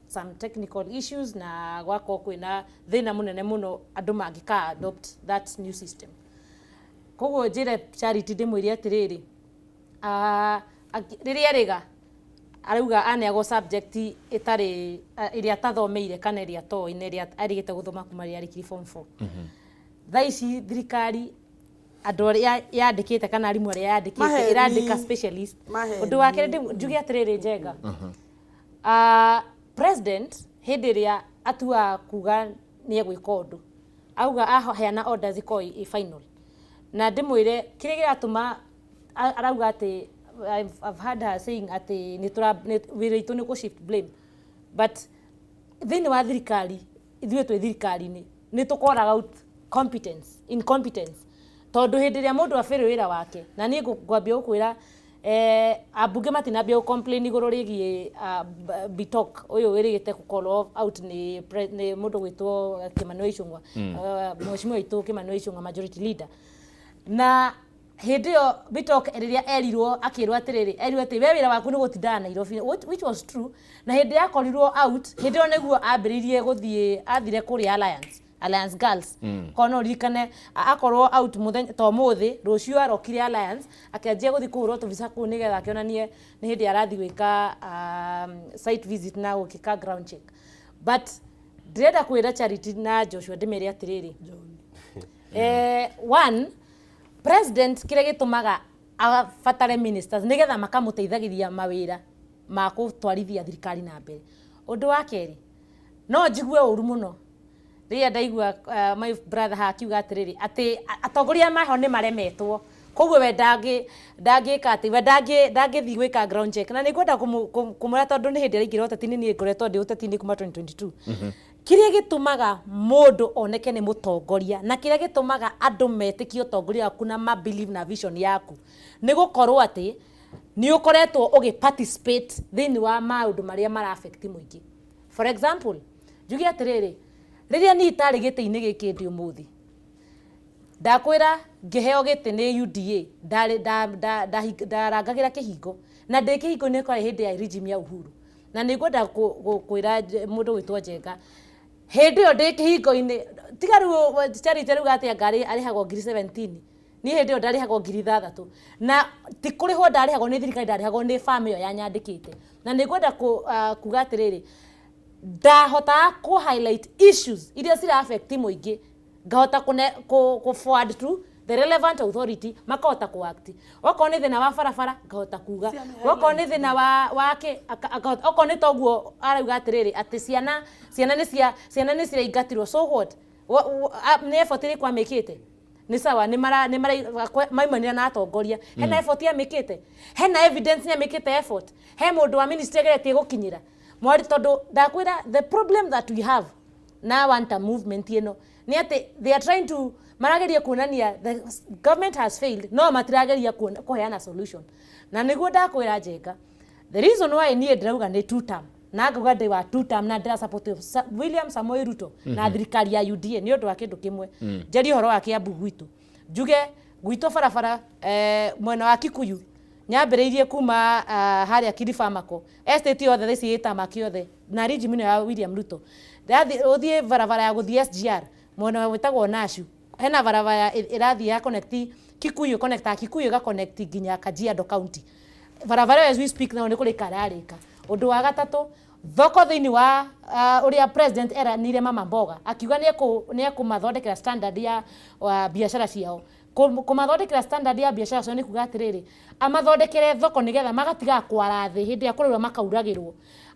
some technical issues, na gwakorwo kwĩna thĩna mũnene mũno andũ mangĩka adopt that new system. Koguo njĩre Charity, ndĩmwĩre atĩrĩrĩ, rĩrĩa rĩga arauga aneagwo subject ĩtarĩ ĩrĩa atathomeire kana ĩrĩa atoĩ na ĩrĩa arĩgĩte gũthoma kuma rĩrĩa arĩkirie form 4. Thaa ici thirikari andũ arĩa yandĩkĩte kana arimũ arĩa yandĩkĩte Maheni. ĩrandĩka specialist. Maheni. Ũndũ wa kerĩ njuge atĩrĩrĩ, Njenga, president hĩndĩ ĩrĩa atuaga kuga nĩ egwĩka ũndũ, auga aheana orders ikorwo i final. Na ndĩmwĩre kĩrĩa kĩratũma arauga atĩ I've heard her saying atĩ nĩ tũra wĩra witũ nĩ kũ shift blame, but thĩinĩ wa thirikari, ithuĩ twĩ thirikari-inĩ nĩ tũkoraga out competence, incompetence, tondũ hĩndĩ ĩrĩa mũndũ abĩrĩ wĩra wake, na niĩ ngwambia gũkwĩra ambunge matinambia gũ complain igũrũ rĩgiĩ Bitok ũyũ wĩrĩgĩte gũkorwo out nĩ nĩ mũndũ gwĩtwo Kimani wa Ichung'wa, mheshimiwa witũ Kimani wa Ichung'wa, majority leader. Na hĩndĩ ĩyo Bitok rĩrĩa erirwo, akĩrwo atĩrĩrĩ, erirwo atĩ we wĩra waku nĩ gũtindaga Nairobi, which was true. Na hĩndĩ yakorirwo out, hĩndĩ ĩyo nĩguo ambĩrĩirie gũthiĩ, athire kũrĩa Alliance Girls. Korwo no ũririkane, akorwo out mũthenya ta ũmũthĩ, rũciũ arokire Alliance akĩanjia gũthiĩ kũhũrwo tũbica kũu nĩgetha akĩonanie nĩ hĩndĩ arathiĩ gwĩka site visit na gũkĩka ground check. But ndĩrenda kwĩra Charity na Joshua, ndĩmere atĩrĩrĩ, one, president kĩrĩa gĩtũmaga abatare ministers nĩgetha makamũteithagĩria mawĩra ma gũtwarithia thirikari na mbere. Ũndũ wa kerĩ, no njigue ũru mũno rĩrĩa ndaigua my brother haha akiuga atĩrĩrĩ, atĩ atongoria maho nĩ maremetwo, koguo we ndangĩka atĩ we ndangĩthiĩ gwĩka ground check. Na nĩ ngwenda kũmwĩra, tondũ nĩ hĩndĩ araingĩra ũteti-inĩ, niĩ ngoretwo ndĩ ũteti-inĩ kuma 2022. Kĩrĩa gĩtũmaga mũndũ oneke nĩ mũtongoria na kĩrĩa gĩtũmaga andũ metĩkie ũtongoria waku na ma believe na vision yaku nĩ gũkorwo atĩ nĩ ũkoretwo ũgĩ participate thĩinĩ wa maũndũ marĩa mara affect mũingĩ. For example, njuge atĩrĩrĩ, rĩrĩa niĩ itarĩ gĩtĩ-inĩ gĩkĩ ndĩ ũmũthĩ, ndakwĩra ngĩheo gĩtĩ nĩ UDA, ndarĩ ndarangagĩra kĩhingo, na ndĩ kĩhingo-inĩ kwarĩ hĩndĩ ya regime ya Uhuru. Na nĩ ngwenda kwĩra mũndũ gwĩtwo Njenga, hĩndĩ ĩyo ndĩ kĩhingo-inĩ, tiga rĩu Charity rĩu atĩ anga arĩhagwo ngiri 17, niĩ hĩndĩ ĩyo ndarĩhagwo 6,000, na ti kũrĩhwo ndarĩhagwo nĩ thirikari, ndarĩhagwo nĩ bamĩ ĩyo yanyandĩkĩte. Na nĩ ngwenda kuga atĩrĩrĩ, ndahotaga kũ highlight issues iria cira affect mũingĩ, ngahota kũ forward to The relevant authority makahota ku act. Okorwo nĩ thĩna wa barabara, ngahota kuga. Okorwo nĩ thĩna wa wake, okorwo nĩ toguo arauga atĩrĩrĩ, atĩ ciana nĩ ciraingatirwo, so what? Nĩ effort ĩrĩkũ amĩkĩte? Nĩ sawa, nĩ mara nĩ mara maimanĩra na atongoria. Hena effort amĩkĩte? Hena evidence nĩ amĩkĩte effort? He mũndũ wa ministry ageretie gũkinyĩra mwari? Tondũ ndakwĩra, the problem that we have na one term movement ĩno nĩ atĩ they are trying to, marageria kuonania the government has failed, no matirageria kũheana solution. Na nĩguo ndakwĩra, Njenga, the reason why niĩ ndĩrauga nĩ two term, na ngauga ndĩ wa two term, na ndĩra support William Samoei Ruto na thirikari ya UDA, nĩ ũndũ wa kĩndũ kĩmwe. Njarie ũhoro wa Kiambu gwitũ, njuge gwitũ barabara, mwena wa Kikuyu, nyambĩrĩirie kuma harĩa Kirifamako estate yothe, thaa ici ĩtamaki yothe na regime ĩno ya William Ruto. Ndathi ũthiĩ barabara ya gũthiĩ SGR mwena wĩtagwo Nashu, hena barabara ĩrathiĩ ya connect Kikuyu, connect Kikuyu, ĩga connect nginya Kajiado County. Barabara ĩyo, as we speak now, nĩ kũrĩka ĩrarĩka. Ũndũ wa gatatũ, thoko thĩinĩ wa ũrĩa president eranire mama mboga, akiuga nĩ ekũmathondekera standard ya biacara ciao. Kũmathondekera standard ya biacara ciao nĩ kuga atĩrĩrĩ, amathondekere thoko nĩgetha magatigaga kwara thĩ hĩndĩ ĩrĩa kũraura makauragĩrwo,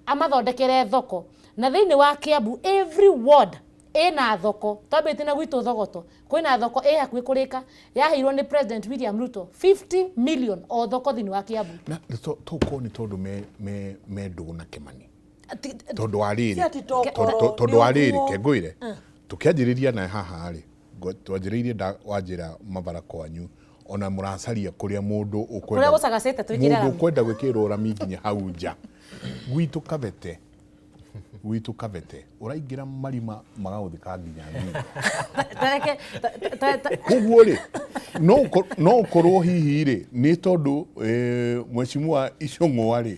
amathondekere thoko. Na thĩinĩ wa Kiambu, every ward ĩna thoko. Twambĩtie na gwitũ Thogoto, kwĩna thoko ĩ hakuhĩ kũrĩka, yaheirwo nĩ President William Ruto 50 million o thoko thĩinĩ wa Kiambu. Na tokorwo nĩ tondũ me ndũgũ na Kĩmani, tondũ wa rĩrĩ Si ati tokorwo, tondũ wa nĩ rĩrĩ ũguo. Kengũire tũkĩanjĩrĩria naye haha rĩ, twanjĩrĩirie wanjĩra mabara kwanyu ona mũracaria kũrĩa mũndũ Kũrĩa gũcagacĩte twĩkĩre mũndũ rami. ũkwenda gwĩkĩrwo rami nginya hau nja. Gwitũ Kabete ũraingĩra marima magagũthika nginya ngingo. Tareke Koguo rĩ, no ũkorwo hihi rĩ, nĩ tondũ mheshimiwa Icũng'wa rĩ,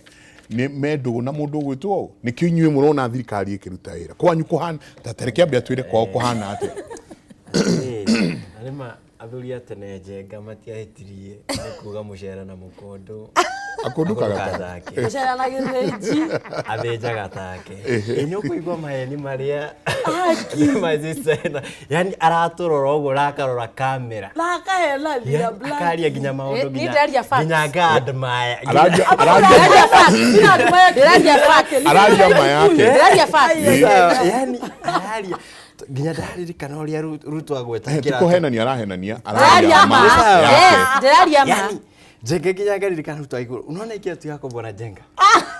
nĩ me ndũgũ na mũndũ ũgwĩtwo ũũ, nĩkĩo inyuĩ mũrona thirikari ĩkĩruta wĩra. Kwanyu kũhana ta tareke ambe atwĩre kwao kũhana atĩa. Na nĩma athuri a tene, Njenga, matiahĩtirie nĩ kuga mũcere na mũkondo Akũndũkaga akũndũkaga take. take. Mũcere na gĩthĩnji. Athĩnjaga take. Ĩ nĩ ũkũigua maheni marĩa my sister ĩno, yani aratũrora ũguo na akarora kamera. Na akahenania Yani black. akaria nginya maũndũ Niĩ nginya ndĩraria facts. nginya nga-admire. Araria Ndĩraria facts. Araria ma yake. Ndĩraria facts. Sawa, yani araria nginya ndaririkana ũrĩa Ruto agweta Ti kĩratũ. kũhenania arahenania, Ndĩraria ma. yake. Yes, ndĩraria ma. Yani Njenga nginya ngaririkana Ruto aigũrũ, unaona ikiatu yako, bwana Njenga,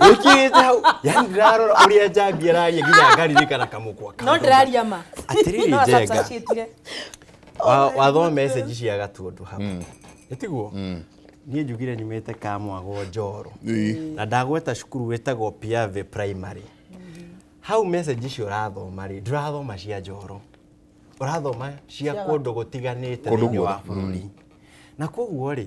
wĩkĩrĩte hau. Yani ndĩrarora ũrĩa Njambi araria nginya ngaririkana kamũkwa No ndĩraria ma. Atĩrĩrĩ, No Njenga. substantiate-ire. Wathoma message cia Gatundu hau, ĩtiguo niĩ njugire nyumĩte Kamwago Njoro na ndagweta cukuru wĩtagwo Piave Primary. Hau message icio ũrathoma rĩ, ndũrathoma cia Njoro, ũrathoma cia kũndũ gũtiganĩte Kũndũ thĩinĩ wa guothe. bũrũri. Na koguo rĩ,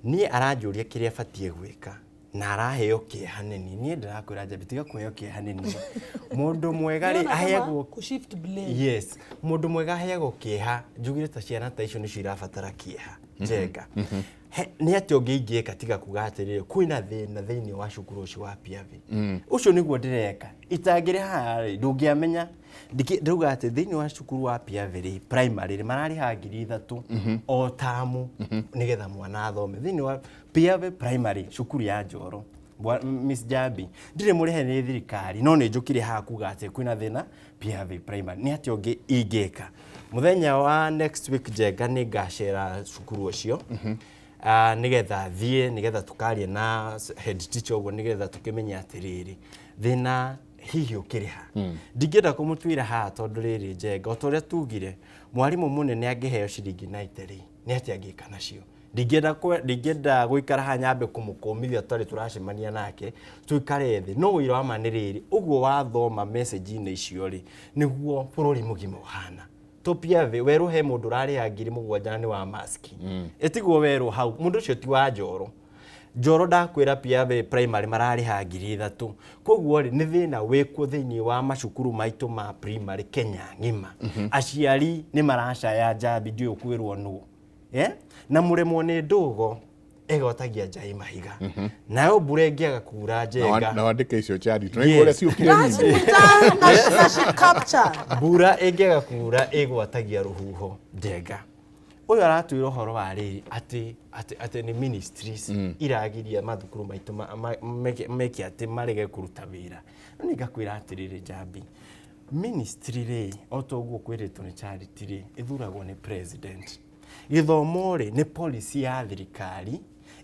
niĩ aranjũria kĩrĩa batiĩ gwĩka na araheo kĩeha nĩni. Niĩ ndĩrakwĩra, Njambi, tiga kũheo kĩeha nĩni. Mũndũ mwega rĩ, aheagwo Kũ shift blame. Yes, mũndũ mwega aheagwo kĩeha. Njugire ta ciana ta icio nĩcio irabatara kĩeha, Njenga. Nĩ atĩa ũngĩ ingĩka tiga kuga atĩrĩrĩ, kwĩna thĩna thĩinĩ wa cukuru ũcio wa Piave? Ũcio nĩguo ndĩreka. Itangĩrĩ haha rĩ, ndũngĩamenya. Ndauga atĩ thĩinĩ wa cukuru wa Piave rĩ, primary rĩ, mararĩha 3,000 o tamu nĩgetha mwana athome thĩinĩ wa Piave Primary, cukuru ya Njoro. Miss Jambi, ndirĩ mũrĩhe nĩ thirikari, no nĩ njũkire haha kuga atĩ kwĩna thĩna Piave Primary. Nĩ atĩa ũngĩ ingĩka? Mũthenya wa next week, Njenga, nĩ ngacera cukuru ũcio, nĩgetha thiĩ, nĩgetha tũkarie na head teacher ũguo, nĩgetha tũkĩmenye atĩrĩrĩ, thĩna hihi ũkĩrĩ ha. Ndingĩenda kũmũtuĩra haha tondũ rĩrĩ, Njenga, o ta ũrĩa tugire, mwarimũ mũnene angĩheo ciringi 90 rĩ, nĩ atĩa angĩka nacio? Ndingĩenda gũikara haha nyambe kũmũkũmithia tũtarĩ tũracemania nake, tũikare thĩ. No ũira wa ma nĩ rĩrĩ, ũguo wathoma message-inĩ icio rĩ, nĩguo bũrũri mũgima ũhana. Tũpiave werũ he mũndũ ũrarĩha 7,000 na nĩ wa maski. Ĩtiguo werũ hau, mũndũ ũcio ti wa Njoro. Njoro ndakwĩra Piave Primary mararĩha 3,000. Koguo rĩ, nĩ thĩna wĩkuo thĩinĩ wa macukuru maitũ ma primary Kenya ng'ima. Aciari nĩ maracaya, Njambi, ndiũĩ ũkwĩrwo nũ. Na mũremwo nĩ ndũgo ĩgwatagia njaĩ mahiga. Nayo mbura ĩngĩaga kura, Njenga, Na wandĩke icio Charity, na ũrĩa ciũkire nyingĩ. Na she capture. Mbura ĩngĩaga kura ĩgwatagia rũhuho, Njenga. Ũyũ aratwĩra ũhoro wa rĩrĩ atĩ atĩ atĩ nĩ ministries iragiria mathukuru maitũ meke atĩ marege kũruta wĩra. No nĩ ngakwĩra atĩrĩrĩ, Njambi, ministry rĩ, o ta ũguo kwĩrĩtwo nĩ Charity rĩ, ĩthuragwo nĩ president. Gĩthomo rĩ, nĩ policy ya thirikari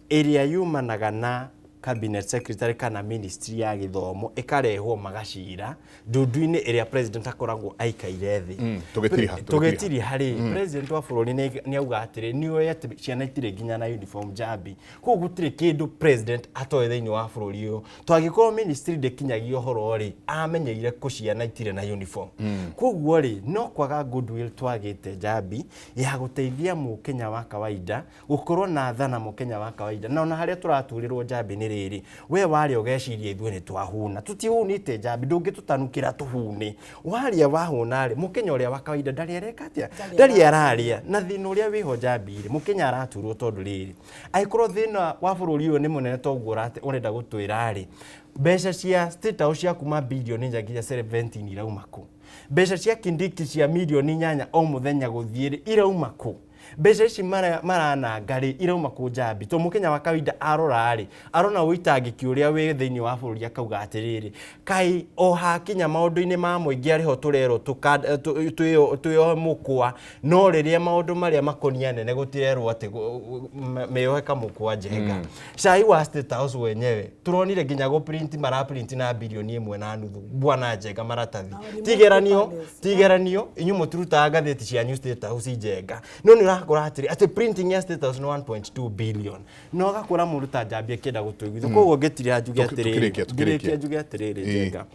ĩrĩa yumanaga na cabinet secretary kana ministry ya gĩthomo, ĩkarehwo magacira ndundu-inĩ ĩrĩa president akoragwo aikaire thĩ. Tũgĩtiriha, tũgĩtiriha. Tũgĩtiriha rĩ, president wa bũrũri nĩ auga atĩrĩ, nĩ oĩ atĩ ciana itirĩ nginya na uniform, Njambi. Koguo gũtirĩ kĩndũ president atoĩ thĩinĩ wa bũrũri ũyũ. Twangĩkorwo ministry ndĩkinyagia ũhoro rĩ, amenyeire kũ ciana itirĩ na uniform? Koguo rĩ, no kwaga goodwill twagĩte, Njambi, ya gũteithia mũkenya wa kawaida, gũkorwo na tha na mũkenya wa kawaida. Na ona harĩa tũraturĩrwo, Njambi, nĩ rĩrĩ, we warĩa ũgeciria ithuĩ nĩ twahũna. Tũtihũnĩte, Njambi, ndũngĩtũtanukĩra tũhune. Warĩa wahũna rĩ, mũkenya ũrĩa wa kawaida ndarĩ areka atĩa? Ndarĩ ararĩa. Na thĩna ũrĩa wĩho, Njambi rĩ, mũkenya araturwo tondũ rĩrĩ, angĩkorwo thĩna wa bũrũri ũyũ nĩ mũnene toguo ũrenda gũtwĩra rĩ, mbeca cia State House cia kuma bilioni 4 nginya 17 irauma kũ? Mbeca cia Kindiki cia mirioni 8 o mũthenya gũthiĩ rĩ, irauma kũ? Mbeca ici marananga rĩ, irauma kũ, Njambi? To mũkenya wa kawaida arora rĩ, arona ũitangĩki ũrĩa wĩ thĩinĩ wa bũrũri, akauga atĩrĩrĩ, kaĩ o hakinya maũndũ-inĩ ma mũingĩ arĩho tũrerwo twĩyohe mũkwa, no rĩrĩa maũndũ marĩa makoniĩ anene gũtirerwo atĩ meyohe kamũkwa. Njenga, cai wa State House wenyewe turonire nginya gũ print mara print na bilioni 1.5, bwana Njenga, maratathi. Tigeranio, tigeranio, inyuĩ mũtirutaga ngathĩti cianyu State House, Njenga, no nĩ ũrakora atĩrĩ atĩ printing ya State House nĩ 1.2 billion, na ũgakora mũndũ ta Njambi akĩenda gũtũiguithia. Koguo ngĩtirĩra njuge atĩrĩrĩ, Tũkĩrĩkia, tũkĩrĩkia. Ngĩrĩkia njuge atĩrĩrĩ, Njenga,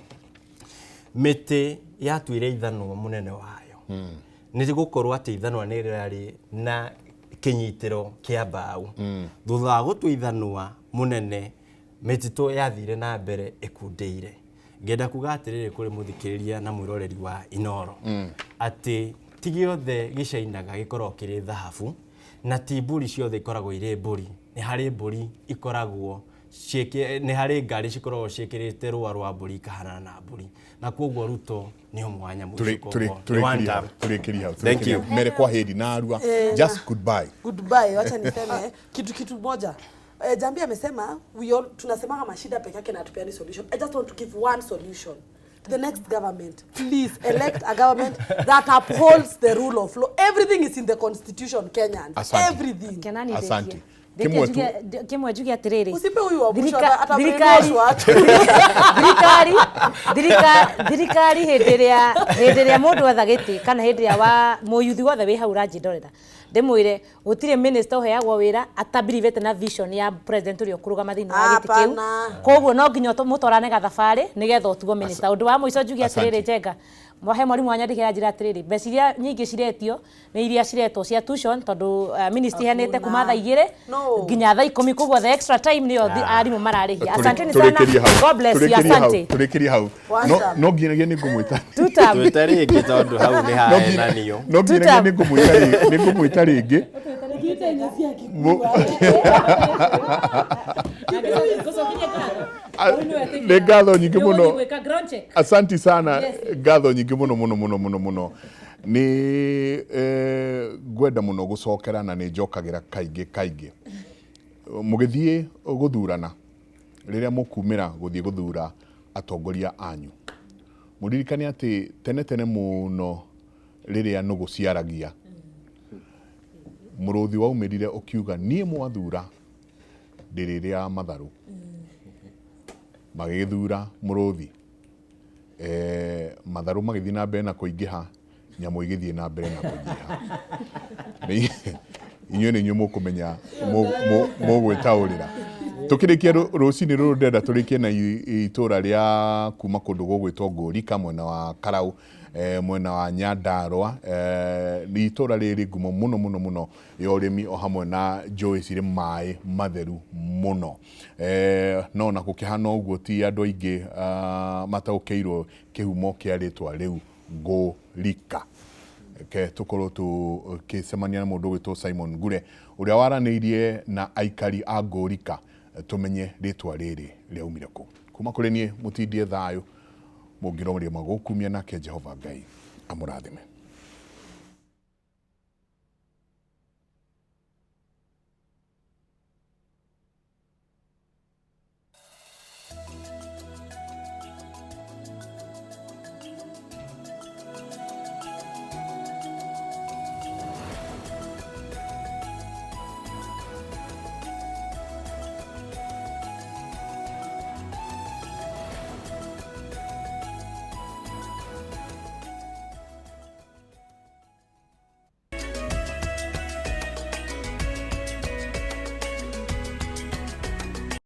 mĩtĩ yatuire ithanwa mũnene wayo nĩ gũkorwo atĩ ithanwa nĩ rĩarĩ na kĩnyitĩro kĩa mbaũ. Thutha wa gũtua ithanwa mũnene, mĩtitũ yathire na mbere ĩkundĩire. Ngenda kuga atĩrĩrĩ kũrĩ mũthikĩrĩria na mwĩroreri wa Inoro atĩ ti gĩothe gĩcainaga gĩkoragwo kĩrĩ thahabu, na ti mbũri ciothe ikoragwo irĩ mbũri. Nĩ harĩ mbũri ikoragwo nĩ harĩ ngari cikoragwo ciĩkĩrĩte rũa rwa mbũri ikahanana na mbũri, na koguo Ruto nĩ ũmwe wa nyamũ icio. Koguo nĩ one term. Tũrĩkĩrie hau. Thank you. Tũrĩkĩrie. Mere kwa heri narua. Just goodbye. Goodbye. Wacha niseme kitu moja. Jambi amesema we all tunasemanga mashida peke yake na hatupeani solution. I just want to give one solution. The next government, please elect a government that upholds the rule of law. Everything is in the constitution, Kenyans. Asante. Everything. Kenani. Asante. Ndekia. Kimwe tu. Kimwe njuge atiriri. Usipe huyu wa mwisho, ata Thirikari brainwash watu. Thirikari hĩndĩ ĩrĩa mũndũ etha gĩtĩ kana hĩndĩ ĩrĩa wa mũyuthi wothe wĩ hau ũranjĩndorera, ndĩmwĩre gũtirĩ minister ũheagwo wĩra atabirivĩte na vision ya president ũrĩa ũkũrũgama thĩinĩ wa gĩtĩ kĩu. Hapana. Koguo no nginya mũtwarane gathabarĩ nĩgetha ũtuo minister. Ũndũ wa mũico njuge Asante. atĩrĩrĩ, Njenga, he mwarimũ wanyandĩkĩra njĩra atĩrĩrĩ, mbeca iria nyingĩ ciretio nĩ iria ciretwo cia tuition, tondũ ministry iheanĩte kuma thaa 2 No. nginya thaa 10, koguo the extra time nĩyo arimũ mararĩhia. Asanteni sana. Tũrĩkĩrie hau. God bless you. Tũrĩkĩrie hau. Asante. Tũrĩkĩrie hau. One No term. no nginyagia nĩ ngũmwĩta. Two term. Twĩte rĩngĩ tondũ hau nĩ No nginya- haenanio. no nginyagia nĩ ngũmwĩta rĩngĩ. Nĩ ngatho nyingĩ mũno. Asanti sana, ngatho nyingĩ mũno mũno mũno mũno mũno. Nĩ ngwenda mũno gũcokera na nĩ njokagĩra kaingĩ kaingĩ. Mũgĩthiĩ gũthurana, rĩrĩa mũkumĩra gũthiĩ gũthura atongoria anyu, mũririkane atĩ tene tene mũno rĩrĩa nũgũ ciaragia, mũrũthi waumĩrire ũkiuga, "Niĩ mwathura ndĩrĩrĩa matharũ." Magĩgĩthura mũrũthi, matharũ magĩthiĩ na mbere na kũingĩha, nyamũ igĩthiĩ na mbere na kũnyiha. Inyuĩ nĩ inyuĩ mũkũmenya mũgwĩtaũrĩra. Tũkĩrĩkia rũcinĩ rũrũ, ndĩrenda tũrĩkie na itũra rĩa kuma kũndũ gũgwĩtwo Ngũrika, mwena wa Karau, mwena wa Nyandarua. Nĩ itũra rĩrĩ ngumo mũno mũno mũno ya ũrĩmi o hamwe na njũĩ cirĩ maĩ matheru mũno. No na gũkĩhana ũguo, ti andũ aingĩ mataũkĩirwo kĩhumo kĩa rĩtwa rĩu Ngũrika. Reke tũkorwo tũkĩcemania na mũndũ ũgwĩtwo Simon Ngure, ũrĩa waranĩirie na aikari a Ngũrika, tũmenye rĩtwa rĩrĩ rĩaumire kũ. Kuma kũrĩ niĩ, mũtindie thayũ, mũngĩroria magũkumia, nake Jehova Ngai amũrathime.